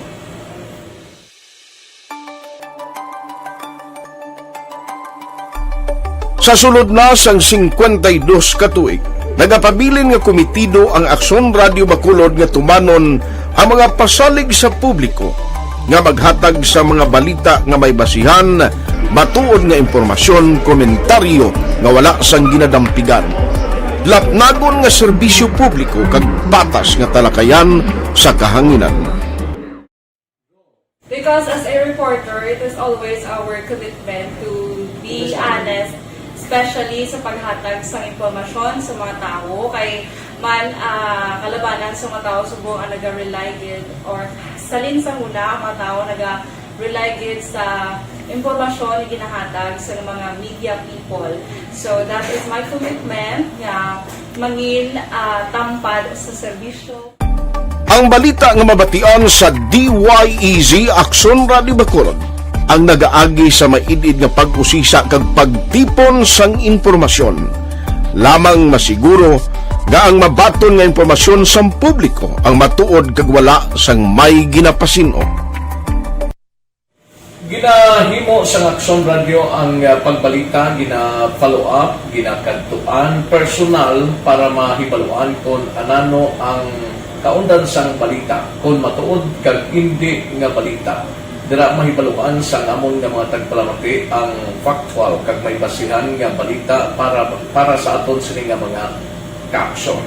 Sa sulod na sang singkwenta y dos ka tuig, nagapabilin nga komitido ang Aksyon Radio Bacolod nga tumanon ang mga pasalig sa publiko nga maghatag sa mga balita nga may basihan, matuod nga impormasyon, komentaryo nga wala sang ginadampigan, lapnagon nga serbisyo publiko kag patas nga talakayan sa kahanginan. Because as a reporter, it is always our commitment to be honest, especially sa paghatag sa impormasyon sa mga tawo. Kay man, ah, kalabanan sa mga tawo subong ang naga-rely gid, or salin sa huna ang mga tawo naga-rely gid sa impormasyon nga ginahatag sa mga media people. So that is my commitment nga mangin, ah, tampad sa serbisyo. Ang balita nga mabatian sa D Y E Z Aksyon Radio Bacolod ang nagaagi sa maid-id nga pag-usisa kag pagtipon sang impormasyon. Lamang masiguro nga ang mabaton nga impormasyon sang publiko ang matuod kag wala sang may ginapasin-o. Ginahimo sang Aksyon Radio ang, ah, pagbalita, gina-follow up, ginakadtuan personal para mahibaluan kon anano ang kaundan sang balita, kon matuod kag indi nga balita. Dira mahibaluan sang amon nga mga tagpalamati ang factual kag may basihan nga balita para, para sa aton sini nga mga kaaksyon.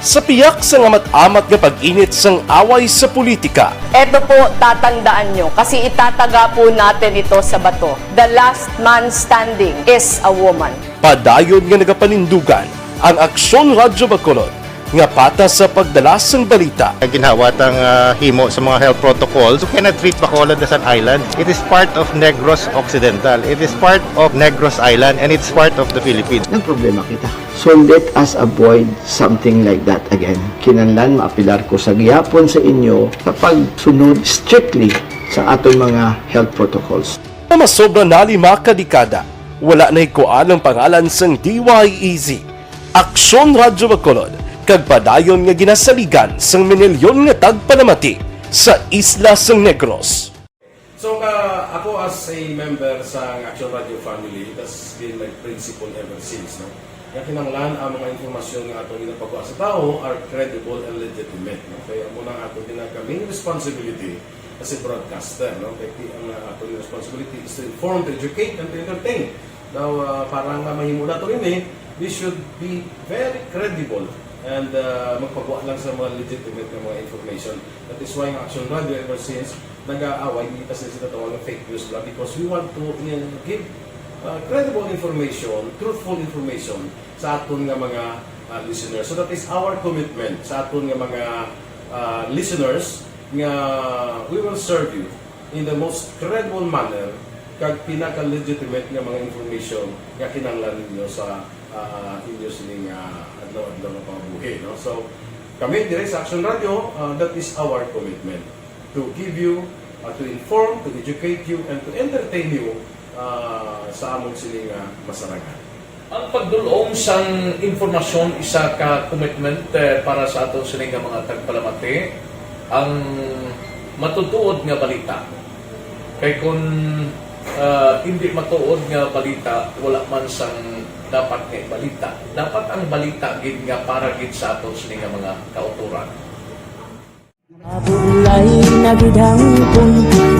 Sa piyak sang amat-amat nga pag-init sang away sa politika, Eto po, tatandaan nyo, kasi itataga po natin ito sa bato. The last man standing is a woman. Padayon nga nagapanindugan ang Aksyon Radyo Bacolod nga patas sa pagdala sang balita. Ginhawa tang, ah, himo sa mga health protocols. You cannot treat Bacolod as an island. It is part of Negros Occidental. It is part of Negros Island, and it's part of the Philippines. Nagproblema kita. So let us avoid something like that again. Kinahanglan maapelar ko sa gihapon sa inyo sa pagsunod strictly sa aton mga health protocols. Nga masobra na lima ka dekada, wala nahikuan ang pangalan sang D Y E Z, Aksyon Radyo Bacolod, kag padayon nga ginasaligan sang minilyon nga tagpalamati sa isla sang Negros. So, ka, ako as a member sa Action Radio family, it has been my principle ever since, no? Nga kinahanglan ang mga impormasyon nga ato ginapagawa sa tawo are credible and legitimate, no? Kaya amo na ang ato ginag-, main responsibility As a broadcaster, no? Kay ti-, ang, uh, aton responsibility is to inform, to educate, and to entertain. Now, uh, para nga mahimo nato ini, we should be very credible and, uh, magpagwa lang sa mga legitimate nga mga information. That is why ang Action Radio ever since nag-aaway, kita sila sa tawag ng fake news bla, because we want to, uh, give, uh, credible information, truthful information sa aton nga mga, uh, listeners. So that is our commitment sa aton nga mga, uh, listeners, nga we will serve you in the most credible manner kag pinaka-legitimate nga mga information nga kinahanglan ninyo sa, ah, inyo sining, ah, adlaw-adlaw nga pangabuhi, no? So, kami dire sa Action Radio, ah, that is our commitment to give you, ah, to inform, to educate you, and to entertain you, ah, sa amon sining, ah, masarangan. Ang pagdul-ong sang impormasyon isa ka commitment, eh, para sa aton sini nga mga tagpalamati. Ang matutuod nga balita. Kay kun, ah, hindi matuod nga balita, wala man sang dapat nga balita. Dapat ang balita gid nga para gid sa aton sini nga mga kautoran. Mabulay na gid hangpon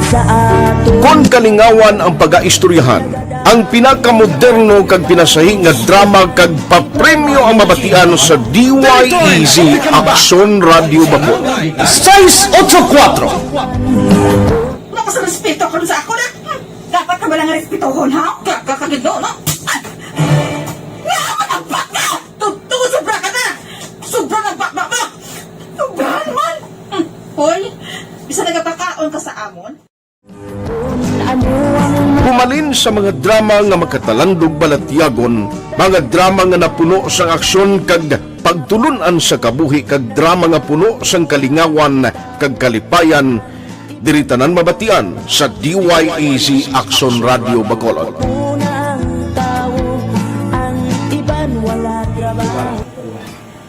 sa ato. Kon kalingawan ang pagaistoryahan, ang pinakamoderno kag pinasahi nga drama kag papremyo ang mabatian sa D Y E Z Aksyon Radyo Bacolod. Sais otso kuwatro. Wala ka sa respeto karon sa ako na. Dapat ka ba lang respetohon, ha? Ka, ka, ka, no? Ay! Nga, matagpak ka! Tuto, sobra ka na! Sobra na ba, ba, ba? Sobra naman! Hmm. Hoy, bisa nagapakaon ka sa amon? Humalin sa mga drama nga makatalandog balatyagon, mga drama nga napuno sang aksyon kag pagtulun-an sa kabuhi, kag drama nga puno sang kalingawan kag kalipayan, diri tanan mabatian sa D Y E Z Aksyon Radyo Bacolod.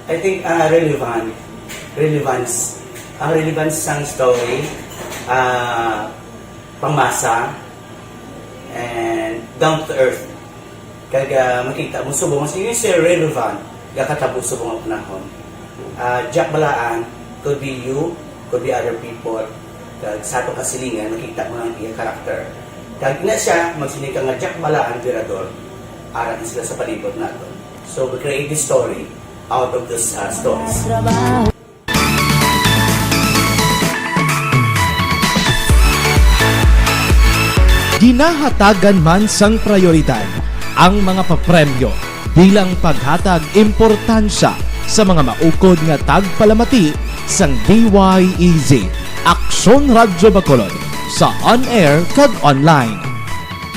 I think, ah, relevant. Relevance. Ang relevance sang story, ah, pangmasa, and down to earth. Kag, ah, makita mo subong, mas yun, sir, relevant, gakatabo subong ang panahon. Ah, Jack Balaan, could be you, could be other people, kag sa atong kasilingan, makita mo ang iya character. Kag ina siya, magsiling ka nga Jack Balaan, Virador, ara sila sa palibot nato. So, we create this story out of those, uh, stories. Ginahatagan man sang prayoridad ang mga papremyo bilang paghatag importansya sa mga maukod nga tagpalamati sang D Y E Z, Aksyon Radyo Bacolod, sa on-air kag online.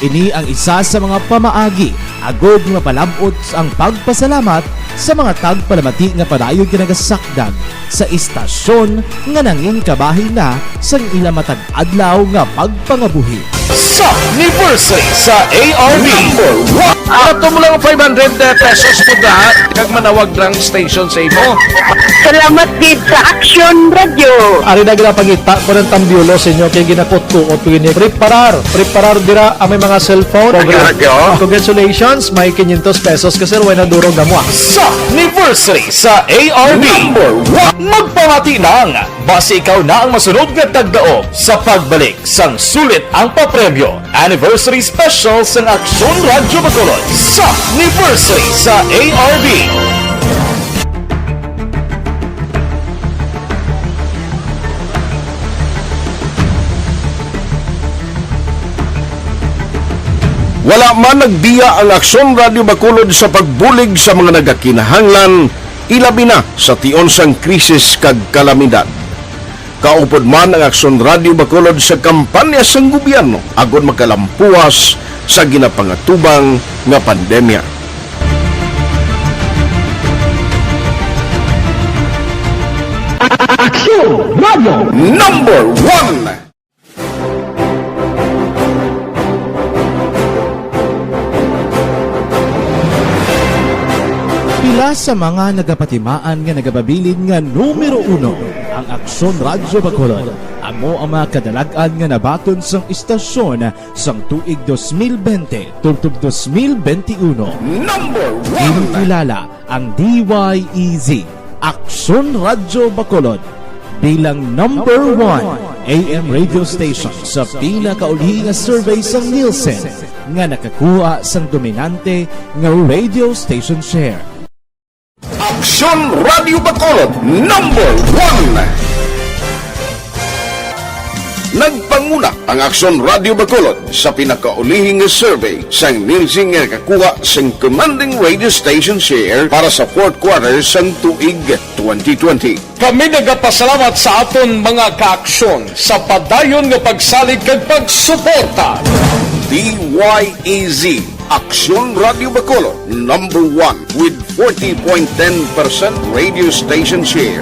Ini ang isa sa mga pamaagi agod nga mapalab-ot ang pagpasalamat sa mga tagpalamati nga padayon nga nagasakdag sa istasyon nga nangin kabahin na sang ila matag adlaw nga pagpangabuhi. Sa anniversary sa A R B. Number one. Ato mo lang five hundred pesos mo da, kag manawag lang station sa imo. Salamat gid sa Action Radio. Ari na gina pangita ko ng tambiolo sa inyo kay ginakot ko o tuwini. Preparar, preparar dira ang may mga cellphone. Action Radio. Congratulations, may quinientos pesos ka, sir, way na duro gamwa. Sa anniversary sa A R B. Number one. Magpamati lang, basi ikaw na ang masunod nga tagdaog sa pagbalik sang sulit ang papremyo. Anniversary Special sang Aksyon Radyo Bacolod sa anniversary sa A R B. Wala man nagbiya ang Aksyon Radyo Bacolod sa pagbulig sa mga nagakinahanglan, ilabi na sa tion sang krisis kag kalamidad. Kaupod man ang Aksyon Radyo Bacolod sa kampanya sang gobyerno agod makalampuas sa ginapangatubang nga pandemya. Aksyon Radyo Number One. Pila sa mga nagapatimaan nga nagapabilin nga numero uno ang Aksyon Radyo Bacolod. Amo ang mga kadalag-an nga nabaton sang istasyon sang tuig dos mil bente tubtob dos mil bente uno. Number one. Ginkilala ang D Y E Z, Aksyon Radyo Bacolod, Bilang number one A M radio station sa pinakauli nga survey sang Nielsen nga nakakuha sang dominante nga radio station share. Aksyon Radio Bacolod, number one. Nagpanguna ang Aksyon Radio Bacolod sa pinakaulihi nga survey sang Nielsen nga nakakuha sang commanding radio station share para sa fourth quarter sang tuig twenty twenty. Kami nagapasalamat sa aton mga kaaksyon sa padayon nga pagsalig kag pagsuporta. D Y E Z, Aksyon Radio Bacolod, number one with forty point ten percent radio station share.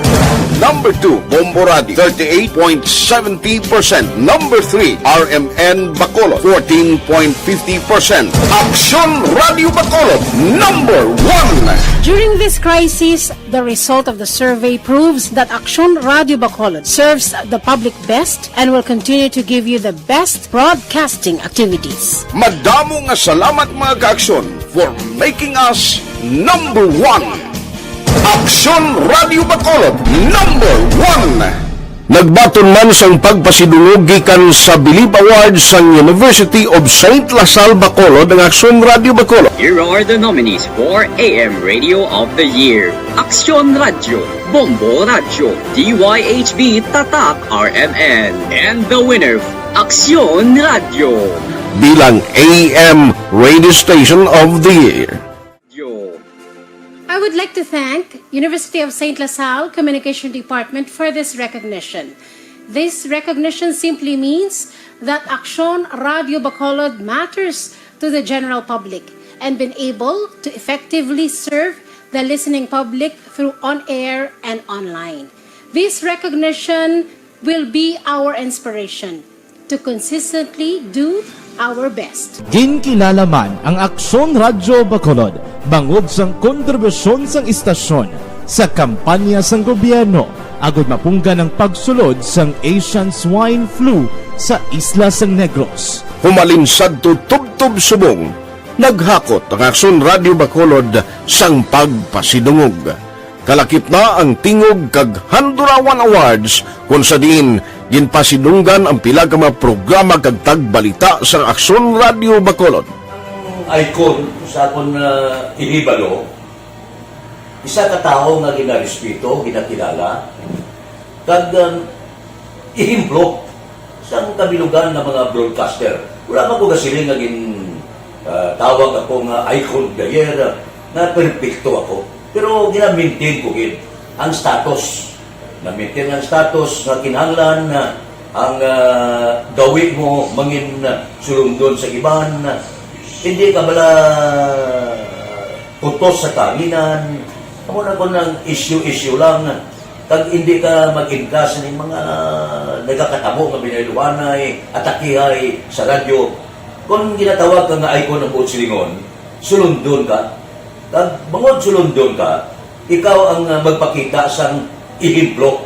Number two, Bombo Radio, thirty-eight point seventy percent. Number three, R M N Bacolod, fourteen point fifty percent. Aksyon Radio Bacolod, number one. During this crisis, the result of the survey proves that Aksyon Radio Bacolod serves the public best and will continue to give you the best broadcasting activities. Madamo nga salamat, mga kaaksyon, for making us number one. Aksyon Radio Bacolod, number one. Nagbaton man sang pagpasidungog gikan sa Bilib Awards sang University of Saint La Salle Bacolod ang Aksyon Radio Bacolod. Here are the nominees for A M Radio of the Year: Aksyon Radio, Bombo Radio, D Y H B Tatak R M N, and the winner, Aksyon Radio. Bilang A M Radio Station of the Year. Yo. I would like to thank University of Saint La Salle Communication Department for this recognition. This recognition simply means that Aksyon Radio Bacolod matters to the general public and been able to effectively serve the listening public through on-air and online. This recognition will be our inspiration to consistently do our best. Ginkilala man ang Aksyon Radyo Bacolod bangod sang kontribusyon sang istasyon sa kampanya sang gobyerno agud mapunggan ang pagsulod sang Asian Swine Flu sa isla sang Negros. Humalin sadto tubtob subong, naghakot ang Aksyon Radyo Bacolod sang pagpasidungog. Kalakip na ang Tingog kag Handurawan Awards, kon sa diin ginpasidunggan ang pila ka mga programa kag tagbalita sang Aksyon Radyo Bacolod. Ang icon sa akon, ah, ihibalo, isa ka tawo nga ginarespeto, ginakilala, kag, um, ehemplo sang kabilugan nga mga broadcaster. Wala man ko gasiling nga gin, ah, tawag ako nga icon of the year, ah, nga perpekto ako. Pero gina-maintain ko gid ang status. Na-maintain ang status nga kinahanglan na ang, ah, gawi mo mangin, ah, sulundon sa iban. Hindi ka bala kutos sa kahanginan. Amo na kon ang issue-issue lang. Kag hindi ka mag-inkas ning mga nagakatabo nga binayluhanay, atakihay sa radyo. Kon ginatawag ka nga icon ang buot silingon, sulundon ka. Kag bangod sulundon ka, ikaw ang, ah, magpakita sang ehemplo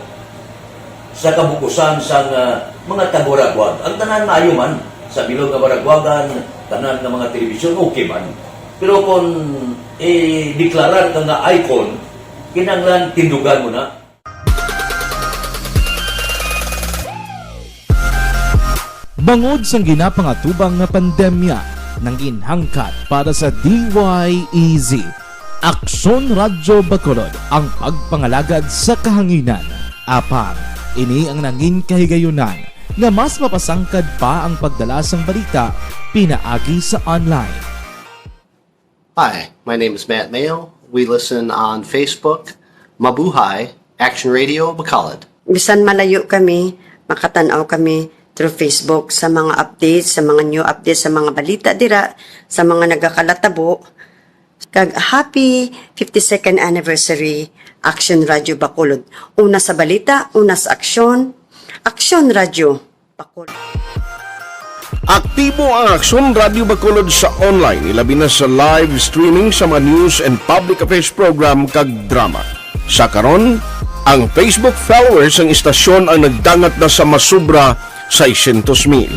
sa kabukusan sang, ah, mga taga-Waraguag. Ang tanan maayo man, sa bilog nga Waraguagan, tanan nga mga telebisyon, okay man. Pero kung i-deklarar ka nga icon, kinahanglan tindugan mo na. Bangod sang ginapangatubang nga pandemya, nangin hangkat para sa D Y E Z, Aksyon Radyo Bacolod ang pagpangalagad sa kahanginan. Apang ini ang nangin kahigayunan nga mas mapasangkad pa ang pagdala sang balita pinaagi sa online. Hi, my name is Matt Mayo. We listen on Facebook. Mabuhay, Action Radio Bacolod. Bisan malayo kami, makatan-aw kami through Facebook sa mga updates, sa mga new updates, sa mga balita dira, sa mga nagakalatabo. Kag happy fifty-second anniversary, Action Radio Bacolod. Una sa balita, una sa aksyon, Action Radio Bacolod. Aktibo ang Aksyon Radio Bacolod sa online, ilabi na sa live streaming sa mga news and public affairs program kag drama. Sa karon, ang Facebook followers sang istasyon ang nagdangat na sa masubra seiscientos mil.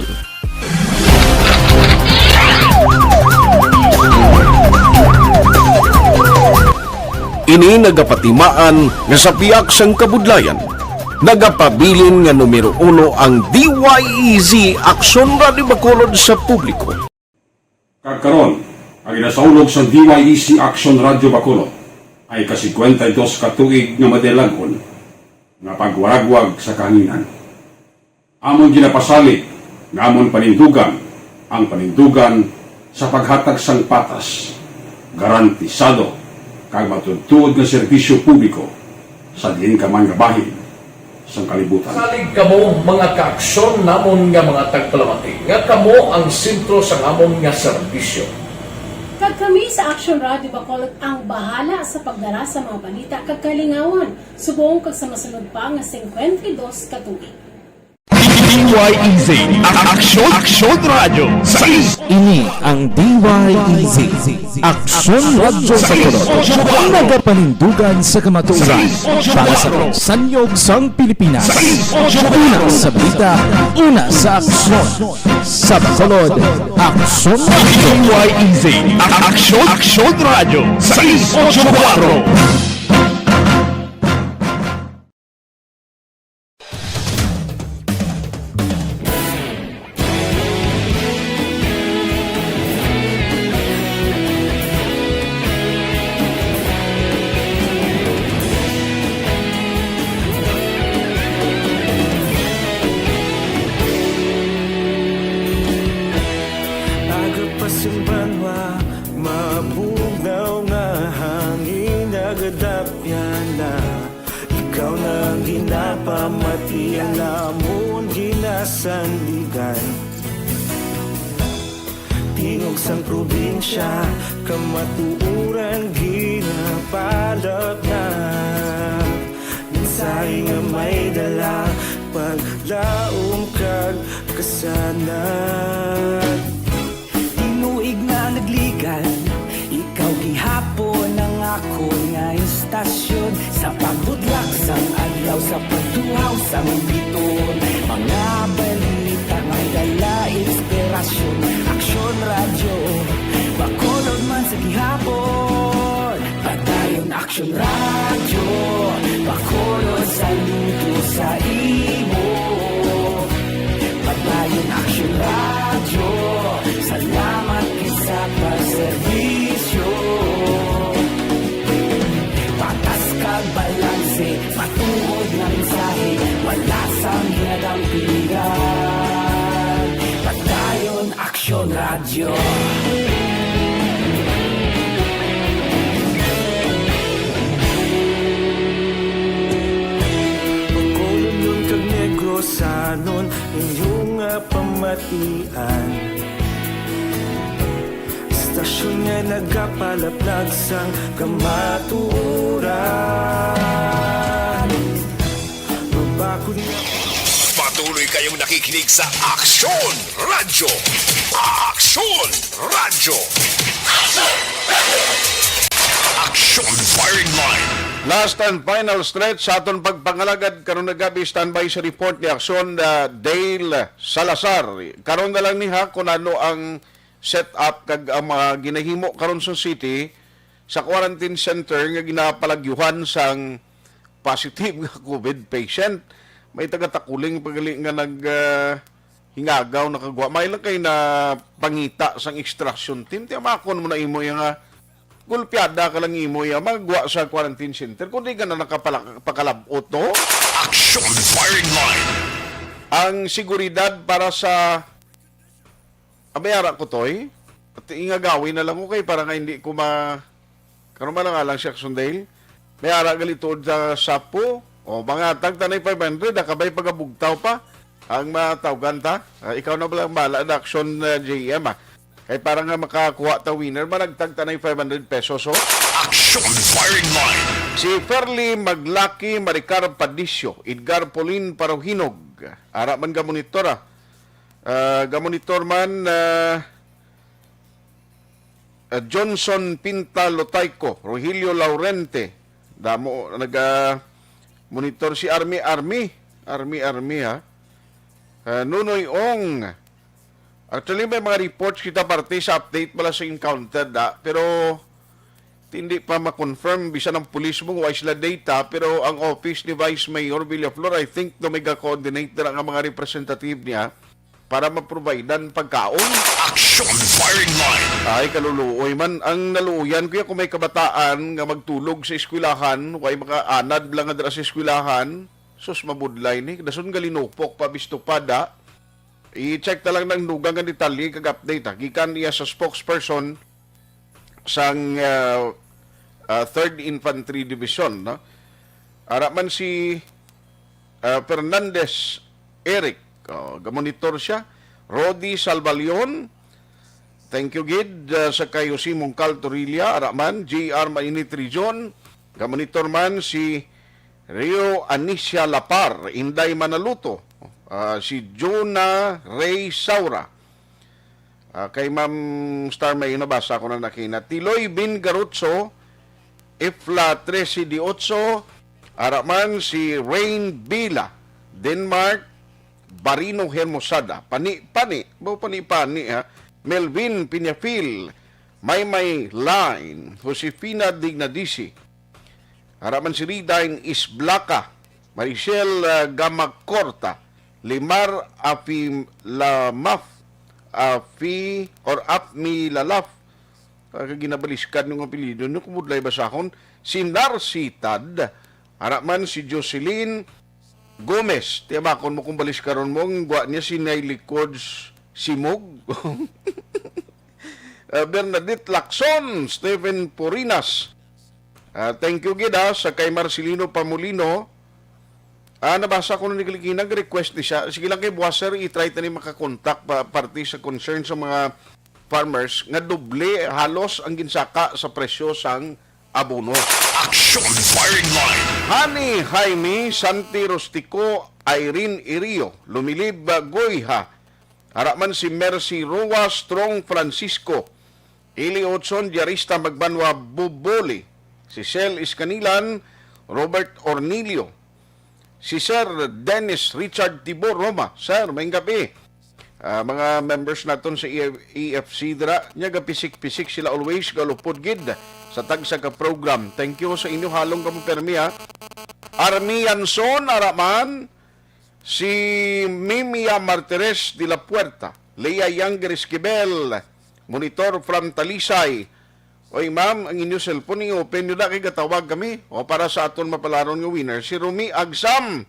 Ini nagapatimaan nga sa pihak sang kabudlayan, Nagapabilin nga numero uno ang D Y E Z Aksyon Radyo Bacolod sa publiko. Kag karon, ang ginasaulog sang D Y E Z Aksyon Radyo Bacolod ay ka-singkwenta y dos ka tuig nga madilag-on nga pagwaragwag sa kahanginan. Amon ginapasalig nga amon panindugan ang panindugan sa paghatag sang patas, garantisado, kag matuodtuod nga serbisyo publiko sa diin ka man nga bahin sang kalibutan. Salig kamo, mga kaaksyon namon nga mga tagpalamati, nga kamo ang sentro sang amon nga serbisyo. Kag kami sa Aksyon Radyo Bacolod ang bahala sa pagdara sa mga balita kag kalingawan subong kag sa masunod pa nga singkwenta y dos ka tuig. D Y E Z, Aksyon, Aksyon Radyo, sais. Ini ang D Y E Z, Aksyon Radyo sa Bacolod, nagapanindugan sa kamatuoran para sa sanyog sang Pilipinas. Una sa balita, una sa aksyon. Sa Bacolod, Aksyon Radyo. D Y E Z, Aksyon, Aksyon Radyo, sais ocho kuatro. Aga pa sing banwa, mabugnaw nga hangin nagadapyan na. Ikaw na ang ginapamati, ang amon ginasandigan. Tingog sang probinsya, kamatuoran ginapalapnap. Mensahe nga may dala, paglaom kag kasanag. Tinuig na nagligan, ikaw gihapon ang akon nga istasyon. Sa pagbutlak sang adlaw, sa pagtuhaw sang biton, mga balita may dala inspirasyon. Aksyon Radyo, Bacolod man sa gihapon. Padayon Aksyon Radyo, Bacolod, saludo sa imo. Padayon Aksyon Radyo, salamat gid sa pagserbisyo. Patas kag balanse, matuod nga mensahe, wala sang ginadampigan. Padayon Aksyon Radyo. Bacolodnon kag Negrosanon, inyo nga pamatian. Istasyon nga nagapalaplag sang kamatuoran. Mabakod nga Patuloy kayong nakikinig sa Aksyon Radyo. Aksyon Radyo. Aksyon Firing Line. Last and final stretch sa aton pagpangalagad karon nga gab-i. Standby sa report ni Aksyon, uh, Dale Salazar. Karon na lang ni ha, kung ano ang set up kag ang mga ginahimo karon sa city sa quarantine center nga ginapalagyuhan sang positive nga covid patient. May taga Taculing pa gali nga nag, ah, hingagaw, nakagwa. May lang kay na pangita sang extraction team. Tiyamakon mo na imo iya nga gulpiada ka lang imo iya magwa sa quarantine center. Kung di ka na nakapala-, pakalabot, no? Action Firing Line. Ang seguridad para sa Ah, may ara ko, Toy. At ingagawin na lang ko kay para nga hindi ko ma-, karon man lang alang si Action Dale. May ara gali tuod sa sapo. O, mga tag tanay five hundred, ah, kabay pagabugtaw pa. Ang matawgan ta. Ah, ikaw na ba lang bala na Action, ah, J M, ah. Kay para nga makakuha ta winner, managtag tanay five hundred pesos, oh. Action Firing Line. Si Ferly Maglaki, Maricar Padisio, Edgar Paulin Paruhinog. Ara man ga monitor, ah. Ah, gamonitor man, ah, ah, Johnson Pinta Lotayco, Rogelio Laurente, damo naga-monitor si Army, Army, Army, Army, ha. Ah, Nunoy Ong. Actually, may mga reports kita parte sa update pala sa encounter, da. Pero hindi pa ma-confirm bisan ang pulis mo, wa sila data, pero ang office ni Vice Mayor Villaflor, I think, no, may ga-coordinate na nga mga representative niya para ma-providean pagkaon. Action Firing Line. Ay, kaluluoy man ang naluoyan, kuya, kung may kabataan nga magtulog sa eskwelahan, way makaanad lang nga dira sa eskwelahan, sus, mabudlay ni. Dason galinupok pa, bisto pa da. I-check na lang ng dugang nga detalye kag update, ha. Gikan iya sa spokesperson sang, ah, ah, Third Infantry Division, no? Ara man si, ah, Fernandez Eric, oh, gamonitor siya. Rodi Salvalion, thank you gid, ah, sa kay Jose Mongcal Torilla, ara man, J R Mainit Region, gamonitor man si Rio Anicia Lapar, Inday Manaluto, ah, si Jonah Ray Saura, ah, kay Ma'am Star, may nabasa ko na nakina. Tiloy Bin Garutso, Ifla trese diotso, ara man si Rain Bila, Denmark, Barino Hermosada, Pani, Pani, ba, Pani, Pani, ha? Melvin Piñafil, Maymay Line, Josefina Dignadisi, ara man si Ridine Isblaca, Maricel, ah, Gamacorta, Limar Afi Lamaf, Afi or Afmi Lalaf. Ah, kag ginabaliskad nung apelyido niyo, kumudlay basahon. Si Narcitad, ara man si Jocelyn Gomez. Tiyamakon mo kung baliskaron mo, ang gwa niya si Nay Likod Simog. Ah, Bernadette Lacson, Stephen Porinas. Ah, thank you gid, ah, sa kay Marcelino Pamulino. Ah, nabasa ko na ni Kaligina, nag-request ni siya. Sige lang kay buwas, sir, i-try tani makakontak pa parte sa concern sa mga farmers nga doble halos ang ginsaka sa presyo sang abono. Action Firing Line. Honey Jaime, Santi Rustico, Irene Irio, Lumilib, ah, Goyha, ara man si Mercy Roa Strong Francisco, Eli Otson, Diarista Magbanwa Buboli, si Sel Iscanilan, Robert Ornilio, si Sir Dennis Richard Tibor Roma. Sir, maayong gabi. Ah, mga members naton sa E F C dira, nya gapisik-pisik sila always, galupod gid sa tagsa ka program. Thank you sa inyo, halong kamo permi, ha. Army Yanson, ara man, si Mimia Martires de la Puerta, Lea Younger Esquivel, monitor from Talisay. Oy, ma'am, ang inyo cellphone i-open nyo na kay gatawag kami. O, para sa aton mapalaron nga winner, si Rumi Agsam,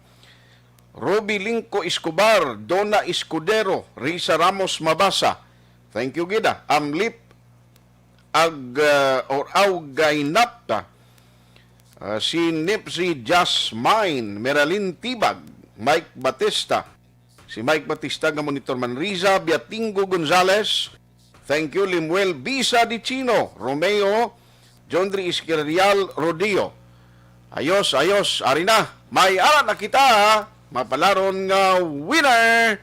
Ruby Lingco Escobar, Donna Escudero, Risa Ramos Mabasa. Thank you gid, ah. Amlip Ag, ah, or Augay Napta. Ah, si Nipsey Jasmine, Meralyn Tibag, Mike Batista. Si Mike Batista nga monitor man, Riza Biatingo Gonzales. Thank you, Limuel Bisa Di Chino, Romeo, John Dri Esquirial Rodeo. Ayos, ayos, ari na. May ara na kita, mapalaron nga winner.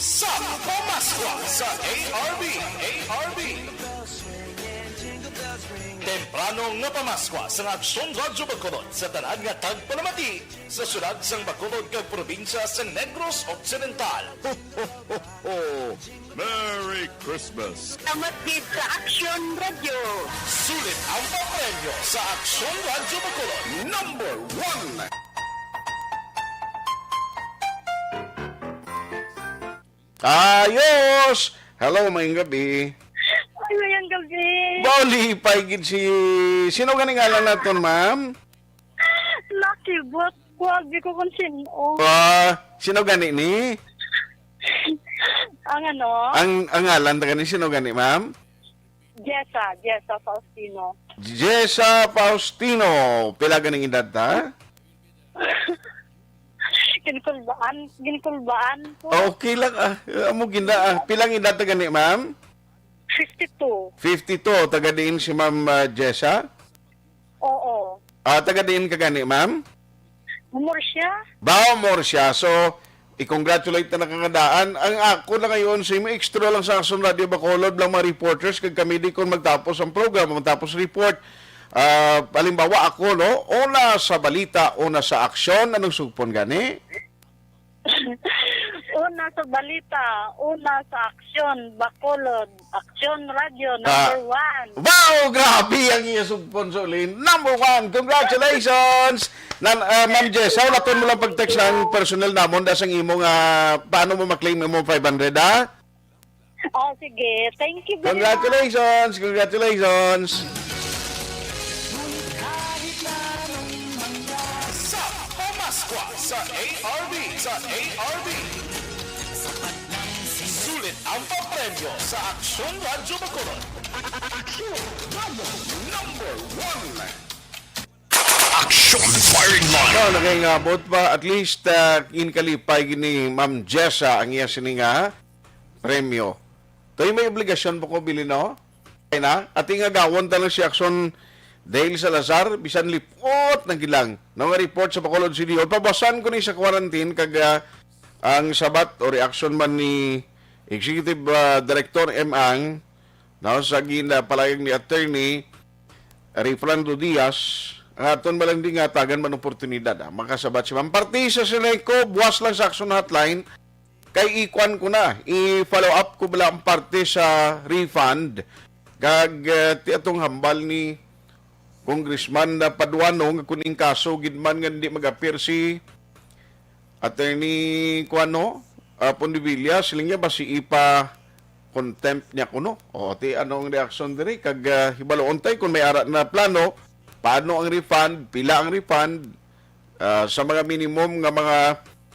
Sa Pamaskwa sa A R B, A R B. Temprano nga Pamaskwa sa Aksyon Radyo Bacolod sa tanan nga tagpalamati sa syudad sang Bacolod kag probinsya sang Negros Occidental. Ho, ho, ho, ho! Merry Christmas! Salamat gid sa Aksyon Radyo. Sulit ang papremyo sa Aksyon Radyo Bacolod number one. Ayos! Hello, maayong gabi. Ay, maayong gabi. Bauli pa gid si, sino gani ngalan naton, ma'am? Lucky, buwag, buwag, di ko kung sino. Ah, sino gani ni? Ang ano? Ang, ang ngalan ta gani, sino gani, ma'am? Jessa, Jessa Faustino. Jessa Faustino, pila ganing edad ta? Ginkulbaan, ginkulbaan ko. Okay lang, ah. Amo gina, ah. Pilang edad ta gani, ma'am? Fifty-two. Fifty-two, taga diin si Ma'am, ah, Jessa? Oo. Ah, taga diin ka gani, ma'am? Murcia. Bao, Murcia. So, i-congratulate na nakakadaan. Ang ako na ngayon, sa imo extra lang sa Aksyon Radyo Bacolod, lang mga reporters, kag kami di kon magtapos ang program, magtapos report. Ah, halimbawa ako, no? Una sa balita, una sa aksyon. Anong sugpon gani? Una sa balita, una sa aksyon, Bacolod, Aksyon Radio, Ah. number one. Wow! Grabe ang iya sugpon, Solin. Number one. Congratulations! Nan, ah, Ma'am Jessa, hulaton mo lang pag-text ng personnel namon, da sang imo nga, paano mo maklaim imo five hundred, ha? Oh, sige. Thank you very much. Congratulations! Congratulations! Sa Pamaskwa sa A R B, sa A R B. Sulit ang papremyo sa Aksyon Radyo Bacolod. Aksyon Radyo. Number one. Aksyon Firing Line. Oh, nakingabot pa. At least, ah, ginkalipay gini Ma'am Jessa ang iya sini nga premyo. Toy, may obligasyon po ko bilin, no? Ay na, ati nga gawon ta lang si Aksyon Dale Salazar, bisan lipot na gid lang. No, nga report sa Bacolod City Hall. Pabasan ko ni sa quarantine kag, ah, ang sabat o reaksyon man ni Executive, ah, Director M. Ang, no, sa ginapalayag ni Attorney Refrando Diaz, ang aton malang di nga tagan man oportunidad, ah, makasabat si Ma'am. Parte sa Sineco, buwas lang sa Aksyon Hotline, kay ikuan ko na, i-follow up ko bala ang parte sa refund. Kag, eh, ti atong hambal ni Congressman na Paduano nga kung in kaso gid man nga hindi mag-appear si Attorney Kuano, ah, Pondevilla, siling niya ba si ipa contempt niya kuno? O, ti anong reaksyon diri? Kag, ah, hibaluon tay kung may ara na plano, paano ang refund, pila ang refund, ah, sa mga minimum nga mga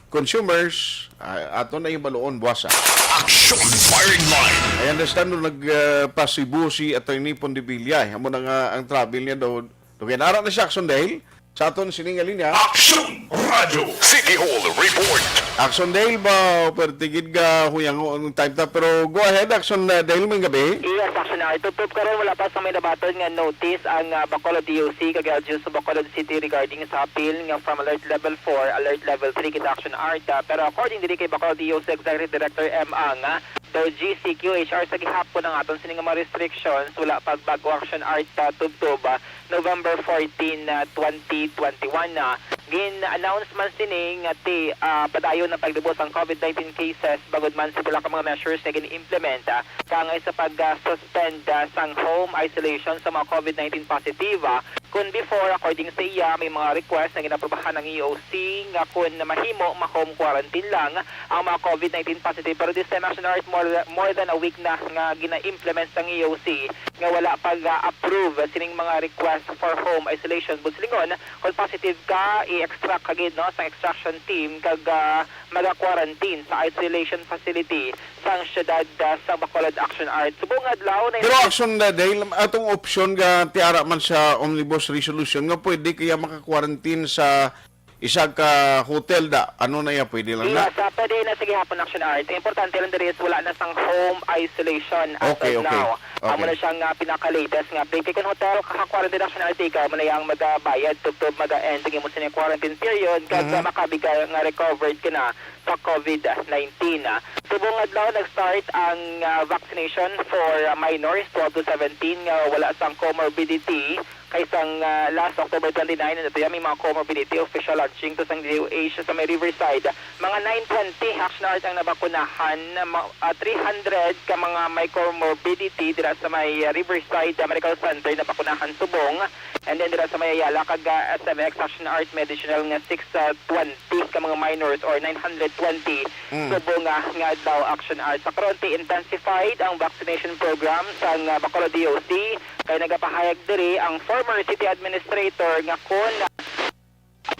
consumers, ah, ato na hibaluon buwasa. Action Firing Line. I understand no nagpasibo si Attorney Pondevilla, eh. Amo na nga ang travel niya daw. Dugay na ara na siya, Action Dale. Sa aton sini nga linya. Action Radio City Hall Report. Action Dale ba? Pertigid ga huyango ang time ta. Pero go ahead, Action, uh, Dale, may gabi. Yes, Action Art. Tubtob karon, wala pa sa may nabaton nga notice ang, ah, Bacolod D O C kag L G U sa Bacolod City regarding sa appeal nga from alert level four, alert level three kita, Action Art. Ah, pero according diri kay Bacolod D O C Executive Director M. Ang, ah, daw G C Q H R sa gihapon ang aton sini nga mga restrictions, wala pa bag-o, Action Art, ah, tubtob, ah, November fourteen, ah, twenty twenty-one na. Gin-announce man sini nga ti, ah, padayon ang paglibot sang COVID nineteen cases, bangod man sa pila ka mga measures nga gin-implement, ah, kaangay sa pag, ah, suspend, ah, sang home isolation sa mga COVID nineteen positive, ah. Kun before, according sa iya, may mga request nga ginaprobahan ang E O C nga kun mahimo, ma-home quarantine lang ang mga COVID nineteen positive. Pero this time, Action Art, more, more than a week na nga gina-implement sang E O C nga wala pag-approve sining mga request for home isolation. Buot silingon, kung positive ka, i-extract ka gid, no, sa extraction team kag, ah, maga-quarantine sa isolation facility sang siyudad, ah, sa Bacolod, Action Art. Subong adlaw na. Pero Action, ah, dahil atong option nga tiara man sa omnibus resolution nga pwede kaya maka-quarantine sa isa ka hotel da. Ano na iya? Pwede lang na? Yes, ah, pwede na sa gihapon, Action Art. Ang importante lang diri is wala na sang home isolation as Okay, of okay. now. Amo Okay. na siya nga pinaka-latest nga update. Kay kung hotel, kaka-quarantine, Action Art, ikaw mo na yang magabayad, tubtob, maga-end ang imo sini quarantine period, kag Mhm. makabi ka nga recovered ka na sa COVID nineteen. Subong adlaw nag-start ang, ah, vaccination for, ah, minors twelve to seventeen nga wala sang comorbidity. Kay sang, ah, last October twenty-nine, ito yan, may mga comorbidity official launching to sang D O H sa may Riverside. Mga nine twenty, Action Art, ang nabakunahan. Ma-, ah, three hundred ka mga may comorbidity dira sa may, ah, Riverside, ah, Medical Center nabakunahan subong. And then dira sa may Ayala kag, ah, S M X, Action Art, may additional nga six, ah, twenty ka mga minors or nine hundred twenty Mm. subong nga, nga adlaw, Action Art. Sa karon, ti intensified ang vaccination program sang, ah, Bacolod D O C. Kay nagapahayag diri ang former city administrator nga kun,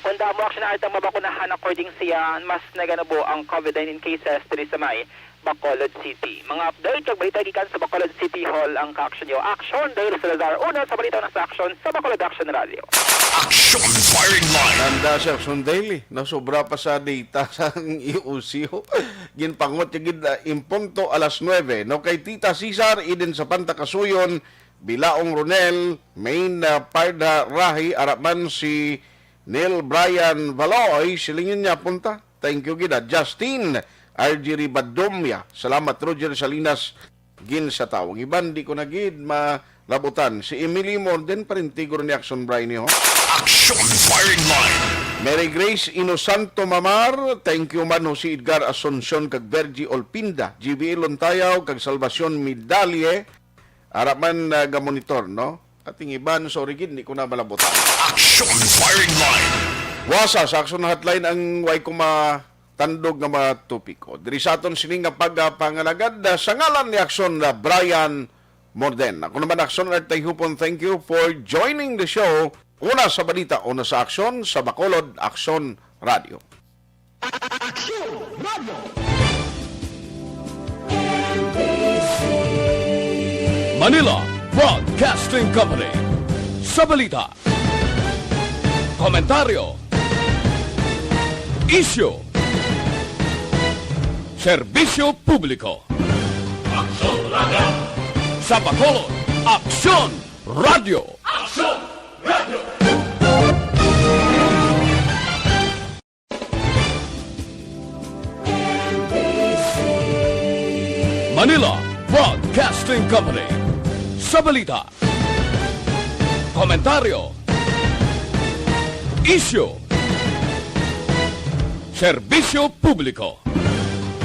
kun damo, Action Art, ang mabakunahan, according siya, mas naganubo ang COVID nineteen cases diri sa may Bacolod City. Mga update kag balita gikan sa Bacolod City Hall ang ka-action niyo. Action Dale Salazar, una sa balita, una sa aksyon sa Bacolod Action Radio. Action Firing Line. Nanda si Action Dale, eh. Nasobra pa sa data sa E O C, oh. Ginpangot niya gid, ah, in punto alas nuebe, no? Kay Tita Cesar, Eden Sapanta Kasuyon, Bilaong Ronel, Main, ah, Parda Rahi, ara man si Neil Brian Valoy, silingon niya punta. Thank you gid, ah. Justin, R G Ribadomia. Salamat, Roger Salinas, Ginsatao. Ang iban, di ko na gid ma-, labutan. Si Emily Morden, parintigo ni Action Briny, ho. Action Firing Line. Mary Grace Inosanto Mamar, thank you man ho si Edgar Asuncion kag Virgie Olpinda, G B L Lontayaw kag Salvacion Midalye, ara man, ah, gamonitor, no? Ating iban, sorry gid, di ko na malabutan. Action Firing Line. Wasa sa Action Hotline ang way ko matandog nga mga topiko. Diri sa aton sini nga pagpangalagad, ah, sa ngalan ni Action na Brian Morden. Ako naman, Action Art Tayhupon, thank you for joining the show. Una sa balita, una sa aksyon, sa Bacolod, Action Radio. Action Radio. Manila Broadcasting Company. Sa balita, komentaryo, isyu, serbisyo publiko. Action Radio. Sa Bacolod, Action Radio. Action Radio. Manila Broadcasting Company. Sa balita, komentaryo, isyu, serbisyo publiko.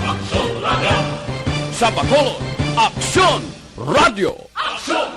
Action Radio. Sa Bacolod, Action Radio. Action